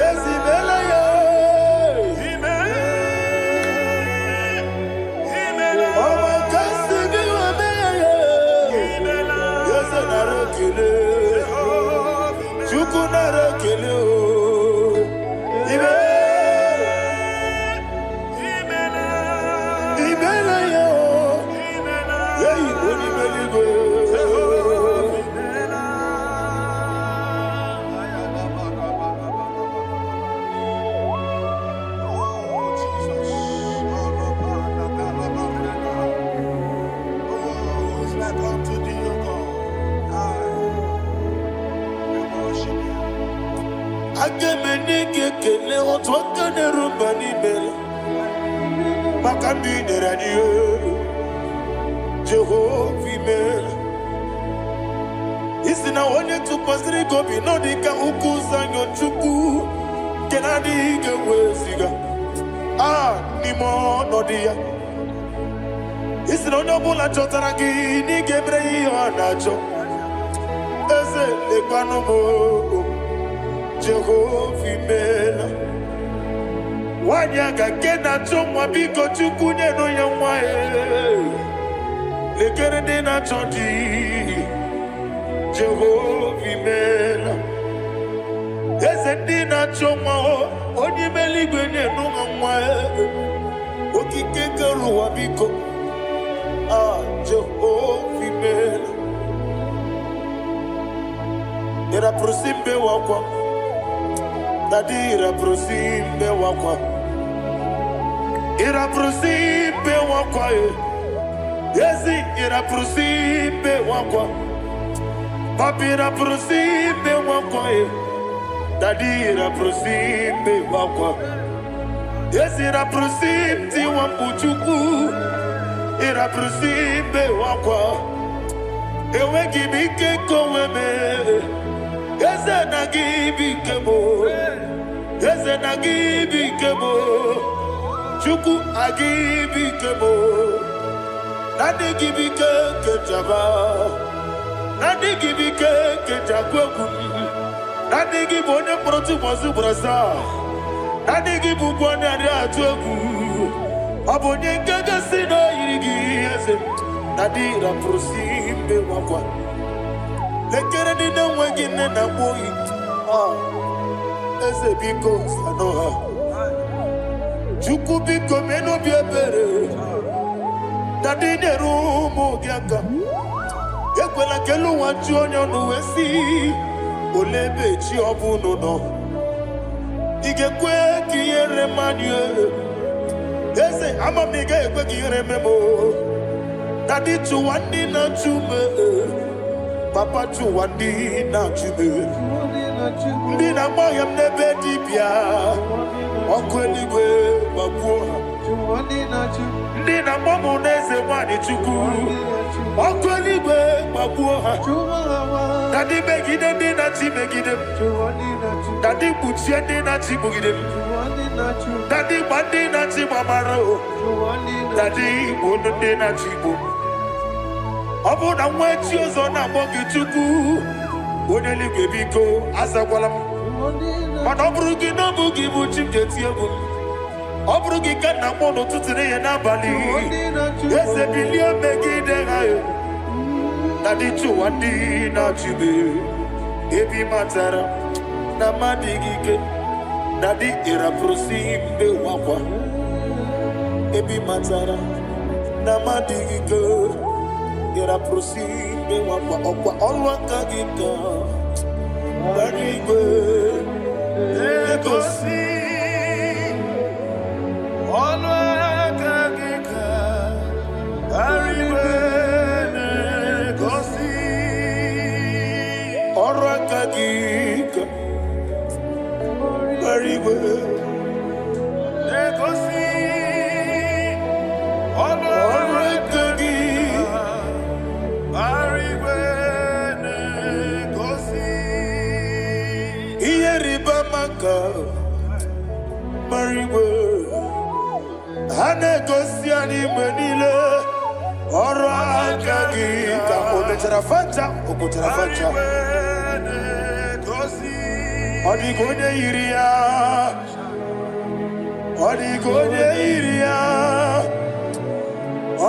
Eze imela ya. Ọmọ kasi bí wọ́n bẹ́ẹ̀ ya. Eze nara ekele. Chukwu nara ekele o. Imela. Imela ya o. Eyi onye eluigwe. Oh, Jesus. Oh, who is like unto thee, O God? I we worship you. Aga m enye gị ekele otu aka na-eru mba n'ime maka ndị i nyere anyị. Jehova imela. Isi na onye tụkwasịrị gị obi nọ dị ka ukwu Zayọn Chukwu nke na-adịghị ga-eweziga a n'ime ọnọdụ ya. Isi na onye ọbụla chọtara gị na ị ga-emere ya ihe ọ na-achọ. Eze, lekwanụ m o, Jehova, imeela. Nwaanyị aga nke na-achọ nwa, biko Chukwu, nyenụ ya nwa ya. Lekere ndị na-achọ di, Jehova, imeela. Eze, ndị na-achọ nwa o, onye ime eluigwe, nyenụ ha nwa ya. Okike kere ụwa, biko, ah, Jehova, imeela. Ịrapụrụ mbe wakwa, daddy, ịrapụrụ mbe wakwa, ịrapụrụ mbe wakwa e. Ezi, ịrapụrụ mbe wakwa. Papi, ịrapụrụ mbe wakwa e. Daddy, ịrapụrụ mbe wakwa. Ezi, ịrapụrụ tiwa mkpu. Chukwu, ịrapụrụ mbe wakwa. Enweghị m ike nke onwe m. Eze, na gị bụ ike m. Eze, na gị bụ ike m. Chukwu, agị bụ ike m. Na ndị gị bụ ike nke njaba, na ndị gị bụ ike nke njakwu egwu m. Na ndị gị bụ onye mkpọrọ tụbọsị ugboro asaa. Na ndị gị bụ ụgwọ onye adịghị atụ egwu. Ọ bụ onye nke gosi na o yiri gị. Eze, na dị rapụrụ si mbe nwakwa. Lekere ndị na-enweghị nne na nwa oyi. Ah, eze, biko, sanụ ha. Chukwu, biko, mee n'obi ebere na ndị nyere ụmụ gị aka. Ekwela ka elu ụwa ju onye ọnụ wee sị, "Olee ebe chi ọ bụ unu nọ?" Ị ga-ekwe ka ihere mmadụ? Eze, ama m na ị gaghị ekwe ka ihere mee m o. Na dị chụwa ndị na-achụ m, papa, chụwa ndị na-achụ m, ndị na-agba ọhịa m n'ebe dibịa. Ọkụ eluigwe gbagbuo ha. Ndị na-agba m n'eze nwanyị, Chukwu, ọkụ eluigwe gbagbuo ha. Na ndị megide ndị na-achị megide m, na ndị kpuchie ndị na-achị kpugide m, na ndị gba ndị na-achị gbamara o, na ndị gbuo ndị na-achị igbo. Ọ bụrụ na nwa echi ọzọ na-akpọ gị Chukwu, onye eluigwe, biko, azakwala m. Mana ọ bụrụ gị na ọ bụ gị bụ chi m ga-eti egwu m. Ọ bụrụ gị ka nna akpọ n'ụtụtụ, n'ehihie, n'abalị. Eze, bilie megide ha. Na dị chụwa ndị na-achụbe ebe ị matara na mmadụ gị ike. Na dị ịrapụrụsi mbe wakwa ebe ị matara na mmadụ gị ike. Ịrapụrụsi mbe wakwa ọkwa ọrụ aka gị ka gbara igwe na-egosi. Ọnụ aka gị ka igwe na-egosi. Ọrụ aka gị ka gbara igwe na-egosi ọnụ ọrụ aka gị igwe na-egosi. Ihe rịba ama ka gbara igwe ha na-egosi anyị mgbe niile. Ọrụ aka gị ka o mechara facha, o kpochara facha. Igwe na-egosi. Ọ dịghị onye yiri ya, ọ dịghị onye yiri ya,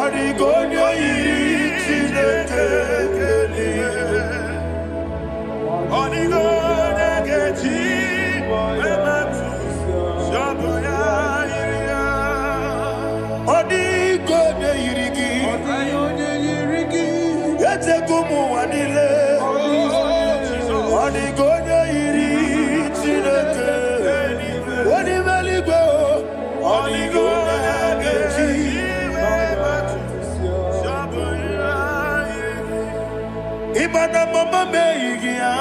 ọ dịghị onye yiri Chineke eluigwe. Ọ dịghị onye ga-eji emetụ sọbụ ya yiri ya. Ọ dịghị onye yiri gị. Echego m ụwa niile, ọ dịghị onye yiri Chineke onye ime eluigwe o. Ọ dịghị onye ga-eji Sọbụ ya yiri. Ịma na mama m eyighị ya,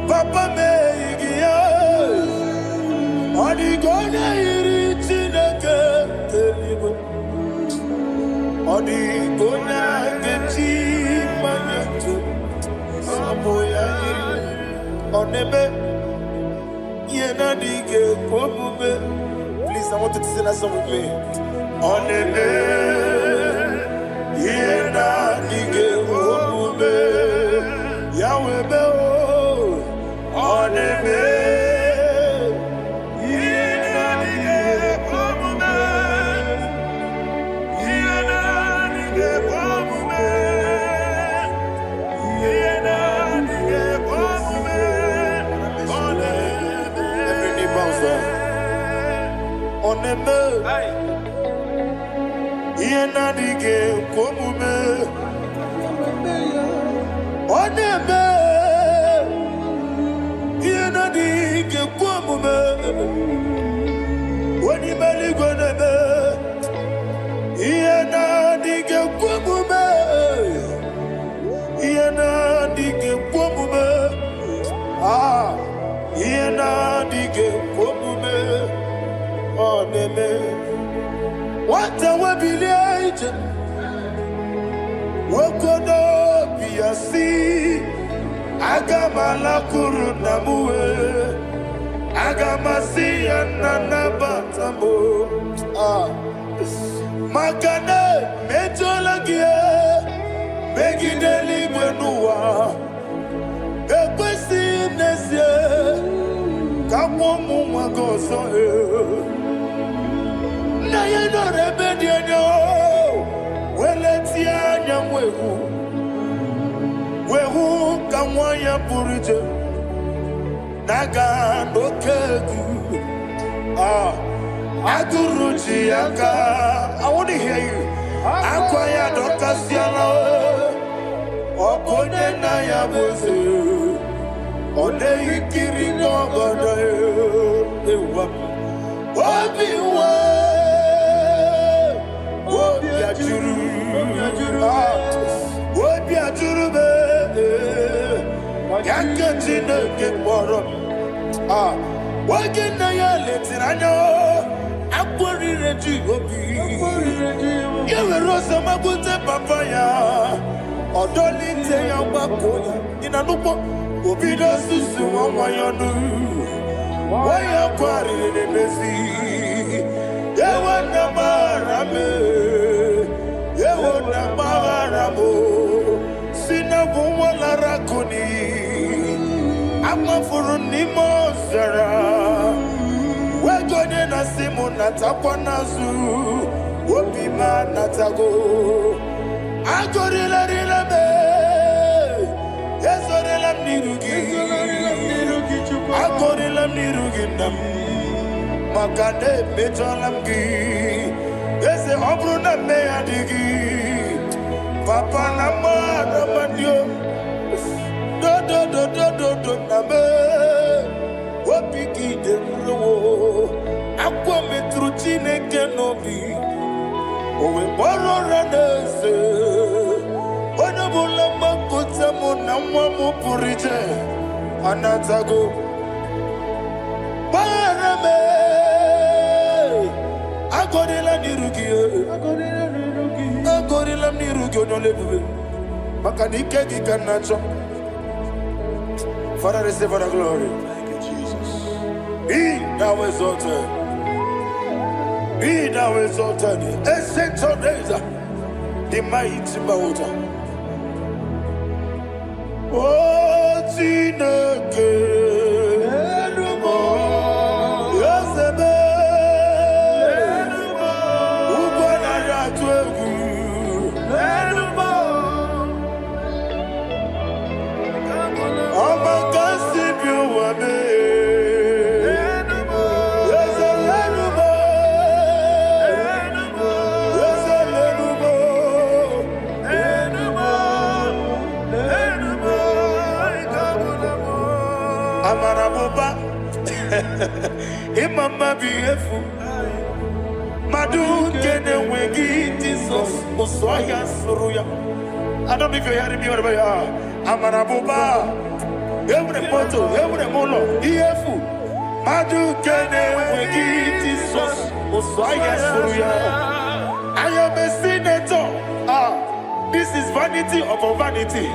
papa m eyighị ya. Ọ dịghị onye yiri Chineke eluigwe. Ọ dịghị onye ga-eji mmanya tụ. ya yiri. Ọ na-eme ihe na-adịghị ekwe omume. Please, I want you to sing that song with me. Ọ na-eme ihe na-adịghị ekwe omume. Ya wee mee o. Ọ na-eme Ihe na-adịghị ekwe omume. Ihe na-adịghị ekwe omume. Ihe na-adịghị ekwe omume. Ọ na-eme. Every knee bows down. Ọ na-eme ihe na-adịghị ekwe omume. Ọ na-eme ihe na-adịghị ekwe omume. Onye ime eluigwe na-eme ihe na-adịghị ekwe omume. Ihe na-adịghị ekwe omume. Ah, ihe na-adịghị ekwe omume. Ọ na-eme. Nwata webilie ije, nwoke n'obi ya si, aga m alakwuru nna m wee, aga m asị ya, nna, nabata m o. Ah. Maka na emejọla gị megide eluigwe n'ụwa, ekwesịghị m n'ezie ka nwa ụmụ nwa gị ọzọ. Nna ya nọrọ ebe dị anya weletie anya, wee hụ ka nwa ya pụrụ iche na-aga n'oke egwu. Ah, agụrụ ji ya aka. I want to hear you. Akwa ya dọkasịala. Ọ bụ onye nna ya bụ eze, ọ na-eyi nkiri n'ọgọdọ ewa. Obi nwe obi ajụrụ. Ah, obi ajụrụ m ya nke Chineke kpọrọ m. Ah, oge nna ya letiri anya, akpọrire ji obi ya were ọsọ magbute papa ya, ọdọlite ya, gbakọ ya. Ị na-anụkpọ obido susu nwa nwa ya ọnụ, nwa ya kwarịrị n'emezi. Ewo na gbaghara m, ewo na gbaghara m, si na bụ nwa lara akụ n'iyi, amafuru n'ime ọzara, wego onye na-asị m natakwa n'azụ, obi m anatago. Agọrịlarịla m, ezorela m n'iru gị, agọrịla m n'iru gị, nna m, maka na emejọla m gị, eze. Ọ bụrụ na mmehie adịghị, papa, na mmadụ amadị dodododododo na m, obi gị dị nrowo. Akwa metụrụ Chineke n'obi, o wee kpọrọ ụra n'eze. Onye ọbụla mgbakọta mụ na nwa m pụrụ iche anatago. Gbaghara m, agọrịla n'iru gị, agọrịla m n'iru gị, onye ọla ebube, maka na ike gị ka m na-achọ. Father, receive the glory. Thank you, Jesus. Be thou exalted. Be thou exalted. Ancient of days, the mighty water. Oh, Chineke, Eze m, ugwu anaghị atụ egwu. Elu Ọma ka si bi ụwa mee. Eze lelu m, eze lelu m. Amara m ụba, ịma mma bụ ihe efu. Mmadụ nke na-enweghị Jizọs, ụsụ ọhịa sụrụ ya. I don't know if you're hearing me wherever you are. Amara m ụba, enwere m moto, enwere m ụlọ, ihe efu. Mmadụ nke na-enweghị Jizọs, ụsụ ọhịa sụrụ ya. I am a senator. Ah, this is vanity upon vanity.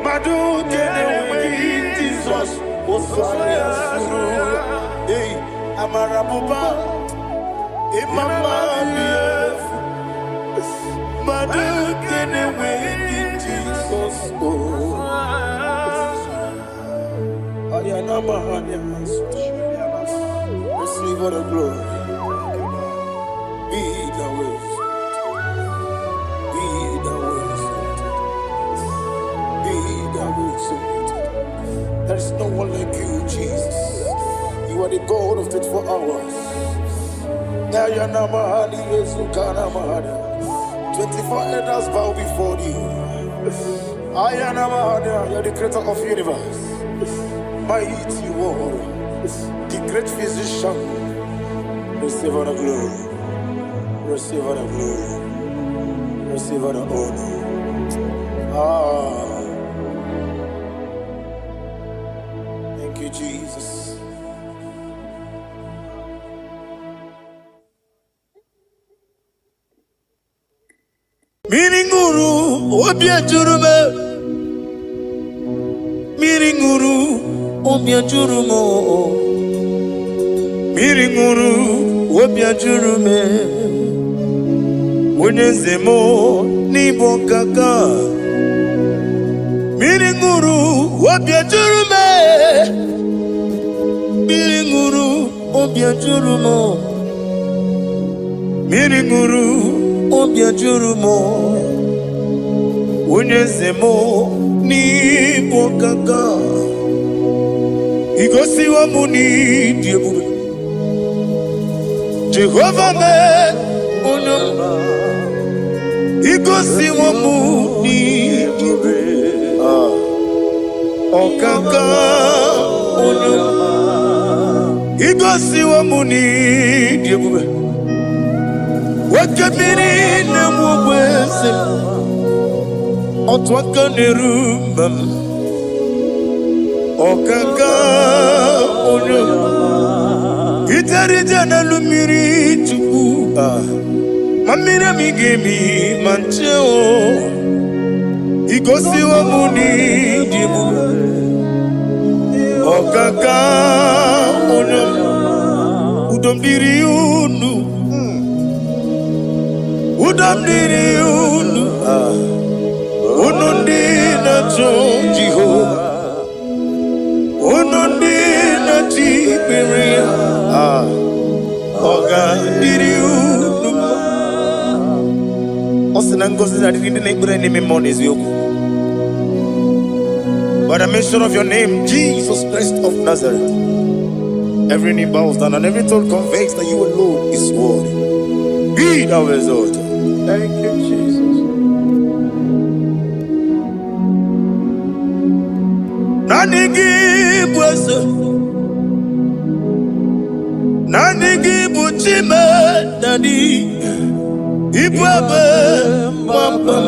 Mmadụ nke na-enweghị Osaya suru. Hey, amara bụba, ịma mma dị efu. Mmadụ nke na-enweghị Jizọs o. Ayana mahanya masu. Receive all the glory. Be thou exalted. Be thou exalted. Be thou exalted. There is no one like you, Jesus. You are the God of 24 hours. Ayana mahali Yezukana mahana. 24 elders bow before you. Ayana mahana, you are the creator of universe. Mighty warrior, the great physician. Receive all the glory. Receive all the glory. Receive all the honor. Ah, thank you, Jesus. Mmiri ṅụrụ obi ejuru m, mmiri ṅụrụ obi ejuru m, mmiri ṅụrụ obi ejuru m. Onye eze m n'ịbụ ọkaka, mmiri ṅụrụ obi ejuru m, mmiri ṅụrụ obi ejuru m, mmiri ṅụrụ obi ejuru m. Onye eze m n'ịbụ ọkaka, igosiwo m n'ịdị ebube. Jehova mee onye ọma, igosiwo m n'ịdị ebube. Ah, ọkaka onye ọma, igosiwo m n'ịdị ebube. Oke mmiri na-egbu ogbe eze m, otu aka na-eru mba m. Ọkaka onye ọma, ijere ije n'elu mmiri Chukwu, ah, ma mmiri emi ga-emi ma nche o. Igosiwo m n'ịdị ebube. Ọkaka onye ọma, udo m dịrị unu, udo m dịrị unu, ah, unu ndị na-achọ Jehova, unu ndị na-achọ ikpere ya, ah, ọ ga-adịrị unu mma. Ọ sị na ngọzi na-adịrị ndị na-ekpere n'ime mmụọ na eziokwu. By the mention of your name, Jesus Christ of Nazareth, every knee bows down and every tongue confesses that you alone is worthy. Be thou exalted. Thank you, Jesus. Naanị gị bụ eze, naanị gị bụ Chime Daddy, ịbụ ebe mgbaba m.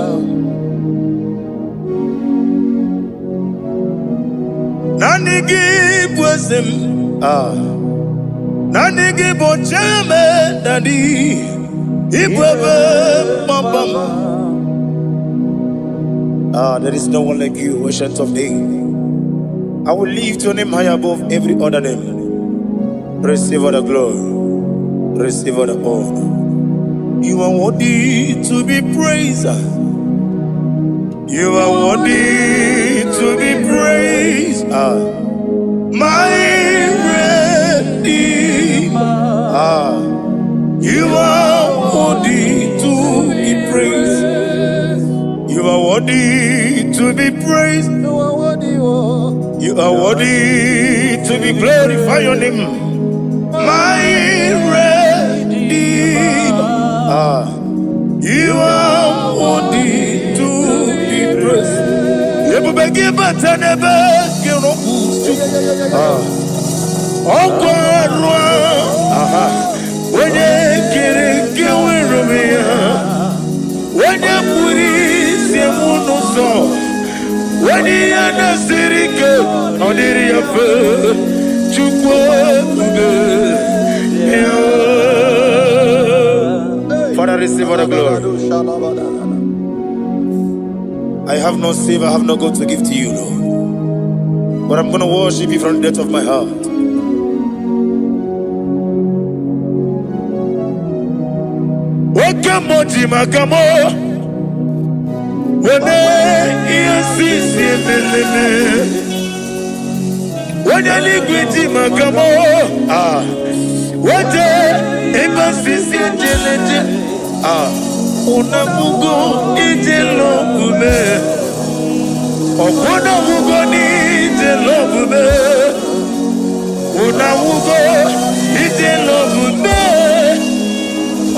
Naanị gị bụ eze m, ah. Naanị gị bụ Chime Daddy, ịbụ ebe mgbaba m. Ah, there is no one like you, Ancient of Days. I will lift your name high above every other name. Receive all the glory. Receive all the honor. You are worthy to be praised. You are worthy to be praised. Ah, my Redeemer. Ah, you are worthy to be praised. You are worthy to be praised. You are worthy, oh. You are worthy to be glorified. Your name, my Redeemer. Ah, you are worthy to be praised. Ebube gị bata n'ebe gị rọpụ. Ah, ọkwa arụ aha, onye kere nke nwere onwe ya, onye kpụrụ isi m n'ụzọ, onye ihe na-esiri ike ọ dịrị ya mfe. Chukwu ebube ya. Father, receive all the glory. I have no silver, I have no gold to give to you, Lord. But I'm going to worship you from the depth of my heart. Oke mmụọ ji maka mụ weme ihe sisi emeleme. Onye eluigwe ji maka mụ ah wete ebe sisi ejeleje ah unafugo ije lọgbume ọkwụnafugo n'ije lọgbume unafugo ije lọgbume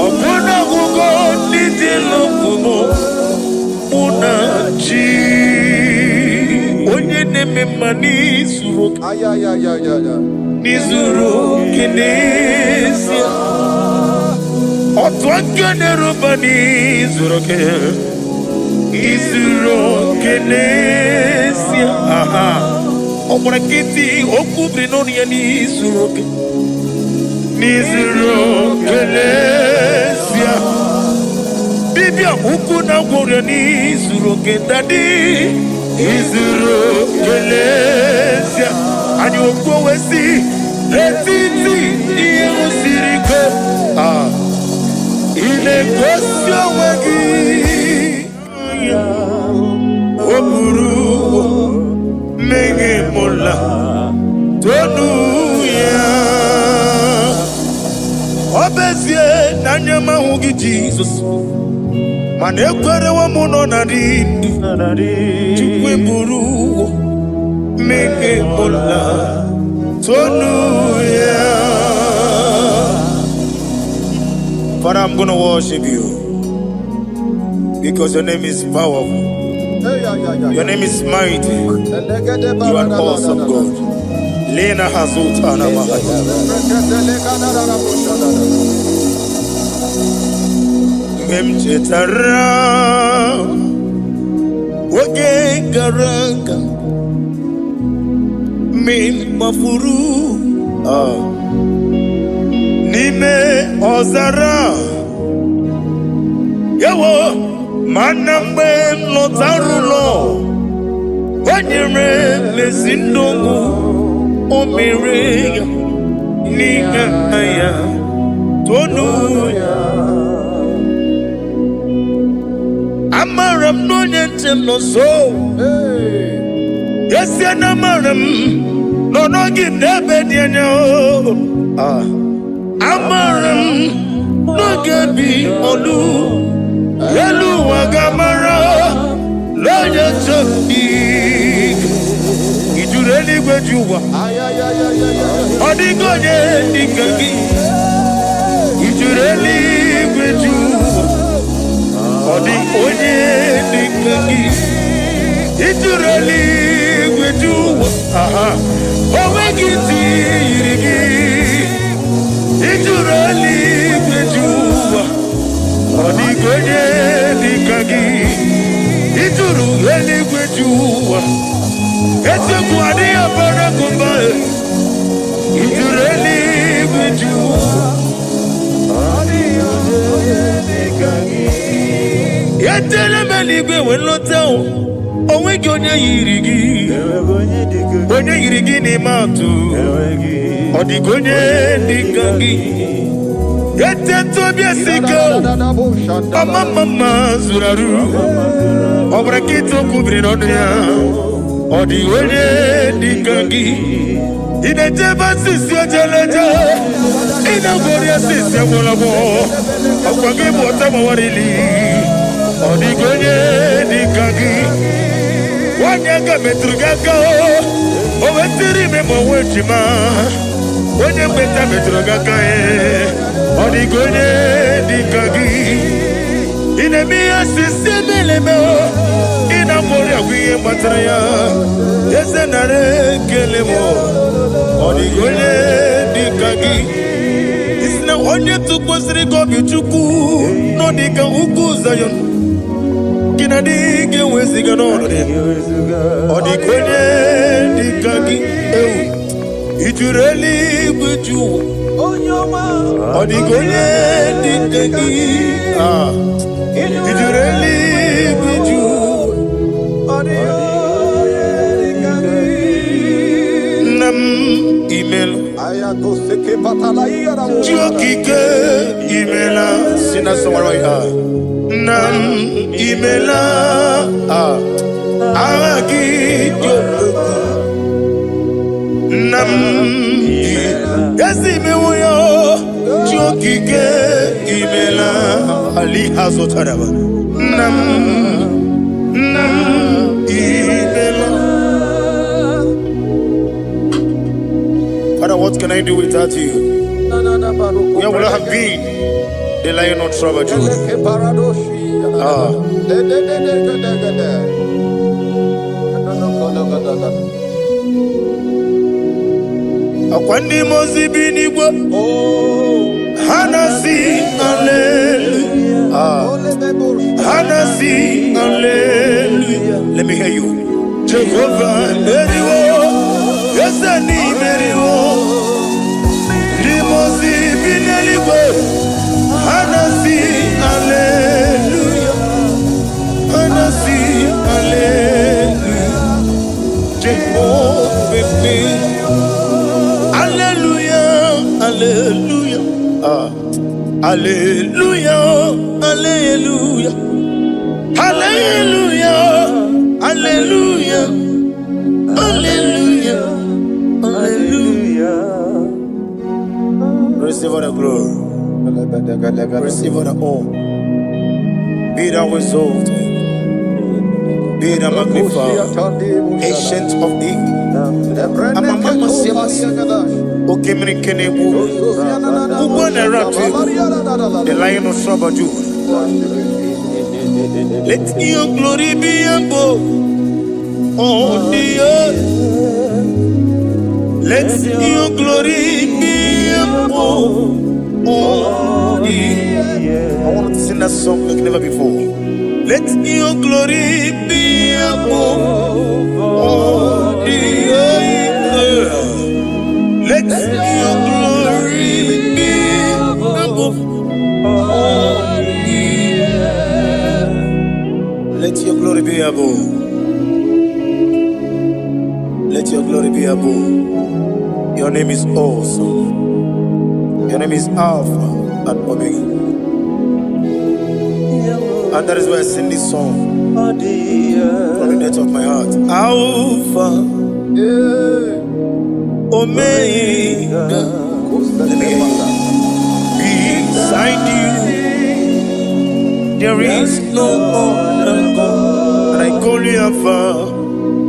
ọkwụnafugo n'ije lọgbume mụ na chi onye na-eme mma n'izuru oke Ayayayayaya. n'izuru oke n'ezie otu aka na-eruba n'izuru oke izuru oke n'ezie aha ọ gbara nkịtị okwu biri n'ọnụ ya n'izuru oke n'izuru oke n'ezie dibịa ukwu na gwọrọ n'izuru oke daddy izuru oke n'ezie anyị okwu wee sị n'etiti ihe siri ike ah ị na-egosi onwe gị o buru mmehie mụla tonu ya ọ bụ ezie na anya m ahụ gị Jizọs mana ekwerewo m nọ na dị ndụ Chukwu eburu mmehie mụla tonu ya. Father, I'm going to worship you because your name is powerful. Your name is mighty. You are an awesome God. Lena Hazutana Mahaya. Mgbe m chetara oge gara aga mgbe m gbafuru n'ime ọzara ewo mana mgbe m lọtara ụlọ o nyere m ezi ndụ o mere ya n'ihe ya tonu ya amara m na onye nche m nọ nso esie na amara m nọ n'oge m n'ebe dị anya o. Ah. Amara m n'oge bi olu elu ụwa ga-amara n'onye nche m dị ijuru eluigwe ji ụwa ọ dịghị onye dịka gị ijuru eluigwe ji ụwa ọ dị onye dịka gị ijuru eluigwe ji ụwa aha o nweghị ntị yiri gị ijuru eluigwe ji ụwa ọ dịghị onye dịka gị ijuru eluigwe ji ụwa eziokwu adịghị abara gụmba ijuru eluigwe ji ụwa etela m eluigwe wee lọta o onweghị onye yiri gị onye yiri gị n'ime atụ ọ dịghị onye dịka gị eteta obi esi ike ọma mma mma zuru arụ ọ bụrụ nkịta okwu biri n'ọnụ ya ọ dịghị onye dịka gị ị na-ejebe asịsị ojeleje ị na-agwọrị asịsị agwọrọgwọ ọkwa gị bụ ọta gbawarili ọ dịghị onye dịka gị nwanyị aka metụrụ gị aka o wetiri ime ma onwe ejima onye mgbeta metụrụ gị aka ọ dịghị onye dịka gị ị na-eme ihe osisi emeleme ị na-agwọrị agwụ ihe gbatara ya eze nara ekele m ọ dịghị onye dịka gị isi na onye tụkwasịrị gị obi Chukwu nọ dịka ugwu Zayọn gị na dị ga-eweziga n'ọnọdụ ya ọ dịka onye dịka gị ewu ijuru eluigwe ju ụwa ọ dịka onye dịka gị ah ijuru eluigwe ju ụwa. Chi okike, imela. Sing that song right here. Nna m, imela. Ah. Aha gị dị omimi. Nna m, ezi mewo ya. Chi okike, imela. Ali azụtaraba. Nna m, nna m, imela. Father, what can I do without you? Where would I have been? The Lion of tribe of Judah. Ah. Akwa ndị mmụọ ozi bi n'igwe ha na-asị hallelujah. Ah. Ha na-asị hallelujah. Let me hear you. Jehovah meriwo, eze n'imeriwo. Ndị mmụọ ozi bi n'eluigwe ha na-asị hallelujah. Ha na-asị hallelujah. Jehovah meriwo. Hallelujah, hallelujah. Ah. Hallelujah, hallelujah. Hallelujah, hallelujah, hallelujah, hallelujah. Receive all the glory, receive all the honor. Be thou exalted, be thou magnified, Ancient of Days. Okemiri Kenebu, Ugbo na-eratu, the Lion of tribe of Judah. Let your glory be above on the earth. Let your glory be above on the earth. I want to sing that song like never before. Let your glory be above on the earth. Let your glory be above on the earth. Let your glory be above. Let your glory be above. Your name is awesome. Your name is Alpha and Omega. And that is why I sing this song from the depth of my heart. Alpha, Omega. Let me hear you. Beside you, there is no other God. And I call you Alpha,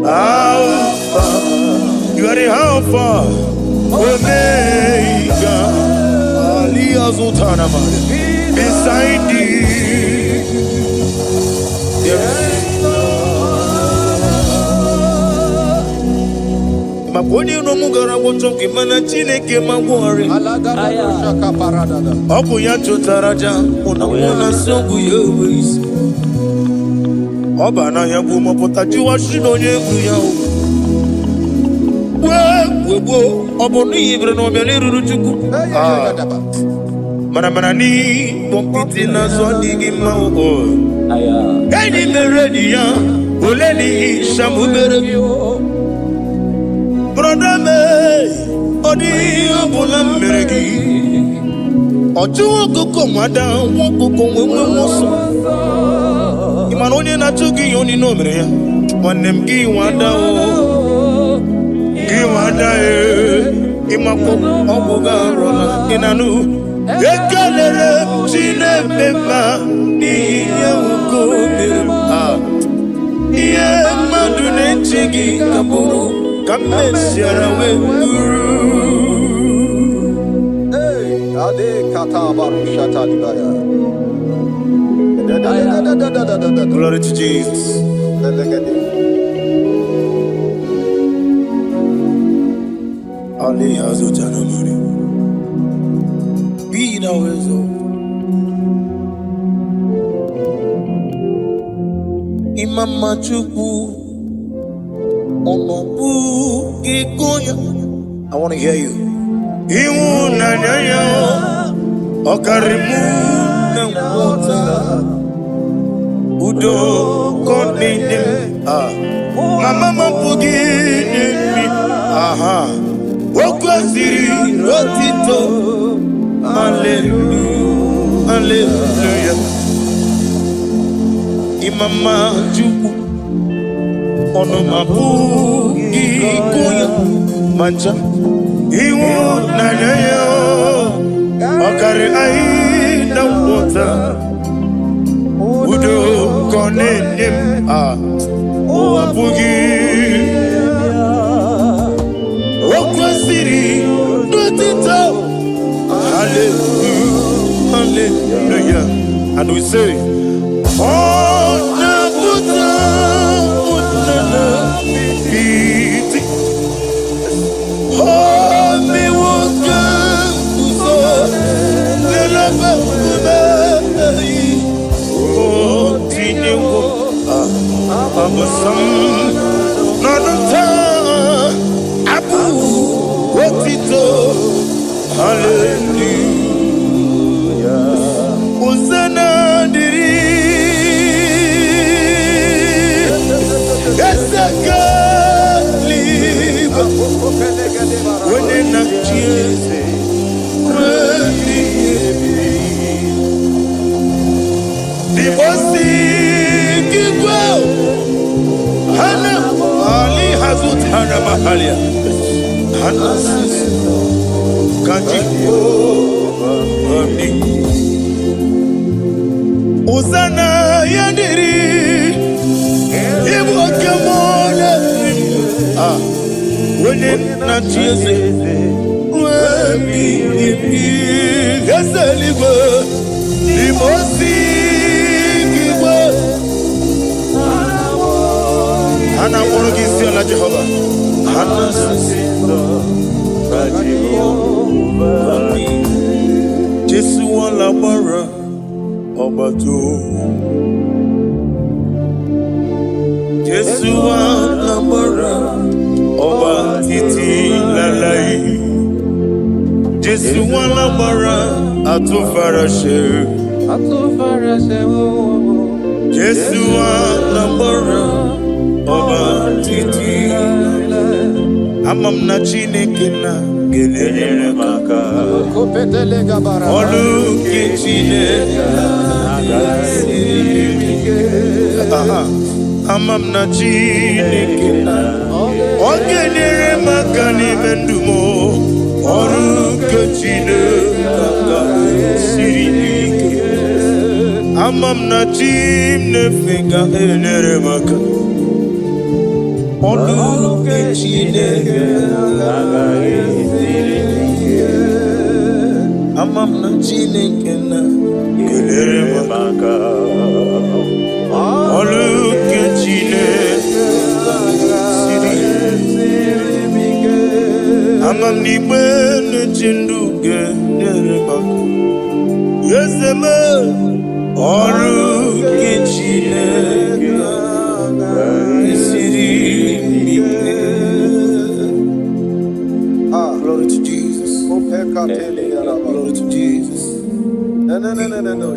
Alpha. You are the Alpha, Omega. Ali Azutanama. Beside you, there is maka onye iro m gara gwọchọ gị, mana Chineke ma gwọrị. Ọ bụ ya chụtara aja mụ na mụ na nsị ọgwụ ya enwe isi. Ọ ba n'ahịa bụ mọpụta jụwa shi na onye egwu ya o wee wee gbuo. Ọ bụ n'ihi bere na ọbịa n'eruru Chukwu. Ah, mana mana n'ịkpọ nkịtị n'azụ adịghị mma o. Enyi mere enyi ya ole n'ihi shamubere gị. Brother me, ọ dịghị ihe ọbụla m mere gị. Ọ chụwa ọkụkọ nwada nwa ọkụkọ nwee nwe ọsọ. Ị mana onye na-achụ gị ihe onye o mere ya, nwanne m, gị nwada o, gị nwada e. Ịmakwa ọgwụ gị arụla ị na-anụ. Ekelere m Chineke mma n'ihi ihe nwoke o mere m. Ah. Ihe mmadụ na-eche gị ka bụrụ ka m mesiara wee bụrụ. Hey, Ade kata barusha talibaya. Da da da da da da da da da. Glory to Jesus. Elegede. Ali Azutanamari. Be thou exalted. Imama Chukwu, ọnọbụ gị ya. I want to hear you. Ịhụnanya ya ọ karịrị mụ na nghọta. Udo ka ọ na-enye m. Ah. Mama m apụghị inye m. Aha. Okwu Kwesịrị otito. Hallelujah, hallelujah. Ịmama Chukwu, ọnụ m apụghị ịgụ ya ma ncha. Ịhụnanya ya ọ karịrị anyị na nghọta. Udo ka ọ na-enye m a ụwa apụghị. O kwesịrị n'otito. Hallelujah, hallelujah. And we say, ọ na-apụta ụnana iti. O mewo ka nguzo n'ebe nkume. O tinyewo abụsam n'ọnụ taa abụ otito. Hallelujah. Hosanna dịrị Eze eluigwe, onye na-achị eze ruo ebighị ebi. N'ịkpọsi igwe hana ali hazutara mahalia hana sisi ka Jehova dị. Hosanna ya dịrị ịbụ oke mmụọ na-eri ah, onye na-achị eze ruo ebighị ebi. Eze eluigwe, n'ime osi igwe ha na-akpọrọ gị isi ala. Jehova, ha na-asị ka Jehova dị. Jesu wala gbara ọgbata. Jesu wala gbara ọba títí láláì. Jésù wala gbara àtúnfaraṣe. Jésù wala gbara ọba títí. Ama m na Chineke na ga-enyere m aka. Ọlụ nke Chineke siri ike. Aha. Ama m na Chineke na ọ ga-enyere m aka n'ime ndụ m. Ọrụ nke Chineke siri ike. Ama m na chi m na-efe ga-enyere m aka. Ọrụ nke Chineke siri ike. Ama m na Chineke na ga-enyere m aka. Ọrụ nke Chineke siri ike. Ama m na igbe na-eche ndụ ga-enyere m aka. Eze m, ọrụ nke Chineke siri ike. Ah. Glory to Jesus. Glory to Jesus. No, no, no, no, no, no.